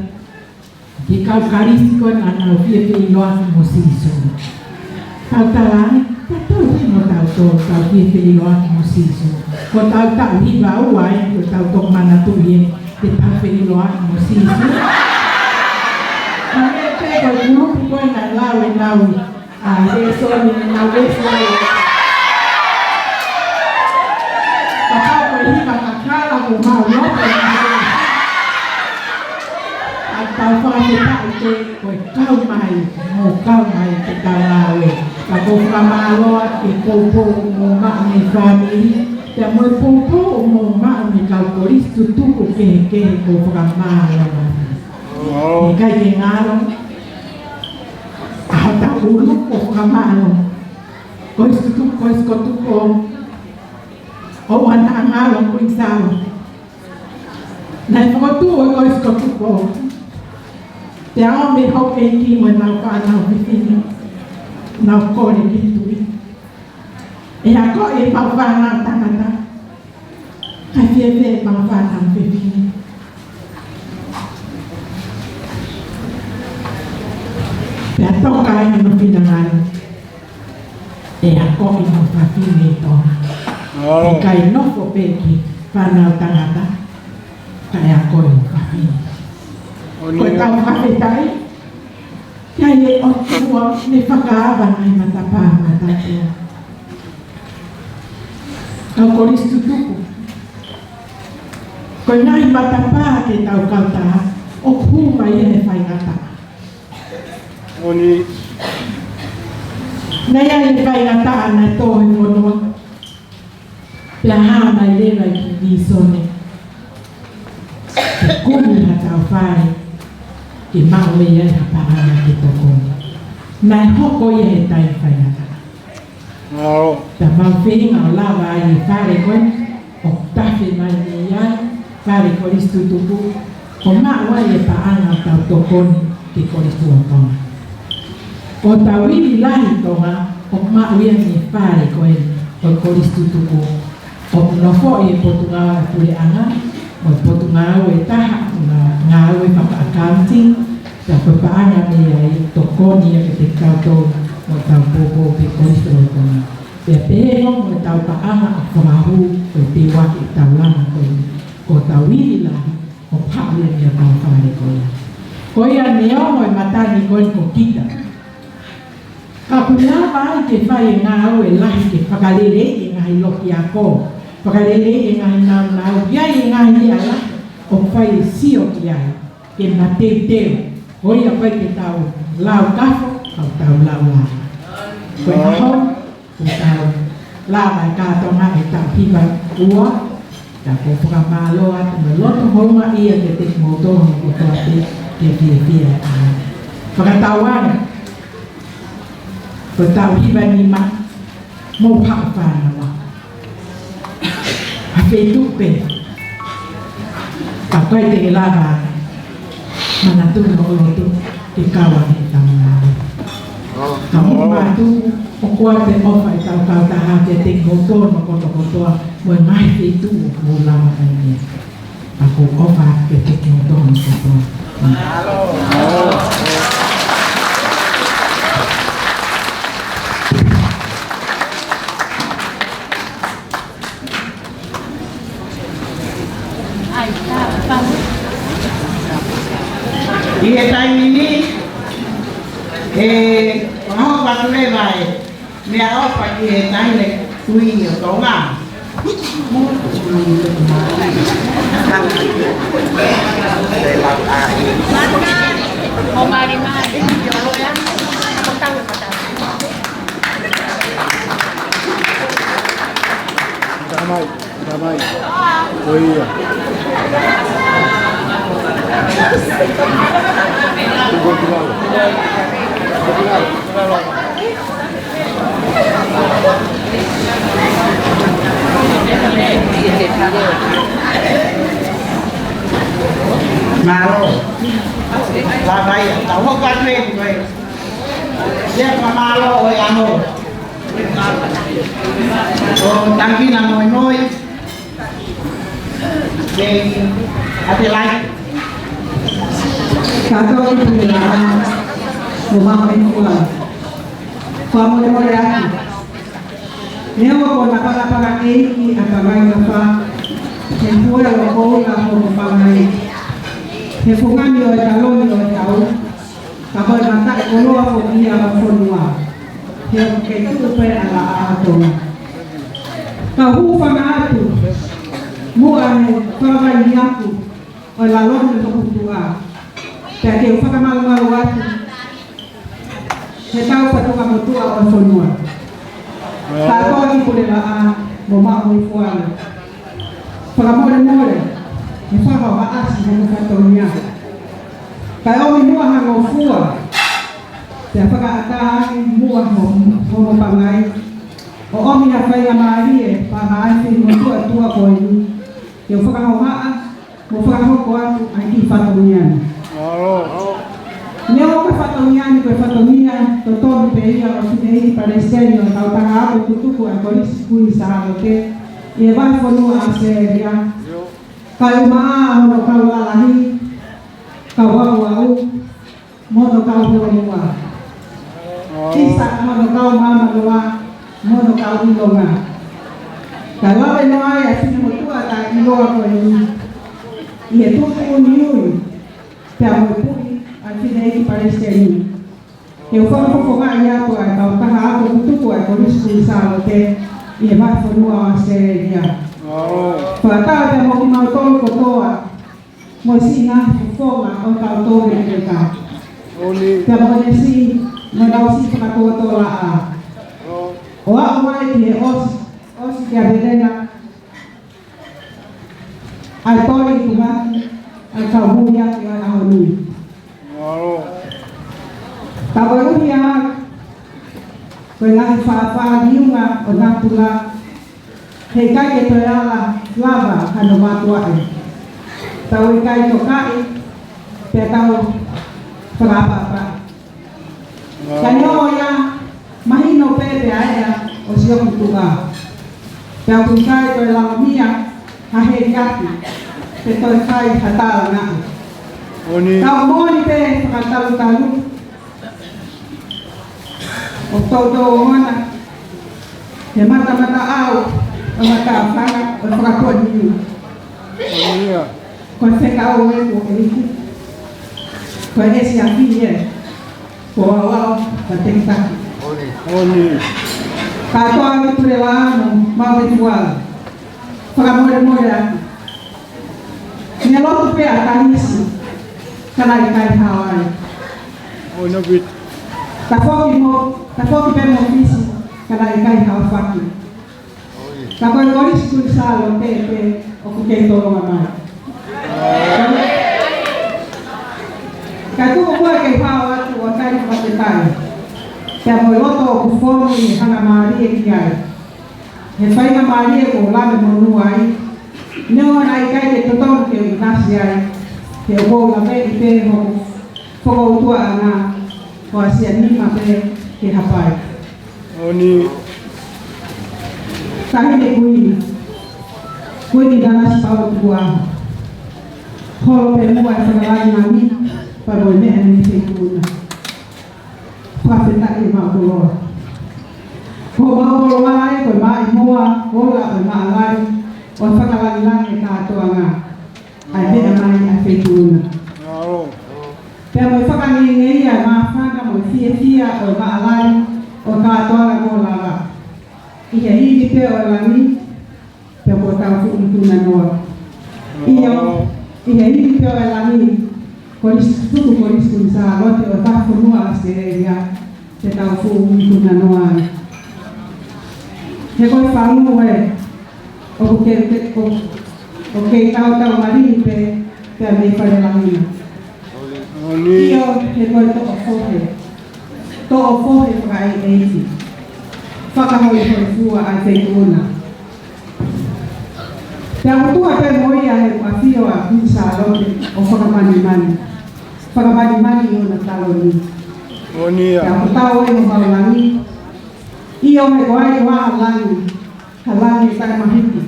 ki he kau Kalisi ko ē naʻa nau fie feʻiloaki mo Sīsū. Tau tala ange, tatau pē mo tautolu, tau fie feʻiloaki mo Sīsū. Ko ʻetau taʻu hiva ua eni, ko ʻetau toki manatuʻi eni, ke tau feʻiloaki mo Sīsū. Ka mei pē ko e kulupu ko ē naʻe lau ʻenau, ʻa, lēsoni, ʻenau lēsoni. Kapau ko e hiva kakala ko mau loto. ʻA, tau fakafetaʻi pē ko e kau mai, mou kau mai ke tau ngāue. Ka ʻoku ou fakamālō atu ki he poupou ʻoku mou maʻu mei he fāmili, pea mo e poupou ʻoku mou maʻu mei he kau kolisi tutuku kehekehe, ʻoku ou fakamālō atu. ʻIkai ke ngalo ʻa hotau ʻulu, ʻoku ou fakamālō. Kolisi tutuku, Kolisi ko Tupou, ʻoua naʻa ngalo Kuini Sālote. Naʻe fokotuʻu e Kolisi ko Tupou, pea ō mai e houʻeiki mo ʻenau fānau fefine, nau kole ki he Tuʻi, ʻe akoʻi ʻemau fānau tangata, kae fēfē ʻemau fānau fefine? Pea toka ai hono finangalo, ʻe akoʻi ʻemau fefine ʻi Tonga. ʻIkai nofo pē ki he fānau tangata, ʻa e ako ʻi he fafine. Ko ʻetau fakafetaʻi, ʻa e ʻOtua ne fakaava ngaahi matapā matāpule ʻa e Kolisi Tutuku. Ko e ngaahi matapā ke tau kautaha, ʻoku hū mai ia he faingataʻa. Naʻe ʻi ai e faingataʻa naʻe tō he fonua. Pea hā mai leva e kiʻi vīsone ke kumi haʻatau fale ke maʻu ai ha paʻanga ke tokoni. Naʻe hoko ia he taimi faingataʻa. Pea mau feinga ʻo lava ai e fale ko ē ʻo tafe mai mei ai, fale Kolisi Tutuku, ʻo maʻu ai e paʻanga ʻo tau tokoni ki he Kolisi Tuʻa ʻo Tonga. Ko hotau ivi lahi ʻi Tonga ʻoku maʻu ia mei he fale ko ē ʻo e Kolisi Tutuku. ʻOku nofoʻi e Potungāue Puleʻanga, mo e Potungāue ʻe taha, ngā-, ngāue fakaʻakauniti, pea ko e paʻanga mei ai ʻoku tokoni ia kiate kitautolu mo ʻetau poupou pē Kolisi Tuʻa ʻo Tonga. Pea pehē mo ʻetau paʻanga ʻoku fakahū ko e teuaki ʻetau langa ko ē, ko hotau ivi lahi ʻoku haʻu ia mei he fale ko ia. Ko ia neongo e matangi ko ē ko kita, ka ʻoku lava ai ke fai e ngāue lahi ke fakaleleiʻi e ngaahi loki ako, fakaleleiʻi e ngaahi nāunau, ʻi ai e ngaahi lea lahi ʻoku fai e sio ki ai, ke mateuteu, ko ia pē ke tau lau kafo, ka tau lau lava. Ko e ʻaho ni, ʻoku tau lava e kātoanga ʻetau hiva ua, ka ʻoku ou fakamālō atu mo e loto houngaʻia kiate kimoutolu kotoa pē ke fiefia ai. Fakatauange, ko ʻetau hiva nima, mou haʻu fānau. Ha feituʻu pē. Ka ko e te ke lava, manatuʻi hoʻo lotu ke kau ai he tau ngāue. Ka mou mātuʻu, ʻoku ʻoatu e ʻofa ʻetau kautaha kiate kimoutolu kotokotoa, mo e ngaahi feituʻu ʻoku mou lava ai mei ai. Ka ʻoku ou ʻofa atu kiate kimoutolu kotoa. ʻI he taimi ni, ʻe hoko atu leva e meʻaʻofa ki he Taʻahine Kuini ʻo Tonga. Tamai. Tamai. Ko ia. Mālō. Lava ia. Tau hoko atu e koe. Ia ka mālō ʻo e ʻaho. ʻO tākina moimoi. Kei Adelaide. Kātoa ki Puleʻanga, mo Maʻoifua. Fakamolemole atu. Neongo ko e palapala ʻeiki ʻa Pangai Nafa, he fuela ʻo koula hono pangai. He fungani ʻo e taloni ʻo e tau. Ka ko e mataʻikoloa foki ia ʻo e fonua. He ʻoku kei tuʻu pē ʻa e laʻā ʻa Tonga. Ka u hūfanga atu, muʻa he fakavaivai ʻaku ʻo e lalo ni ʻo hoku tuʻa. Pea ke u fakamalumalu atu, he tau fatongia motuʻa ʻo e fonua. Kātoa ki Puleʻanga, mo Maʻoifua. Fakamolemole, he fakaʻosi hono fatongia. Kae ʻomi muʻa ha ngofua, pea fakaʻatā ange muʻa ho, hono pangai. ʻO ʻomi ha faingamālie, pea ʻai ki he motuʻa tuʻa ko eni. Ke u fakahohaʻa, mo fakahoko atu ʻa e kiʻi fatongia ni. Neongo ko e fatongia ni, ko e fatongia totonu pē ia ʻo e fineʻeiki palesiteni ʻo e Kautaha Ako Tutuku ʻa e Kolisi Kuini Sālote, ʻi he vahefonua ʻAositelēlia. Kae ʻumaʻā hono kau lalahi, kau aʻuaʻu, mo hono kau holomua. ʻIsa, mo hono kau māmāloa, mo hono kau ʻilonga. Kae lave noa ai ʻa e finemotuʻa taʻeʻiloa ko eni. ʻi he tuʻutuʻuni ui, pea mo e puʻi ʻa e fineʻeiki palesiteni. Ke u fakafofongaʻi atu ʻa e kautaha ako tutuku ʻa e Kolisi Kuini Sālote ʻi he vahefonua ʻo ʻAositelēlia. Fakataha pea mo kimautolu kotoa, mo e siʻi ngaahi fofonga ʻo e kau tō me keka. Pea mo e siʻi, mo e lau siʻi fakatōtōlaʻā. ʻO aʻu mai ki he ʻosi, ʻosi kia Velena, ʻa e toli ʻi tungaki ʻa e kau muliaki ʻo e ʻaho ni. Ka koeʻuhi ko e ngaahi faʻafaʻaliunga ʻo natula, heʻikai ke toe ala lava hano mātuʻa ē. Tau ʻikai tokaʻi, pea tau fakaʻapaʻapaʻi. Ka neongo ia, mahino pē pea ea ʻo siʻoku tuʻa. Pea ʻoku ʻikai toe lau mia ha heliaki, pe toe fai ha tālangaʻi. Ka ʻoku moʻoni pē fakatalutalu ʻo toutou ongona he matamataʻau ʻo e matāfanga ʻo e fakatuʻaniu. Ko e fekau ē kuo ʻeiki. Ko e ʻesi afi ē. Ko au au ka tekitaki. Kātoa ʻi Pulelā mo Maui Fuala. Fakamolemole atu. Meʻa lotu pē ʻa Talisi, ka naʻe ʻikai hao ai. Tafoki mo, tafoki pē mo Fisi, ka naʻe ʻikai hao faki. Ka ko e Kolisi Kuini Sālote pē ʻoku kei tolonga mai. Ka tuku muʻa ke u hao atu ʻo tali fakafetaʻi. Pea mo e loto ʻoku fonu ʻi he hangamālie ki ai. He faingamālie kuo u lave monū ai. Neongo naʻe ʻikai ke totonu ke u ʻinasi ai. He ʻoku ou laveʻi pē hoku fokoutuaʻanga ko e ʻasi ʻa e nima pē ke hapai. Taʻahine Kuini, Kuini Nanasipauʻu Tukuʻaho. Holo pē muʻa e fakalāngilangi, pea mo e meʻa ni feituʻuna. Fakafetaʻi ʻemau koloa. Ko homau koloa ē, ko e maʻimoa, ola ʻo e maʻalali, ʻo e fakalāngilangi e kātoanga. ʻA e meʻa mai ʻa e feituʻuna. Pea mo e fakangeingei ʻa e māfana mo e fiefia ʻo e maʻalali ʻo e kātoanga kuo lava. ʻI he ivi pē ʻo e langi, pea kuo tau fuʻu ikuna noa. ʻIo, ʻi he ivi pē ʻo e langi, Kolisi, tuku Kolisi Kuini Sālote ʻo e vahefonua ʻAositelēlia, te tau fuʻu ikuna noa ai. He ko e fangu ē, ʻoku ke, ke, ʻo, ʻoku kei tautau malihi pē, pea mei Fale Laina. ʻIo, he ko e toʻo fohe. Toʻo fohe fakaʻeiʻeiki. Fakahoihoifua ʻa e feituʻuna. Pea ʻoku tuʻa pē mo ia he ʻafio ʻa Kuini Sālote ʻo fakamanimani. Fakamanimani ʻi hona taloni. Pea ʻoku tau ʻi homau langi. ʻIo he ko ai ko ha langi. Ha langi taʻemahiki.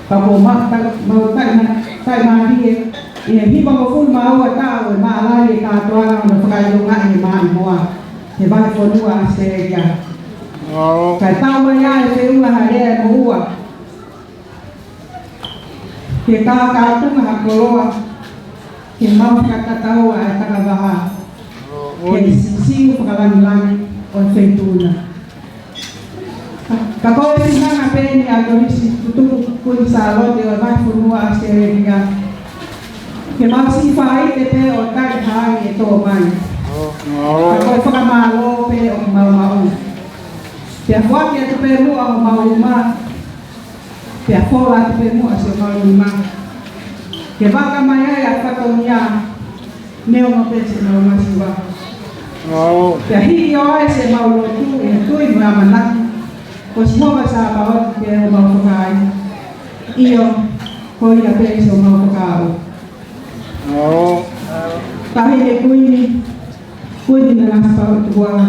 Ka ko ma-, ta-, mau taʻe ma-, taʻemahiki ē. ʻI he hivangofulu mā ua taʻu ʻe maʻalali e kātoanga ʻo ne fakaʻilongaʻi e maʻimoa. He vahefonua ʻAositelēlia. Kae tau mai ʻa e feʻunga ha lea ʻe moʻua. Ke kākātunga ha koloa, ke mau fakatataua e takavaha, ke siʻisiʻi fakalāngilangi ʻo e feituʻuna. Ka, ka ko e finanga pē eni ʻa Kolisi Tutuku Kuini Sālote ʻo e vahefonua ʻAositelēlia. Ke mau siʻi faʻite pē ʻo tali ha angi ʻe tō mai. Ka ko e fakamālō pē ʻoku mau maʻu. Pea foaki atu pē muʻa homau uma. Pea fola atu pē muʻa siʻomau nima. Ke vaka mai ai ʻa e fatongia, neongo pē siʻemau masiva. Pea hiki ʻo ʻai siʻemau lotu ʻi he tui mo e ʻamanaki, ko Sihova Sāpaoti pē homau fakaʻaiʻai. ʻIo, ko ia pē siʻomau fakaʻauha. Taʻahine Kuini, Kuini Nanasipauʻu Tukuʻaho.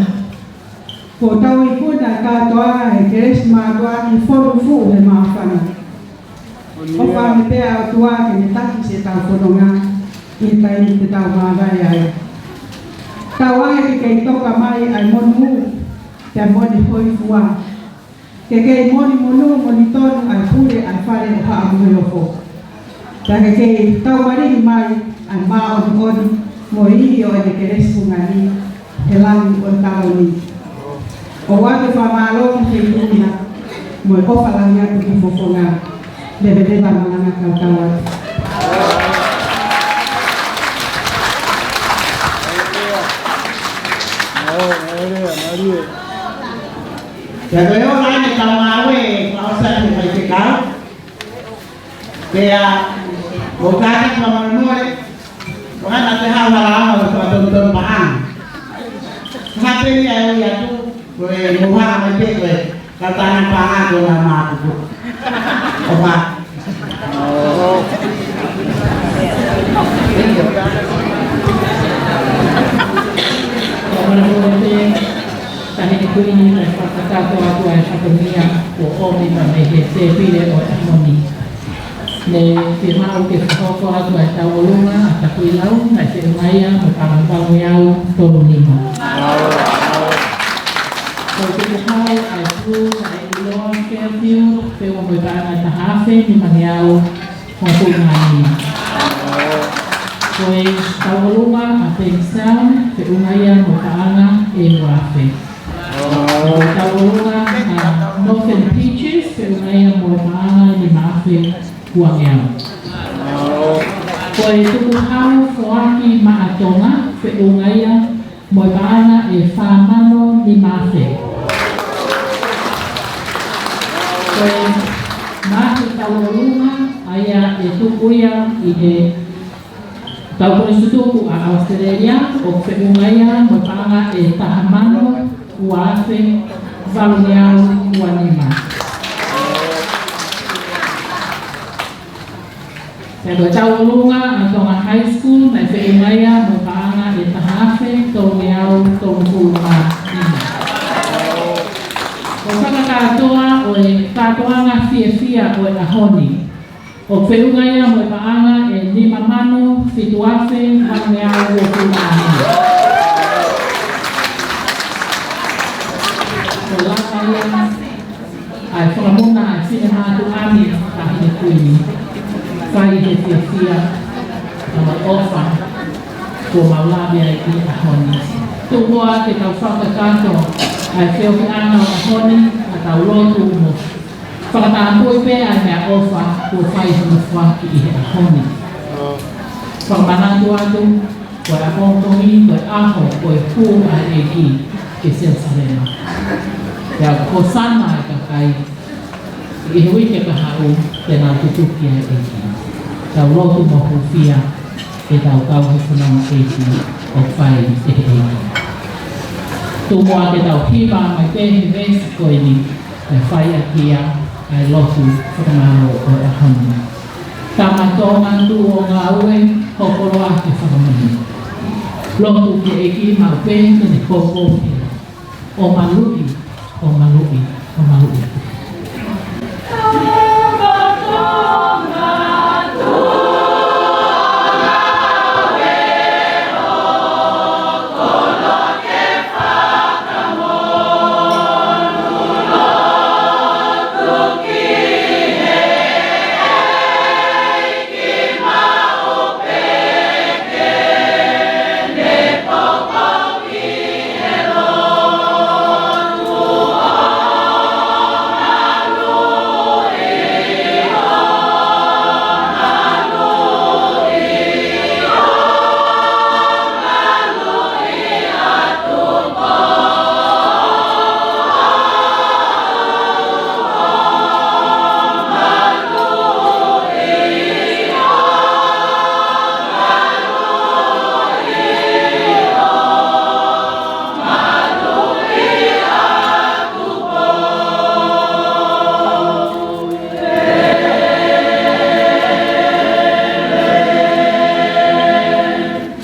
Kuo tau ikuna e kātoanga he kelesi mātuʻaki fonu fuʻu he māfana. ʻOfa mai pē ʻa e ʻOtua ke ne taki siʻetau fononga ʻi he taimi te tau māvae ai. Tauange ke kei toka mai ʻa e monū, pea mo e hoifua. Ke kei moni monū moni tonu ʻa e pule ʻa e fale ʻo Haʻa Moheofo. Pea ke kei tau malihi mai ʻa e māʻoniʻoni mo e ivi ʻo ʻene kelesi fungani he langi ʻo e taloni. ʻOatu e fakamālō ki he feituʻu na mo e ʻofa lahi atu ki he fofonga. Leveleva malanga kautau atu. Pea ko e ola ʻeni ʻetau ngāue, fakaʻosi atu e faifekau. Pea, ʻo kātaki fakamolemole, ʻo hanga ʻe he hala ʻo fakatonutonu paʻanga. Hapeni ai atu, ko e mou hanga mai pē ko e, ka tāna paʻanga ko na mātuku. ʻOfa. Fakamolemole pē, Taʻahine Kuini, kae fakakakato atu ʻa e fatongia kuo ʻomi mai mei he tēpile ʻo e ʻaho ni. Ne fiemaʻu ke fakahoko atu ʻa e tauʻolunga ʻa Takuilau, naʻe feʻunga ia mo e paʻanga valungeau tolu nima. Ko e tukuhau ʻa e pulū naʻe ʻiloa Fairfield, feʻunga mo e paʻanga ʻe taha afe nimangeau hongofulu mā nima. Ko e tauʻolunga ʻa Bankstown, feʻunga ia mo e paʻanga ʻe ua afe. Ko e tauʻolunga ʻa Northern Peaches, feʻunga ia mo e paʻanga ʻe nima afe uangeau. Ko e tukuhau foaki maʻa Tonga, feʻunga ia mo e paʻanga ʻe fā mano nima afe. Ko e ngaahi tauʻolunga ʻa ia ʻe tuku ia ʻi he tau kolisi tutuku ʻa ʻAositelēlia, ʻoku feʻunga ia mo e paʻanga ʻe taha mano ua afe valungeau ua nima. Pea ko e tauʻolunga ʻa Tonga High School, naʻe feʻunga ia mo e paʻanga ʻe taha afe tolungeau tolungofulu mā nima. ʻOku fakakātoa ʻa e kātoanga fiefia ʻo e ʻaho ni, ʻoku feʻunga ia mo e paʻanga ʻe nima mano fitu afe valungeau uofulu mā nima. Ko e laka ia ʻa e fakamuna ʻa e finemātuʻa ni, Taʻahine Kuini, fai he fiefia mo e ʻofa kuo mau lave ai ʻi he ʻaho ni. Tuku muʻa ke tau fakakakato ʻa e feohiʻanga ʻo e ʻaho ni, ka tau lotu mo fakatapui pē ʻa e meʻaʻofa kuo fai hono foaki ʻi he ʻaho ni. Fakamanatu atu, ko e ʻapongipongi, ko e ʻaho, ko e hū ʻa e ʻEiki ki Selusalema. Pea ʻoku hosana ʻa e kakai ʻi he uike ka haʻu, te nau tutuki ʻa e ʻEiki. Tau lotu mo hūfia, ke tau kau he fononga ʻEiki ʻoku fai ʻe he ʻEiki. Tuku muʻa ke tau hiva mai pē he veesi ko eni, ʻe fai ʻaki ia ʻa e lotu fakamālō ʻo e ʻaho ni. Tama Tonga, tuʻu ʻo ngāue, ho koloa ke fakamani. Lotu ki he ʻEiki maʻu pē ke ne poupou pē. ʻO maluʻi, ʻo maluʻi, ʻo maluʻi.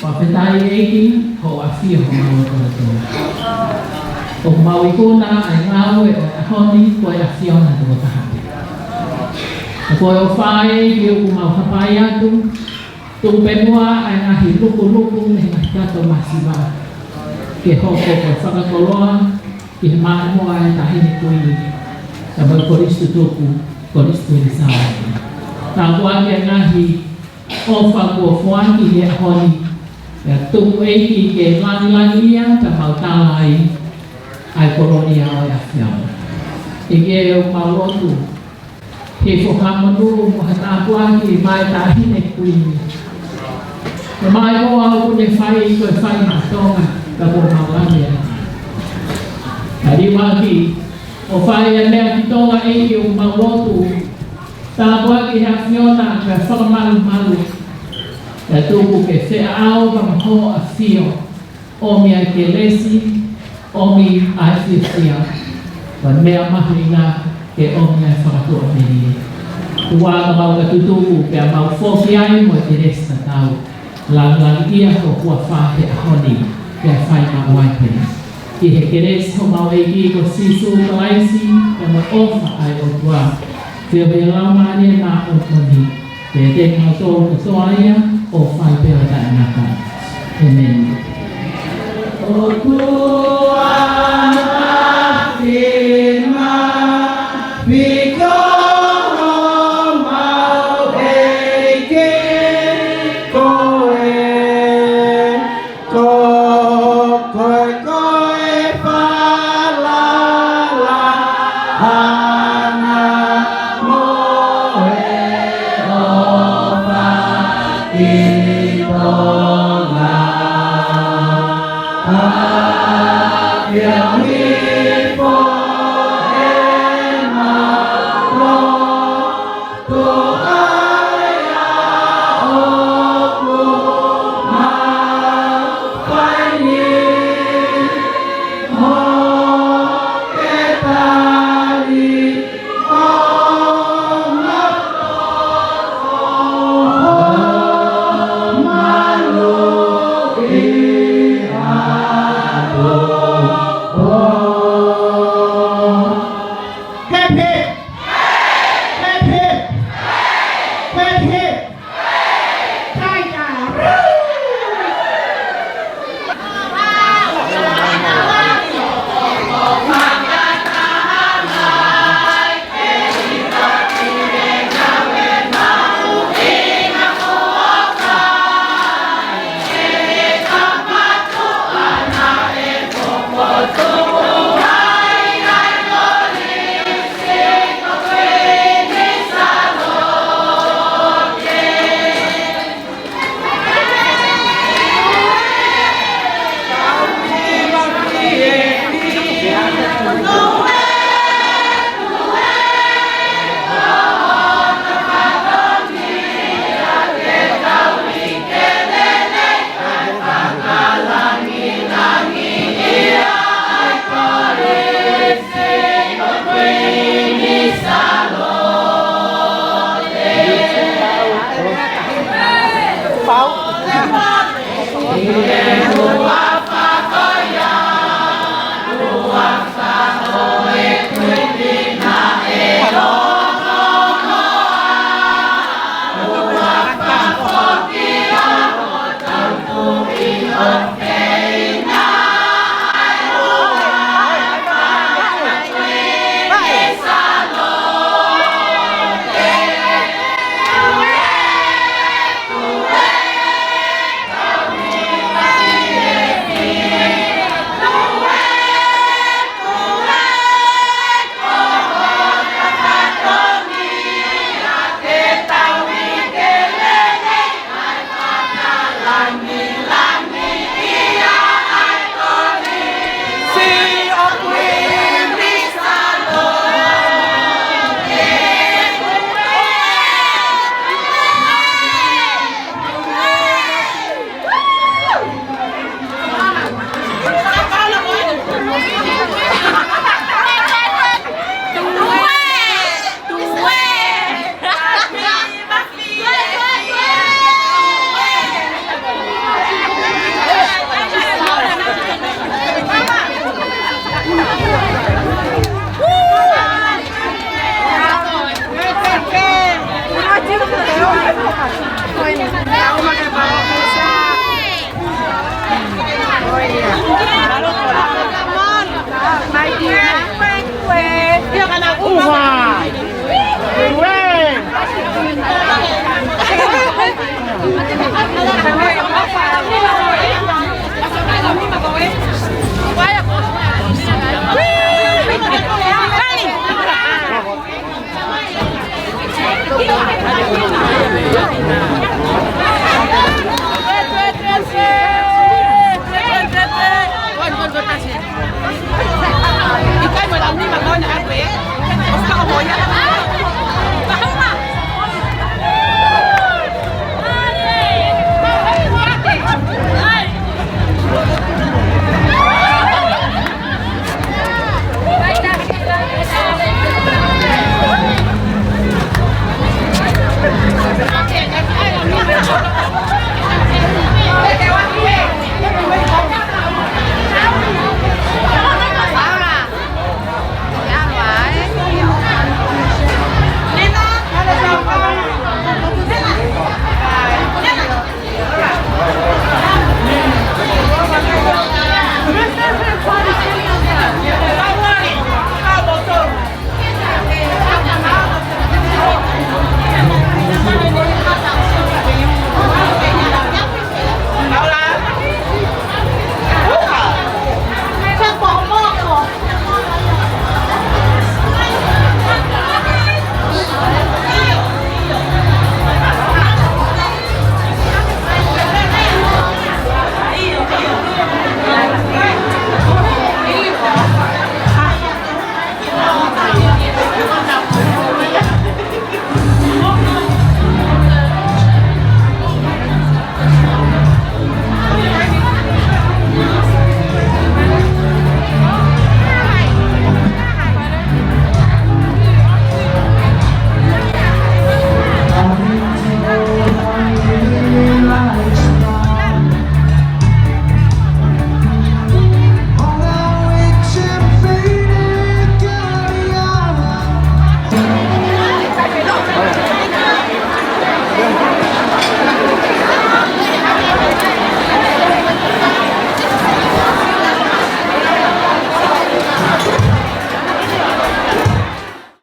Fakafetaʻi ʻEiki, hoʻo ʻafio homau lotolotonga. ʻOku mau ikuna ʻa e ngāue ʻo e ʻaho ni, ko e ʻAfiona tokotaha pē. Ko e ʻofa ʻEiki ʻoku mau hapai atu, tuku pē muʻa ʻa e ngaahi lukuluku mei he ngaahi kato masiva, ke hoko ko e fakakoloa ki he maʻimoa ʻa e Taʻahine Kuini, ka mo e Kolisi Tutuku, Kolisi Tuʻi Sālote. Tāpuakiʻi ʻa e ngaahi ʻofa kuo foaki he ʻaho ni. Pea tuku ʻEiki ke langilangiʻia pea mau tala ai ʻa e kolonia ʻo e ʻAfiona. ʻEiki ʻoku mau lotu he foha monū mo ha tāpuaki maʻa e Taʻahine Kuini. Pea maʻa e ʻoku ne fai ko e fai maʻa Tonga ka ko mau lane. Ka liuaki ʻo fai ʻa e meʻa ki Tonga ʻEiki ʻoku mau lotu. Tāpuaki he ʻAfiona pea fakamalumalu. Pea tuku ke feʻao pea mo hoʻo ʻAfio. ʻOmi ʻa e kelesi, ʻomi ʻa e fiefia. Pea meʻa mahuʻinga ke ʻomi ʻa e fakatuʻamelie. Tuʻa ka mau ka tutuku pea mau foki ai mo e kelesi tatau. Langilangiʻia ho huafa he ʻaho ni, pea fai maʻu ai pē. ʻI he kelesi ʻo homau ʻEiki ko Sīsū Kalaisi, pea mo e ʻofa ʻa e ʻOtua, feohi ʻa e Laumālie Māʻoniʻoni, ke ʻiate kimoutolu kotoa ia ʻo fai pē ʻo taʻengata. ʻĒmeni. ʻOtua ʻAfio, piko homau ʻEiki koe. Ko koe ko e falala ʻana mo e ʻofa ʻi Tonga. ʻAfio hifo ʻe mau lotu. Hip, hip. Hip, hip. Hip, hip. Tiger.